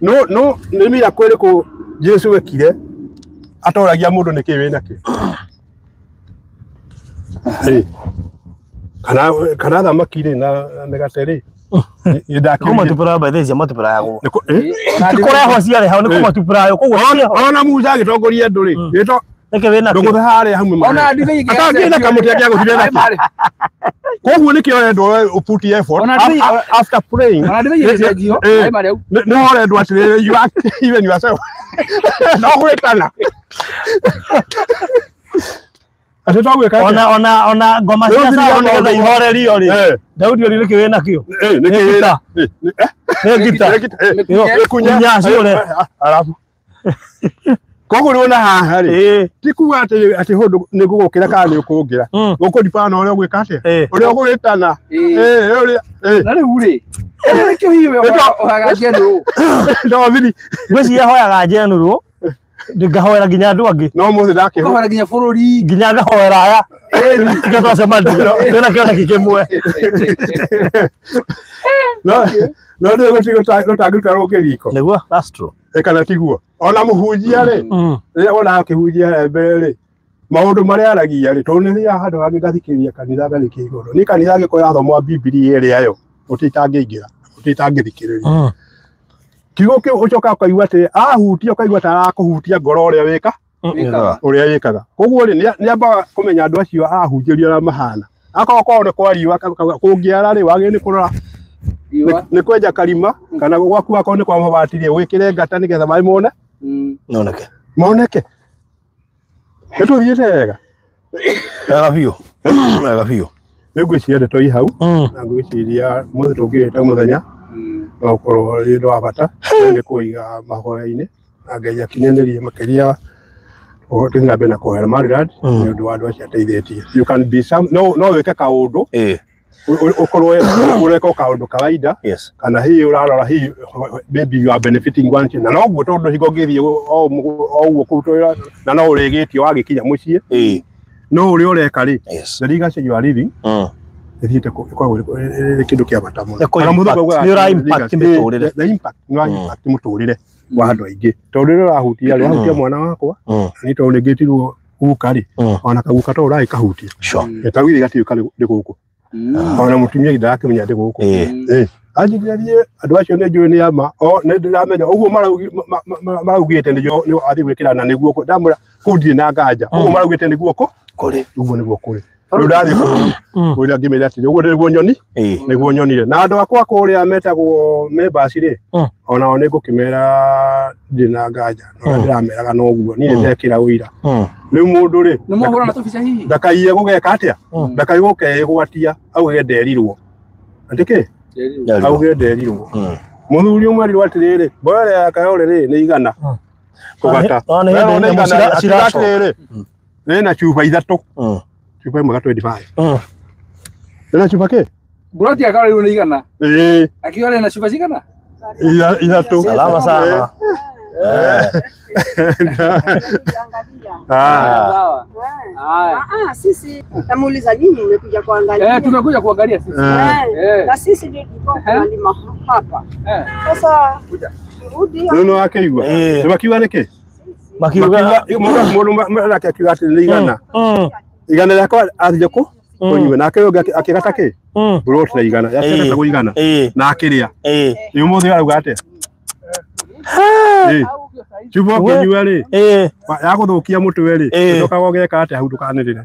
no nĩ miracle ĩrĩkũ Jesu ekire atoragia mũndũ nĩkĩ wĩnakĩo. Kana thamaki rĩ na mĩgate rĩ.
Kũmatupũra by matupũrayagwo. Kũrehwo ciarehwo nĩ kũmatupũrayo koguo
ona Musa agĩtongoria andũ rĩ
nĩkĩ wĩnakĩo.
Ndũgũthe harĩa hamwe
Ona ndibei
atangĩ na kamũtĩ angĩagũthire nakĩo. Koguo nĩkĩo ũrendwo put effort after praying.
Ona ndibei ĩgĩcenjio
nĩ ũrendwo atĩrĩrĩ you act even yourself. No gwĩtana. Atĩ twagwĩka
ona ona ngoma cia Saũlũ nĩgetha ihorerio rĩ Daudi ũrĩ nĩkĩ wĩnakĩo.
Nĩkĩ wĩna
nĩ ngita kunya ciũre.
Arabu koguo rĩ ona haha rĩ ti kuga atĩ atĩ ũndũ nĩ ngũgũkĩra kana nĩ ũkũngĩra gũkũndipana na ũrĩa ũgwĩka atĩa ũrĩa ũgwĩtana
na rĩu rĩ nĩkĩo hihi we ũhoyaga general.
No thiri
ngwĩciria hoyaga general ngahoera nginya andũ angĩ
no mũthĩ ndakĩhoera
ngahoera nginya bũrũri
nginya ngahoera aya nginya twacemania twĩna kĩoneki kĩmwe.
No nĩ gũtangĩruta rũngĩ riko
nĩguo that's true.
Kana tiguo ona mũhunjia rĩ rĩrĩa wonaga akĩhunjia mbere rĩ maũndũ marĩa aragia rĩ tondũ nĩ thiaga handũ hangĩ ngathikĩrĩria kanitha ngarĩkia igũrũ nĩ kanitha angĩkorwo yathomwa Bibilia ĩrĩa yo gũtirĩ itangĩingĩra gũtirĩ itangĩthikĩrĩria kiugo kĩu ũcokaga ũkaigua atĩ ahutia ũkaigua ta arakũhutia ngoro ũrĩa wĩka ũrĩa wĩkaga. Koguo rĩ nĩ ambaga kũmenya andũ acio arahunjĩria ũrĩa mahana akorwo kwao nĩ kwa riũa kũngĩara rĩ wagĩrĩirwo nĩ kũrora nĩ kwenja karima kana gwaku akorwo nĩ kwa mabati rĩ wĩkĩre ngata nĩgetha maĩ mone
moneke
moneke. Nĩ tũthiĩte wega
wega biũ wega biũ.
Rĩu ngwĩciria ndeto ĩ hau na ngwĩciria mũthĩ tũngĩĩta mũthenya no ũkorwo ũrĩ ũndũ wa bata nĩ kũiga mahoya-inĩ na Ngai akinyanĩrie makĩria tũthiĩ na mbere na kũhoera Maryland nĩ ũndũ wa andũ acio ateithĩtie. You can be some no wĩke kaũndũ ũkorwo ũreka kaũndũ kawaida kana hihi ũrarora hihi maybe you are benefiting one thing na noguo tondũ hingo ũngĩthiĩ o ũguo kũu na no ũrĩgĩtio wagĩkinya mũciĩ no ũrĩa ũreka rĩ the legacy you are leaving ĩthiĩte ĩkoragwo ĩrĩ kĩndũ kĩa bata mũno.
Nĩ ũra impact mũtũrĩre.
The impact nĩ ũra impact mũtũrĩre wa andũ aingĩ tondũ rĩrĩa ũrahutia rĩ ũrahutia mwana wakwa nĩ tondũ rĩngĩ guka rĩ ona kaguka to ũragĩkahutia gĩtagwire gatiũka nĩ gũkũ ona mũtumia ndarakĩmenya ndĩ gũkũ anjĩrire thiĩ andũ acio nĩ njũĩ nĩ ama nĩ ndĩramenya ũguo maraugĩte nĩ athiĩ gwĩkĩra na nĩguo ndamwĩra kũu ndirĩ na nganja ũguo maraugĩte nĩguo kũrĩ ũguo nĩguo kũrĩ rĩu ndathiĩ kũrĩa ngĩmĩra atĩrĩ ũguo nĩguo nyoni nĩguo nyonire na andũ akwa kũrĩa metagwo members rĩ onao nĩ ngũkĩmera ndirĩ na nganja no ndĩrameraga noguo niĩ ndekĩra ũira rĩu mũndũ rĩ ndakaiye gũgeka atĩa ndakaiye gũkeĩgwatia auge nderirwo atĩ kĩ auge nderirwo mũthuri ũmwe erirwo atĩrĩrĩ mboera ya Kayole rĩ nĩ igana kũgata atĩrĩrĩ rĩna cuba 3 cuba ĩmwe ga 25 rĩna cuba kĩ
Mburoti ya Kayole nĩ igana akiuga rĩna cuba cigana
3
salama sana.
Sisi namuuliza nyinyi mmekuja kuangalia.
Tumekuja kuangalia sisi.
Na sisi ndio tulikuwa tunalima hapa. Sasa turudi.
Ndio wakeigua. Nĩ makiuga nĩkĩ?
Makiuga
mũndũ akiuga atĩ nĩ igana. Igana rĩakwa athiĩ kũ? Tũnyue nake ũyũ ũngĩ akĩgata kĩ brot na igana yaciagatagwo igana na akĩrĩa nĩ ũmũthĩ arauga atĩa cuba ũkĩnyua rĩ yagũthũkia mũtwe rĩ ũcokaga ũgeka atĩa hau ndũkanĩrĩre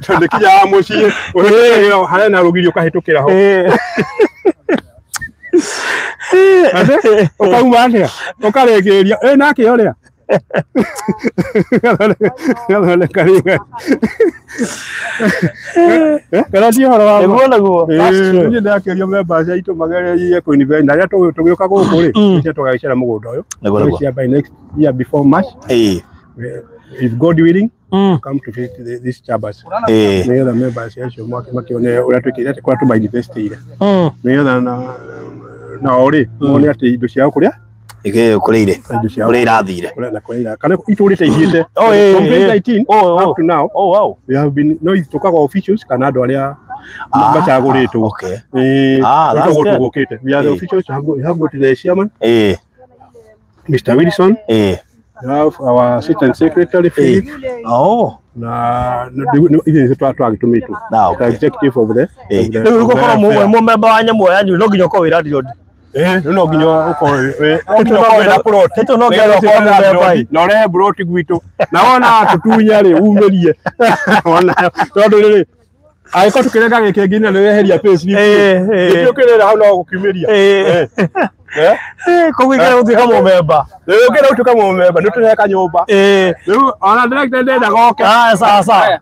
tondũ kinyaga mũciĩ ũhĩtũkĩra harĩa na rũgiri ũkahĩtũkĩra ho ũkauma atĩa ũkarĩngĩrĩria ĩ nake ũrĩa gathondeka rĩga kana ti ũhoro wa
Nĩguo naguo.
Niĩ ndakĩũria members aitũ magererie kũ-invest na rĩrĩa tũgĩũka gũkũ rĩ nĩcio tũgagĩcera mũgũnda ũyũ
Nĩguo naguo.
Tũgĩcera by next year before March if God willing come to visit these chambers nĩgetha members acio makĩone ũrĩa twĩkĩte atĩ kũrĩa tũmainvestĩire nĩgetha nao rĩ mone atĩ indo ciao kũrĩa
Kũrĩa
indo ciao
kũrĩa irathire
kũrĩa na kũrĩa ira kana itũrĩte ithiĩte from 2019 up to now
oh wow
we have been no tũkaga officials kana andũ arĩa macagũrĩtwo
okay that's
tũgũ
good.
tũgũkĩte we are the officials we have got the chairman Mr. Wilson
we
have our assistant secretary Philip
oh
na ithuĩ nĩ twagĩtũmĩtwo
okay.
The executive of the
Rĩu gũkorwo mũmwe memba wa nyamũ yanyu no nginya ũkorwo wĩ landlord
rĩu no nginya ũkorwo wĩna plot
Tĩtũ no nginya ũkorwo wĩ memba
na ũrehe plot gwitũ na wona tũtunya rĩ umĩrie wona tondũ rĩrĩ angĩkorwo tũkĩrenga gĩkĩ nginya nĩ weheria payslip gĩkĩ ũkĩrera hau no gũkiumĩria
koguo ikĩra gũtuĩka mũmemba
rĩu ũkĩra gũtuĩka mũmemba nĩ tũrehe kanyũmba rĩu ona director ndendaga oke
sawa sawa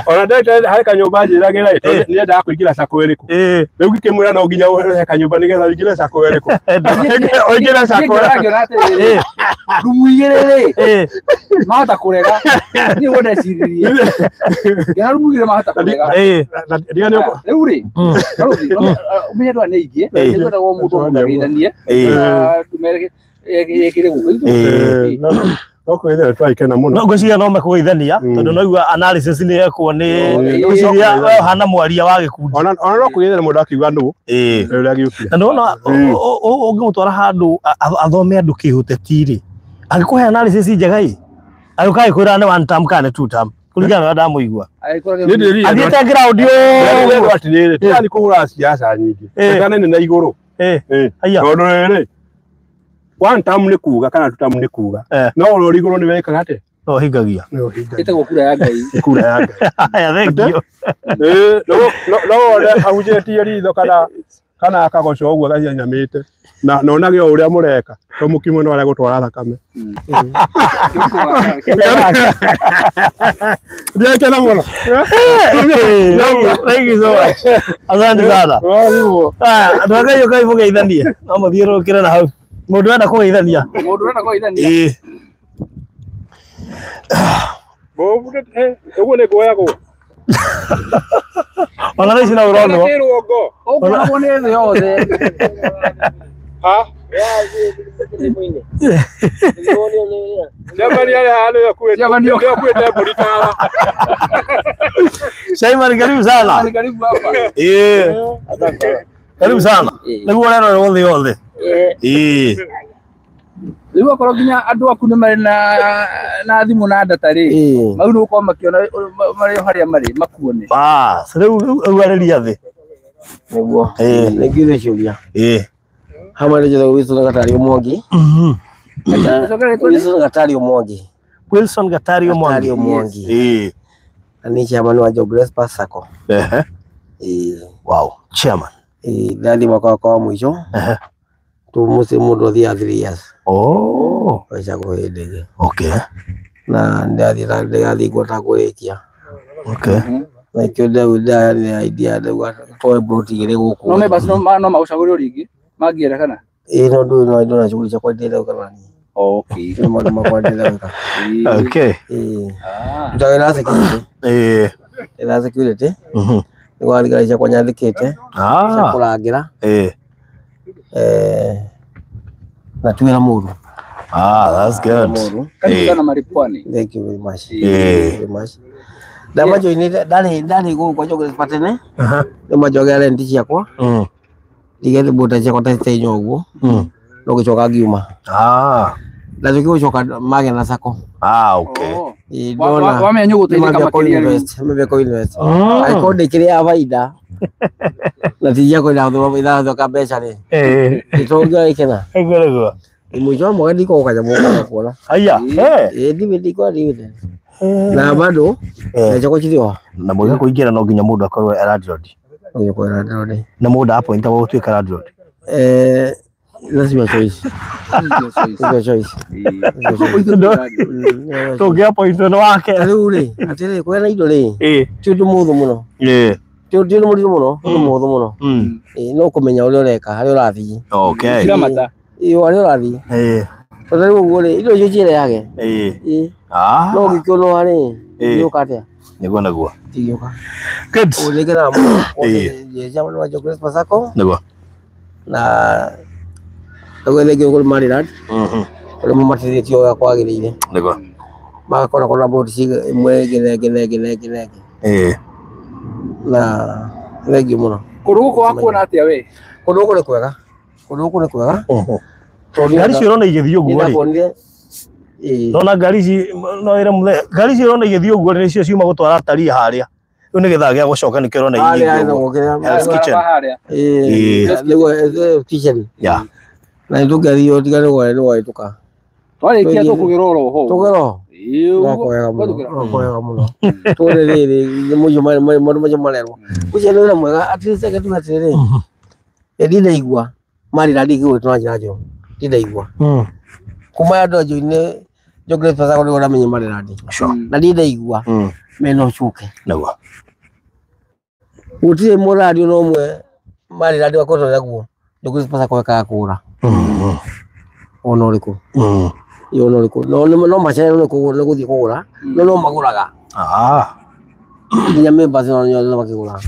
ona director harĩ kanyũmba njĩragĩra ĩ nĩendaga kũingĩra sacco ĩrĩkũ rĩu ngĩkĩmwĩra no nginya ũrehe kanyũmba nĩgetha ũingĩre sacco ĩrĩkũ ũingĩre sacco
ĩrĩkũ rumu igĩrĩ rĩ mahota kũrega niĩ guo ndeciririe ngĩona rumu igĩrĩ mahota kũrega rĩu rĩ ũmenye andũ aya nĩ aingĩ nĩkwendagwo mũndũ mũgeithanie ĩkĩre gũkũ
no kwĩthĩra twagĩkena mũno
no ngwĩciria no mekũgeithania tondũ naigua analysis nĩ yekwo nĩ ngwĩciria we ũhana mwaria wa gĩkundi
ona no kwĩthĩra mũndũ akiuga nũ ũrĩa agĩũkire
na nĩwona ũngĩmũtwara handũ athome andũ kĩũteti rĩ angĩkũhe analysis njega ĩ agĩũka agĩkwĩra nĩ one term kana nĩ two term kũringana na ũrĩa ndamũigua athiĩte ground
yothe atĩrĩrĩ tirathiĩ kũhũra siasa nyingĩ kana nĩ na igũrũ tondũ rĩrĩ one term nĩ kuga kana two term nĩ kuga no ũrori igũrũ nĩ wekaga atĩa
no hingagia
ĩtagwo kura ya Ngai
kura ya Ngai
haya thank you
no wone ahunjĩtie ritho kana akagoco ũguo agacianyamĩte na nonage o ũrĩa mũreka to mũkimwe no aregũtwara thakame ndiakena mũno
thank you so much asante sana andũ a Ngai ũkai mũgeithanie no mũthiũrũrũkĩre na hau mũndũ enda kũgeithania
mũndũ ũrenda kũgeithania
ũguo nĩ nguoyagwo
ona thaa ici no ũronwo
ũkuonagwo nĩ thĩ yothe
Shaiman karibu sana
karibu hapa
karibu sana nĩguo ũrerorerwo thĩ yothe
rĩu akorwo nginya andũ aku nĩ marĩ na thimũ na data rĩ mau nĩ gũkorwo makĩona marĩ o harĩa marĩ makuone
bas rĩu rĩu arĩria thĩ
nĩguo nĩngiuria ciũria hamwe nĩ njĩtagwo Wilson Gatario Mwangi Wilson Gatario Mwangi
Wilson Gatario Mwangi
na nĩ chairman wa Jogres Pass Sacco
wow chairman
ndathiĩ mwaka wakwa wa mũico tu mũciĩ mũndũ athiaga 3 years
oh
ũgĩcagũrwo hĩndĩ ĩngĩ
okay
na ndĩrathiĩ ngwenda kũrĩkia
okay
na ikĩo ndĩraheanire idea ndauga twoe plot igĩrĩ gũkũ
no members no magũcagũrwo rĩngĩ mangĩenda kana
ĩĩ no ndũĩ no ndona shughuli ciakwa ndĩrenda gwĩka nani
okay
nĩ maũndũ makwa ndĩrenda gwĩka
okay
ndutaga wĩra wa security wĩra wa security nĩguo thigari ciakwa nyandĩkĩte cia kũrangĩra na ti wĩra mũru
that's good
karibu sana Maripwani
thank you very much very much ndamajoinĩte ndarĩ gũkũ kwa Jogres tene nĩmanjogera renti ciakwa ndigete mbũta ciakwa ta inya ũguo no gĩcoka ngiuma Ndathikĩ gũcoka mage na sako.
Ah, okay.
Ndona.
Wamenya nĩ ũgũteithĩka makĩria rĩu.
Mambia kũ-invest. Angĩkorwo ndĩkĩrĩ baida na ti njia irathũka mbeca rĩ. Nĩtũngĩgĩkena.
Nĩguo nĩguo.
Mũico wa mwaka ndikũgũka nyamũ ũkaga kuona.
Aya.
Ndibĩ ndikwa ndibĩ. Na bado mbeca gũcithioha.
Na mũiga kũingĩra no nginya mũndũ akorwo e landlord.
No nginya akorwo e landlord.
Na mũndũ appointagwo gũtuĩka landlord.
That's your choice. That's your choice.
Tũngĩappointwo nĩ wake.
Rĩu rĩ, atĩrĩrĩ, kũgĩa na indo rĩ, ti ũndũ mũhũthũ mũno. Ti ũndũ mũritũ mũno, ũndũ mũhũthũ mũno. No kũmenya ũrĩa ũreka, harĩa ũrathiĩ.
Okay.
Harĩa ũrathiĩ. Tondũ rĩu ũguo rĩ, indo icio ciĩrehage. No ũngĩkĩũnũha rĩ, ingĩũka atĩa?
Nĩguo nĩguo.
Ingĩũka.
Good.
Ũguo nĩngenaga mũno. Chairman wa Jogrespa Sacco.
Nĩguo.
Na tũgĩthengio kũrĩ Maryland. Ũrĩa mamateithĩtie ũrĩa kwagĩrĩire.
Nĩguo.
Magakorwo na bodi ĩmwe ĩngĩ na ĩngĩ na ĩngĩ na ĩngĩ na ĩngĩ. Na thengio mũno.
Kũndũ gũkũ wakuona atĩa we?
Kũndũ gũkũ nĩ kwega. Kũndũ gũkũ nĩ kwega.
Ngari icio ũrona igĩthiĩ ũguo rĩ. Nona ngari ici no ĩre mũthee. Ngari icio ũrona igĩthiĩ ũguo rĩ nĩcio ciuma gũtwara atarii harĩa. Rĩu nĩ gĩthaa gĩa gũcoka nĩkĩo ũrona igĩthiĩ ũguo. Hell's Kitchen.
Nĩguo kitchen.
Yeah.
Na nĩtũngĩathiĩ ũtiga nĩ gwahĩtũka.
Twarĩkia tũkũgĩra oro ho.
Tũgĩra ho. No kwega mũno. No kwega mũno. Tuone rĩrĩ mũico maũndũ macio marerwo. Ũcio nĩ wĩra mwega at least reke tuge atĩrĩrĩ. Ndinaigua Maryland ĩgĩgwĩtwo na njĩra njũru. Ndinaigua. Kuma andũ anjoine Jogrespa Sacco nĩguo ndamenya Maryland. Na ndinaigua mena ũcuke.
Nĩguo.
Gũtirĩ mũrandi ona ũmwe Maryland wakoretwo naguo Jogrespa Sacco ĩkaga kũgũra. Ona ũrĩkũ. Ona ũrĩkũ. No macererwo nĩ gũthiĩ kũgũra, no magũraga. Nginya members no makĩgũraga.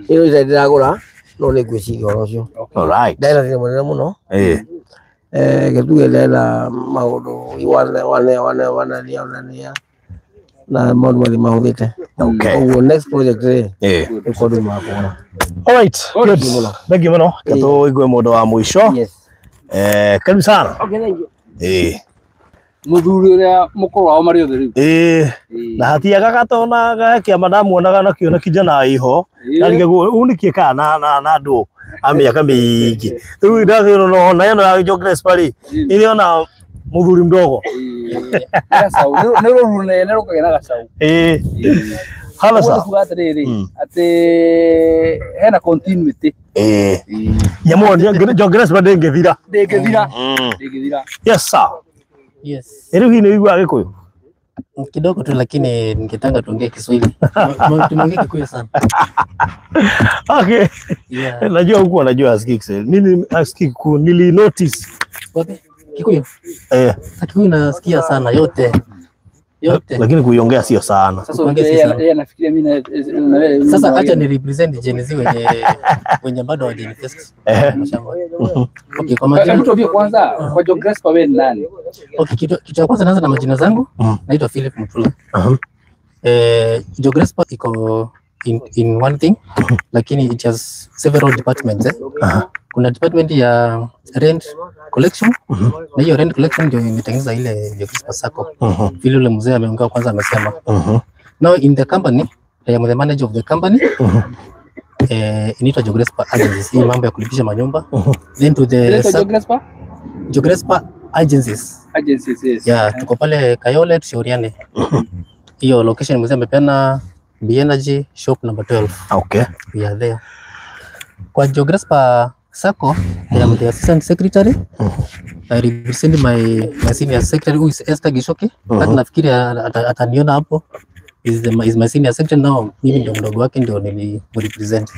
Ĩno itarĩ ndĩragũra no nĩ ngwĩciria ũhoro ũcio.
Alright.
Ndena thĩna mũnene mũno. Gĩtuge ndena maũndũ wane na maũndũ mathiĩ mahũthĩte. Ũguo next project rĩ, ĩkorwo makũgũra.
Alright. Good. Thank you mũno. Reke tũigue mũndũ wa mũico. Karibu sana.
Okay, thank you.
Mũthuri ũrĩa mũkũrũ wao marĩ othe rĩu.
Na hatiaga gatona gakĩama ndamuonaga na kĩona kijana iho. Ndarigagwo ũũ nĩkĩ kana na andũ a mĩaka mĩingĩ. Rĩu ndathĩ no na ĩno ya Jogrespa rĩ, ĩrĩ mũthuri mdogo.
Gacau nĩ rũru rũnene rũkagĩa na gacau.
Hala sawa.
Kuga atĩrĩrĩ atĩ hena continuity.
Nyamũ Jogrespa ndĩngĩthira.
Ndĩngĩthira. Ndĩngĩthira.
Yes sir.
Yes.
Rĩu hihi nĩ ũiguaga Gĩkũyũ?
Kidogo tu lakini ningetaka tuongee Kiswahili. Tumeongea Kikuyu sana.
Okay.
Yeah.
Najua huku anajua asikii Kiswahili. Mimi asikii Kikuyu, nili notice.
Wapi? Kikuyu? Kikuyu nasikia sana yote. Yote.
Lakini kuiongea sio sana.
Sasa yeye anafikiria mimi na wewe.
Sasa acha ni represent Gen Z wenye bado hawajainvest. Okay, kwa majina.
Hebu tuambie kwanza kwa Jogrespa wewe ni nani?
Okay, kitu cha kwanza naanza na majina zangu. Naitwa Philip Mutula. Jogrespa iko in one thing lakini it has several departments. Kuna department ya rent collection. Na hiyo rent collection ndio imetengeneza ile Jogrespa Sacco. Vile yule mzee ameongea kwanza amesema. Now in the company, I am the manager of the company. Inaitwa Jogrespa Agencies. Hii mambo ya kulipisha manyumba. Then to the
Jogrespa?
Jogrespa Agencies.
Agencies, yes.
Yeah, tuko pale Kayole tushauriane. Hiyo location mzee amepeana B Energy shop number 12.
Okay.
We are there. Kwa Jogrespa Sacco, I am the assistant secretary. I represent my senior secretary who is Esther Gishoki. Hata nafikiri ataniona hapo. Is my senior secretary now. Mimi ndio mdogo wake ndio nilirepresent.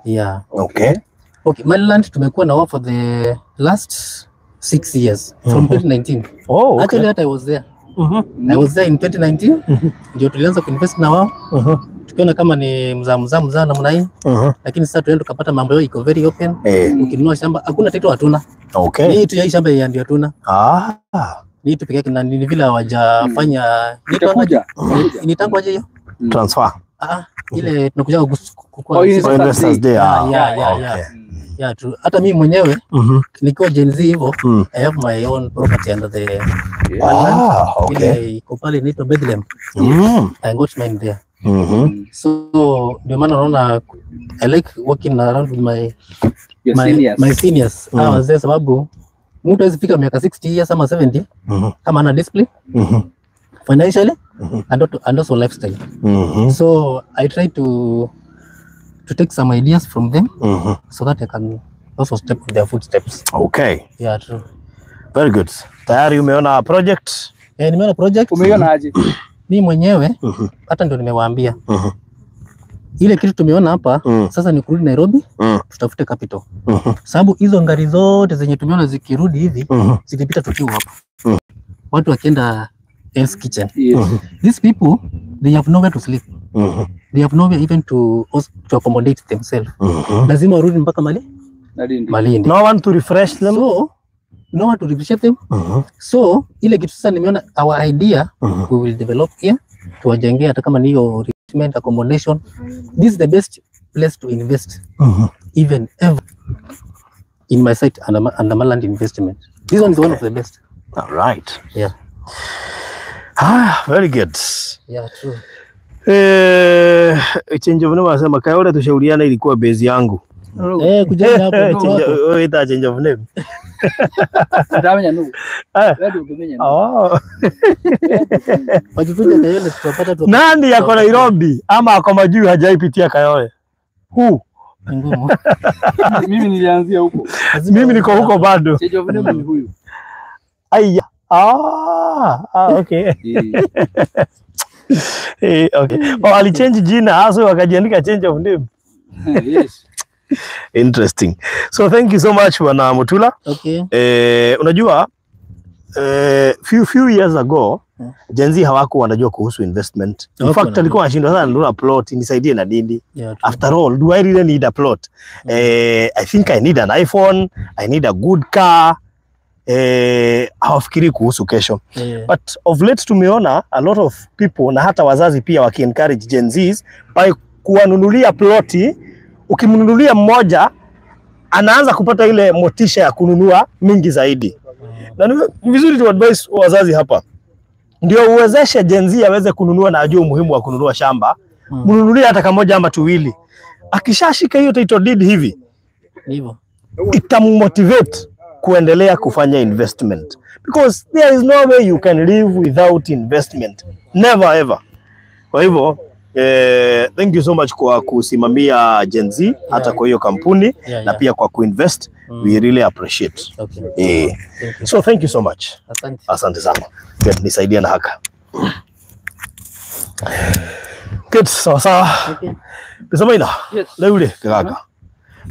Yeah.
Okay.
Okay, Maryland tumekuwa na wao for the last 6 years from 2019.
Oh, okay.
Actually I was there. I was there in 2019. Ndio tulianza kuinvest na wao. Tukiona kama ni mzaa namna hii. Lakini sasa tunaenda tukapata mambo yao iko very open. Ukinunua shamba hakuna title hatuna.
Okay.
Ni tu ya shamba ya ndio hatuna. Ni tu peke yake na ni vile hawajafanya ni tangu aje hiyo?
Transfer.
Ile tunakuja kukua
Investors Day.
Yeah. Yeah, true. Hata mimi mwenyewe nikiwa Gen Z hivyo, I have my own property under the
Ah, okay.
ile iko pale inaitwa Bethlehem. I got mine there. So ndio maana naona I like working around with my
Your
my
seniors.
my seniors. Hawa wazee, sababu mtu hawezi fika miaka 60 years ama 70 kama ana discipline financially and also lifestyle. So I try to take some ideas from them so that I can also step in their footsteps.
Okay.
Yeah, true.
Very good. Tayari umeona project?
Eh, nimeona project.
Umeiona aje?
Mimi mwenyewe hata ndio nimewaambia. Ile kitu tumeona hapa sasa ni kurudi Nairobi tutafute capital. Sababu hizo ngari zote zenye tumeona zikirudi hivi zilipita tukiwa hapa. Watu wakienda Hell's Kitchen.
Yes.
These people, they have nowhere to sleep. They have nowhere even to accommodate themselves. Lazima warudi mpaka
Malindi.
Malindi.
No one to refresh them.
So no one to refresh them. So ile kitu sasa nimeona our idea, we will develop here, tuwajengee hata kama ni hiyo refreshment accommodation. This is the best place to invest even ever in my site under Maland investment. This one is one of the best.
All right.
Yeah.
Ah, very good.
Yeah, true.
Change of name anasema Kayole tushauriana ilikuwa base yangu.
Eh, kujenga hapo ndio
Change
wako.
wewe ita change of name.
Ndamenya nugu.
Eh.
Wewe ndũngĩmenya nũ.
Oh.
Wakikuja Kayole tutapata tu.
Nani yako Nairobi ama ako majuu hajaipitia Kayole? Who?
Ni ngumu.
Mimi nilianzia huko.
Lazima
Mimi niko huko bado.
Change of name ni huyu.
Aya. Ah, ah, okay.
Eh.
Eh, okay. Oh, alichange jina hasa wakajiandika change of name.
Yes.
Interesting. So thank you so much Bwana Mutula.
Okay.
Unajua few years ago Gen Z hawakuwa wanajua kuhusu investment. In
Hawakuwa
fact
wanajua.
alikuwa anashindwa sana nunua plot nisaidie na nini?
Yeah, true.
After all, do I really need a plot? I think I need an iPhone, I need a good car. Hawafikiri kuhusu kesho. But of late tumeona a lot of people na hata wazazi pia waki encourage Gen Zs by kuwanunulia ploti. Ukimnunulia mmoja anaanza kupata ile motisha ya kununua mingi zaidi. Na ni vizuri tu advise wazazi hapa, ndio uwezeshe Gen Z aweze kununua na ajue umuhimu wa kununua shamba. Mnunulie hata kamoja ama tuwili. Akishashika hiyo title deed hivi
Ni hivyo.
itammotivate kuendelea kufanya investment, because there is no way you can live without investment, never ever. Kwa hivyo thank you so much kwa kusimamia Gen Z hata kwa hiyo kampuni na pia kwa kuinvest. We really appreciate.
Okay. Thank you.
So thank you so much.
Asante.
Asante sana. Good, nisaidie na haka. Good, sawa sawa.
Okay.
Bisabaina.
Yes.
Rĩu rĩ kĩganga.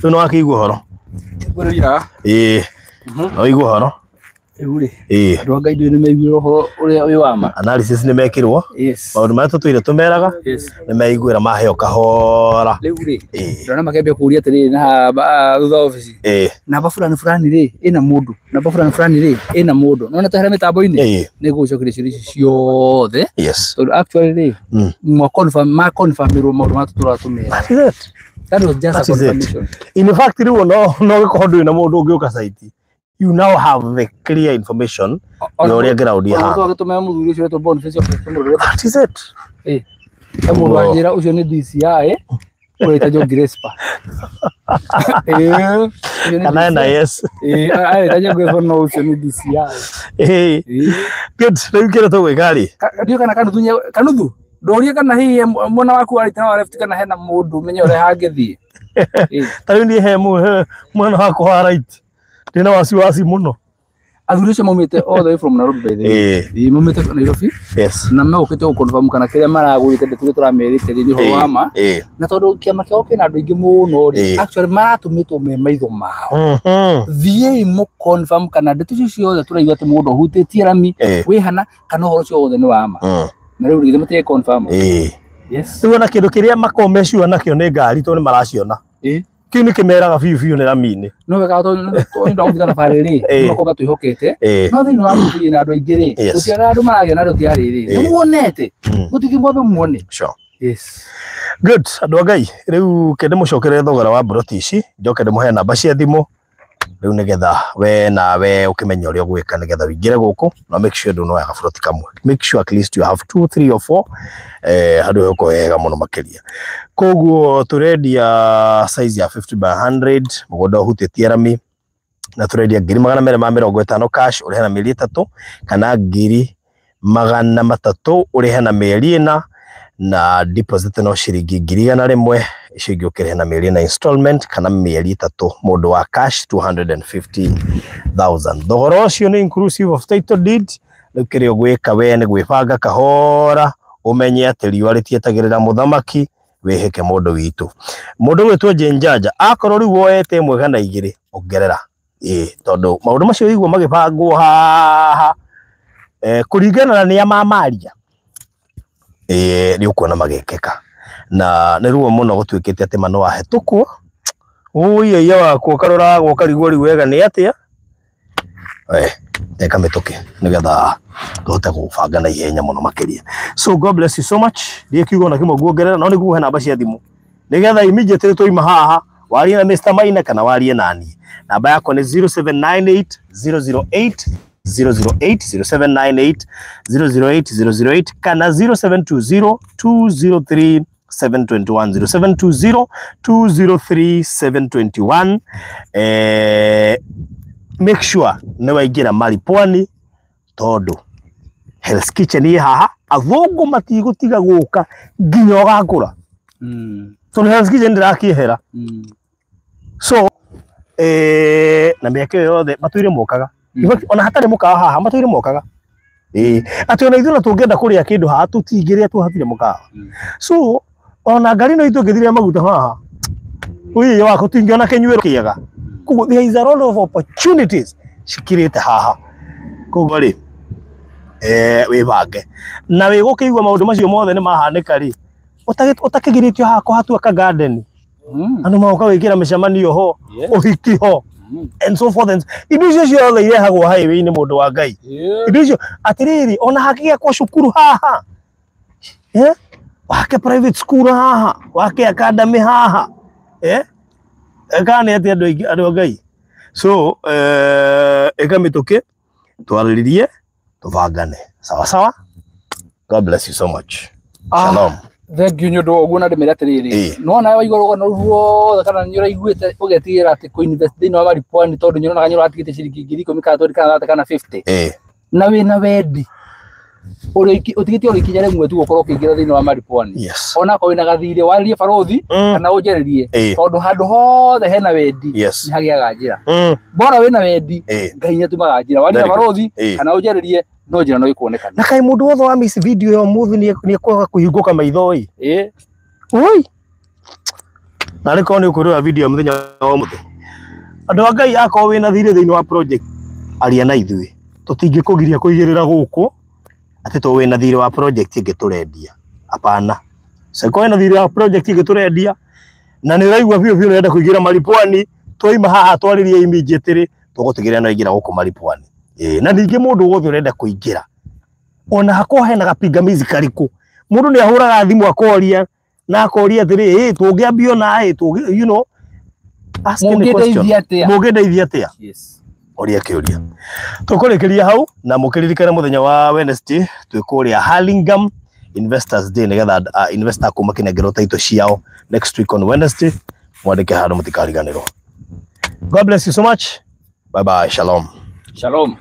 Rĩu nĩ wakĩigua ũhoro.
Ngwĩrĩria.
Ĩĩ. No igua ũhoro.
Rĩu rĩ.
Ĩĩ.
Andũ a Ngai ndũĩ nĩ maiguire ũhoro ũrĩa wĩ wa ma.
Analysis nĩ mekirwo.
Yes.
Maũndũ marĩa tũtũire tũmeraga
Yes.
nĩ meiguĩra maheo kahora.
Rĩu rĩ.
Ĩĩ.
Ndona makĩambia kũũria atĩrĩrĩ na haha thutha wa obici.
Ĩĩ.
Namba fulani fulani rĩ ĩna mũndũ. Namba fulani fulani rĩ ĩna mũndũ. Nona twehera mĩtambo-inĩ.
Ĩĩ.
Nĩ ngũgũcokeria ciũria ici ciothe.
Yes.
Tondũ actually rĩ ma confirm ma confirmirwo maũndũ marĩa tũtũraga tũmera.
That is it.
That was just a
That is it.
confirmation.
In fact rĩu no gĩkorwo ndũrĩ na mũndũ ũngĩũka site. You now have the clear information ya ũrĩa ground
Ona
ihana.
twagĩtũmĩra mũthuri ũcio ũretwo Boniface oke tũmũrore.
That is it.
Eh. He mũndũ wanjĩra ũcio nĩ DCI ũretagwo Grespa. Eh. Ũcio nĩ
Kana
DCI.
NIS.
Eh, aretagwo Grespa no ũcio nĩ DCI.
Ĩĩ.
Eh.
Good. Rĩu kĩrĩa tũgwĩka rĩ.
Ndiũĩ kana kanuthu kanuthu ndorie kana hihi mwena waku wa right na wa left kana hena mũndũ menye ũrĩa hangĩthiĩ. Eh.
Ta rĩu niĩ he mwena wakwa wa right. Ndĩna wasiwasi mũno.
Athuri acio maumĩte all the way from Nairobi by the way.
Ĩĩ.
Ĩĩ, maumĩte Nairobi
Yes.
na megũkĩte gũconfirm kana kĩrĩa maragũrĩte ndeto iria tũramerĩte rĩ nĩ ũhoro wa ma.
Ĩĩ.
Na tondũ kĩama kĩao kĩna andũ aingĩ mũno rĩ,
Ĩĩ.
actually maratũmĩtwo me maitho mao. Thiĩi mũ confirm kana ndeto icio ciothe tũraigua atĩ mũndũ ahutĩtie rami
Ĩĩ.
wĩ hana kana ũhoro ũcio wothe nĩ wa ma. Na rĩu githĩ matirĩ confirm.
Ĩĩ.
Yes.
Rĩu ona kĩndũ kĩrĩa makoragwo mecua nakĩo nĩ ngari tondũ nĩ maraciona.
Ĩĩ.
Kĩu nĩ kĩmeraga biũ biũ nĩ rami-inĩ.
No wega tondũ nĩ ndagũthiĩ thabarĩ rĩ,
Ĩĩ.
makorwo matwĩhokete.
Ĩĩ.
No thĩinĩ wa gũthiĩ na andũ aingĩ rĩ,
Yes.
gũtiagaga andũ maragĩa na andũ ti arĩrĩ.
Ĩĩ.
Nĩ muonete. Mũtithiĩ mwambe muone.
Sure.
Yes.
Good, andũ a Ngai, rĩu kende mũcokerere thogora wa mburoti ici, njoke ndĩmũhe namba cia thimũ rĩu nĩgetha we nawe ũkĩmenye ũrĩa ũgwĩka nĩgetha ũingĩre gũkũ na make sure ndũnoya gaburoti kamwe. Make sure at least you have 2, 3 or 4 handũ heko wega mũno makĩria. Koguo tũrendia size ya 50 by 100 mũgũnda ũhutĩtie rami na tũrendia 250,000 cash ũrĩhe na mĩeri 3 kana 300,000 ũrĩhe na mĩeri 4 na deposit no ciringi 100,000 icio ingĩ ũkĩrĩhe na mĩeri 4 installment kana mĩeri 3 mũndũ wa cash 250,000. Thogora ũcio nĩ inclusive of title deed. Rĩu kĩrĩa ũgwĩka we nĩ gwĩbanga kahora ũmenye atĩ riũa rĩtietagĩrĩra mũthamaki wĩhĩke mũndũ witũ. Mũndũ gwĩtwo Jane akorwo rĩu woete 1 kana 2 ongerera tondũ maũndũ macio wĩigua magĩbangwo haha kũringana na nĩa mamaria nĩ ũkuona magĩkĩka na nĩ ruo mũno gũtuĩkĩte atĩ ma no wahetũkwo ũiaiya wakwa ũkarora ũkarigwo rĩu wega nĩ atĩa teka mĩtũkĩ nĩgetha tũhote gũbanga na ihenya mũno makĩria. So God bless you so much. Ndiĩ kiugo na kĩmwe nguongerera no nĩguo namba cia thimũ nĩgetha immediately twaima haha warie na Mr. Maina kana warie nani. Namba yakwa nĩ 0798 008 008 0798 008 008 kana 0720 203 721 0720 203 721. Make sure nĩ waingĩra Maripwani tondũ Hell's Kitchen ĩ haha athũngũ matigũtiga gũka nginya ũgakũra tondũ Hell's Kitchen ndĩrakĩehera. So na mĩaka ĩyo yothe matũire mokaga. Ona hatarĩ mũkawa haha matũire mokaga. Atĩ ona ithuĩ na tũngĩenda kũrĩa kĩndũ haha tũtingĩrĩa tũhatirĩ mũkawa. So ona ngari no itũ ĩngĩthiria maguta haha ũyũ wako tũtingĩona kĩnyuĩro kĩega. Koguo there is a lot of opportunities cikirĩte haha. Koguo rĩ wĩbange na wĩgũkĩigua maũndũ macio mothe nĩ mahanĩka rĩ ũtakĩgirĩtio haha kũhatuĩka garden andũ magoka gwĩkĩra mĩcemanio ho ũhiki ho and so forth and indo icio ciothe irehagwo highway-inĩ mũndũ wa Ngai. Indo icio atĩrĩrĩ ona hakĩgĩakwo cukuru haha wake private school haha wake academy haha kana nĩ atĩ andũ aingĩ andũ a Ngai. So ĩka mĩtũkĩ twarĩrĩrie tũbangane sawa sawa. God bless you so much. Shalom.
Thank you nĩ ũndũ wa ũguo na ndĩmĩre atĩrĩrĩ nĩwona waigua rũgano rũu ruothe kana nĩ ũraiguĩte ũgetigĩra atĩ kũ-invest thĩinĩ wa Maripwani tondũ nĩ ũronaga nĩ ũratigĩte ciringi 10,000 kana 20 kana 30 kana 50 na wĩna wendi ũtigĩtie o ikinya rĩmwe tu ũkorwo ũkĩingĩra thĩinĩ wa Maripwani ona akorwo wĩna gathirĩ warĩrie barũthi kana ũnjarĩrie tondũ handũ hothe hena wendi nĩ hagĩaga njĩra. Bora wĩna wendi Ngai nĩatũmaga njĩra. Warĩrie barũthi kana ũnjarĩrie no njĩra no ĩkuonekana.
Na kaĩ mũndũ wothe wa miss video ya ũmũthĩ nĩ ekwaga kũhingũka maitho ĩ. Oi narĩ korwo nĩ ũkwĩrora video ya mũthenya wa ũmũthĩ. Andũ a Ngai akorwo wĩna thirĩ thĩinĩ wa project aria na ithuĩ tũtingĩkũgiria kũigĩrĩra gũkũ atĩ to wĩna thirĩ wa project ĩngĩ tũrendia. Hapana. So korwo wĩna thirĩ wa project ĩngĩ tũrendia na nĩ ũraigua biũ biũ ũrenda kũingĩra Maripwani twaima haha twarĩrie immediately tũgũtigĩrĩra no ingĩra gũkũ Maripwani. Na ningĩ mũndũ wothe ũrenda kũingĩra ona hakorwo hena gapingamizi karĩkũ mũndũ nĩ ahũraga thimũ akoria na akoria atĩrĩ tũngĩambio na you know ask any question mũngĩndeithia atĩa.
Yes.
Oria kĩũria. Tũkũrĩkĩria hau na mũkĩririkane mũthenya wa Wednesday twĩ kũrĩa Hurlingham Investors Day nĩgetha investor kuma kĩnengerwo title ciao next week on Wednesday mwandĩke handũ mũtikariganĩrwo. God bless you so much. Bye bye. Shalom.
Shalom.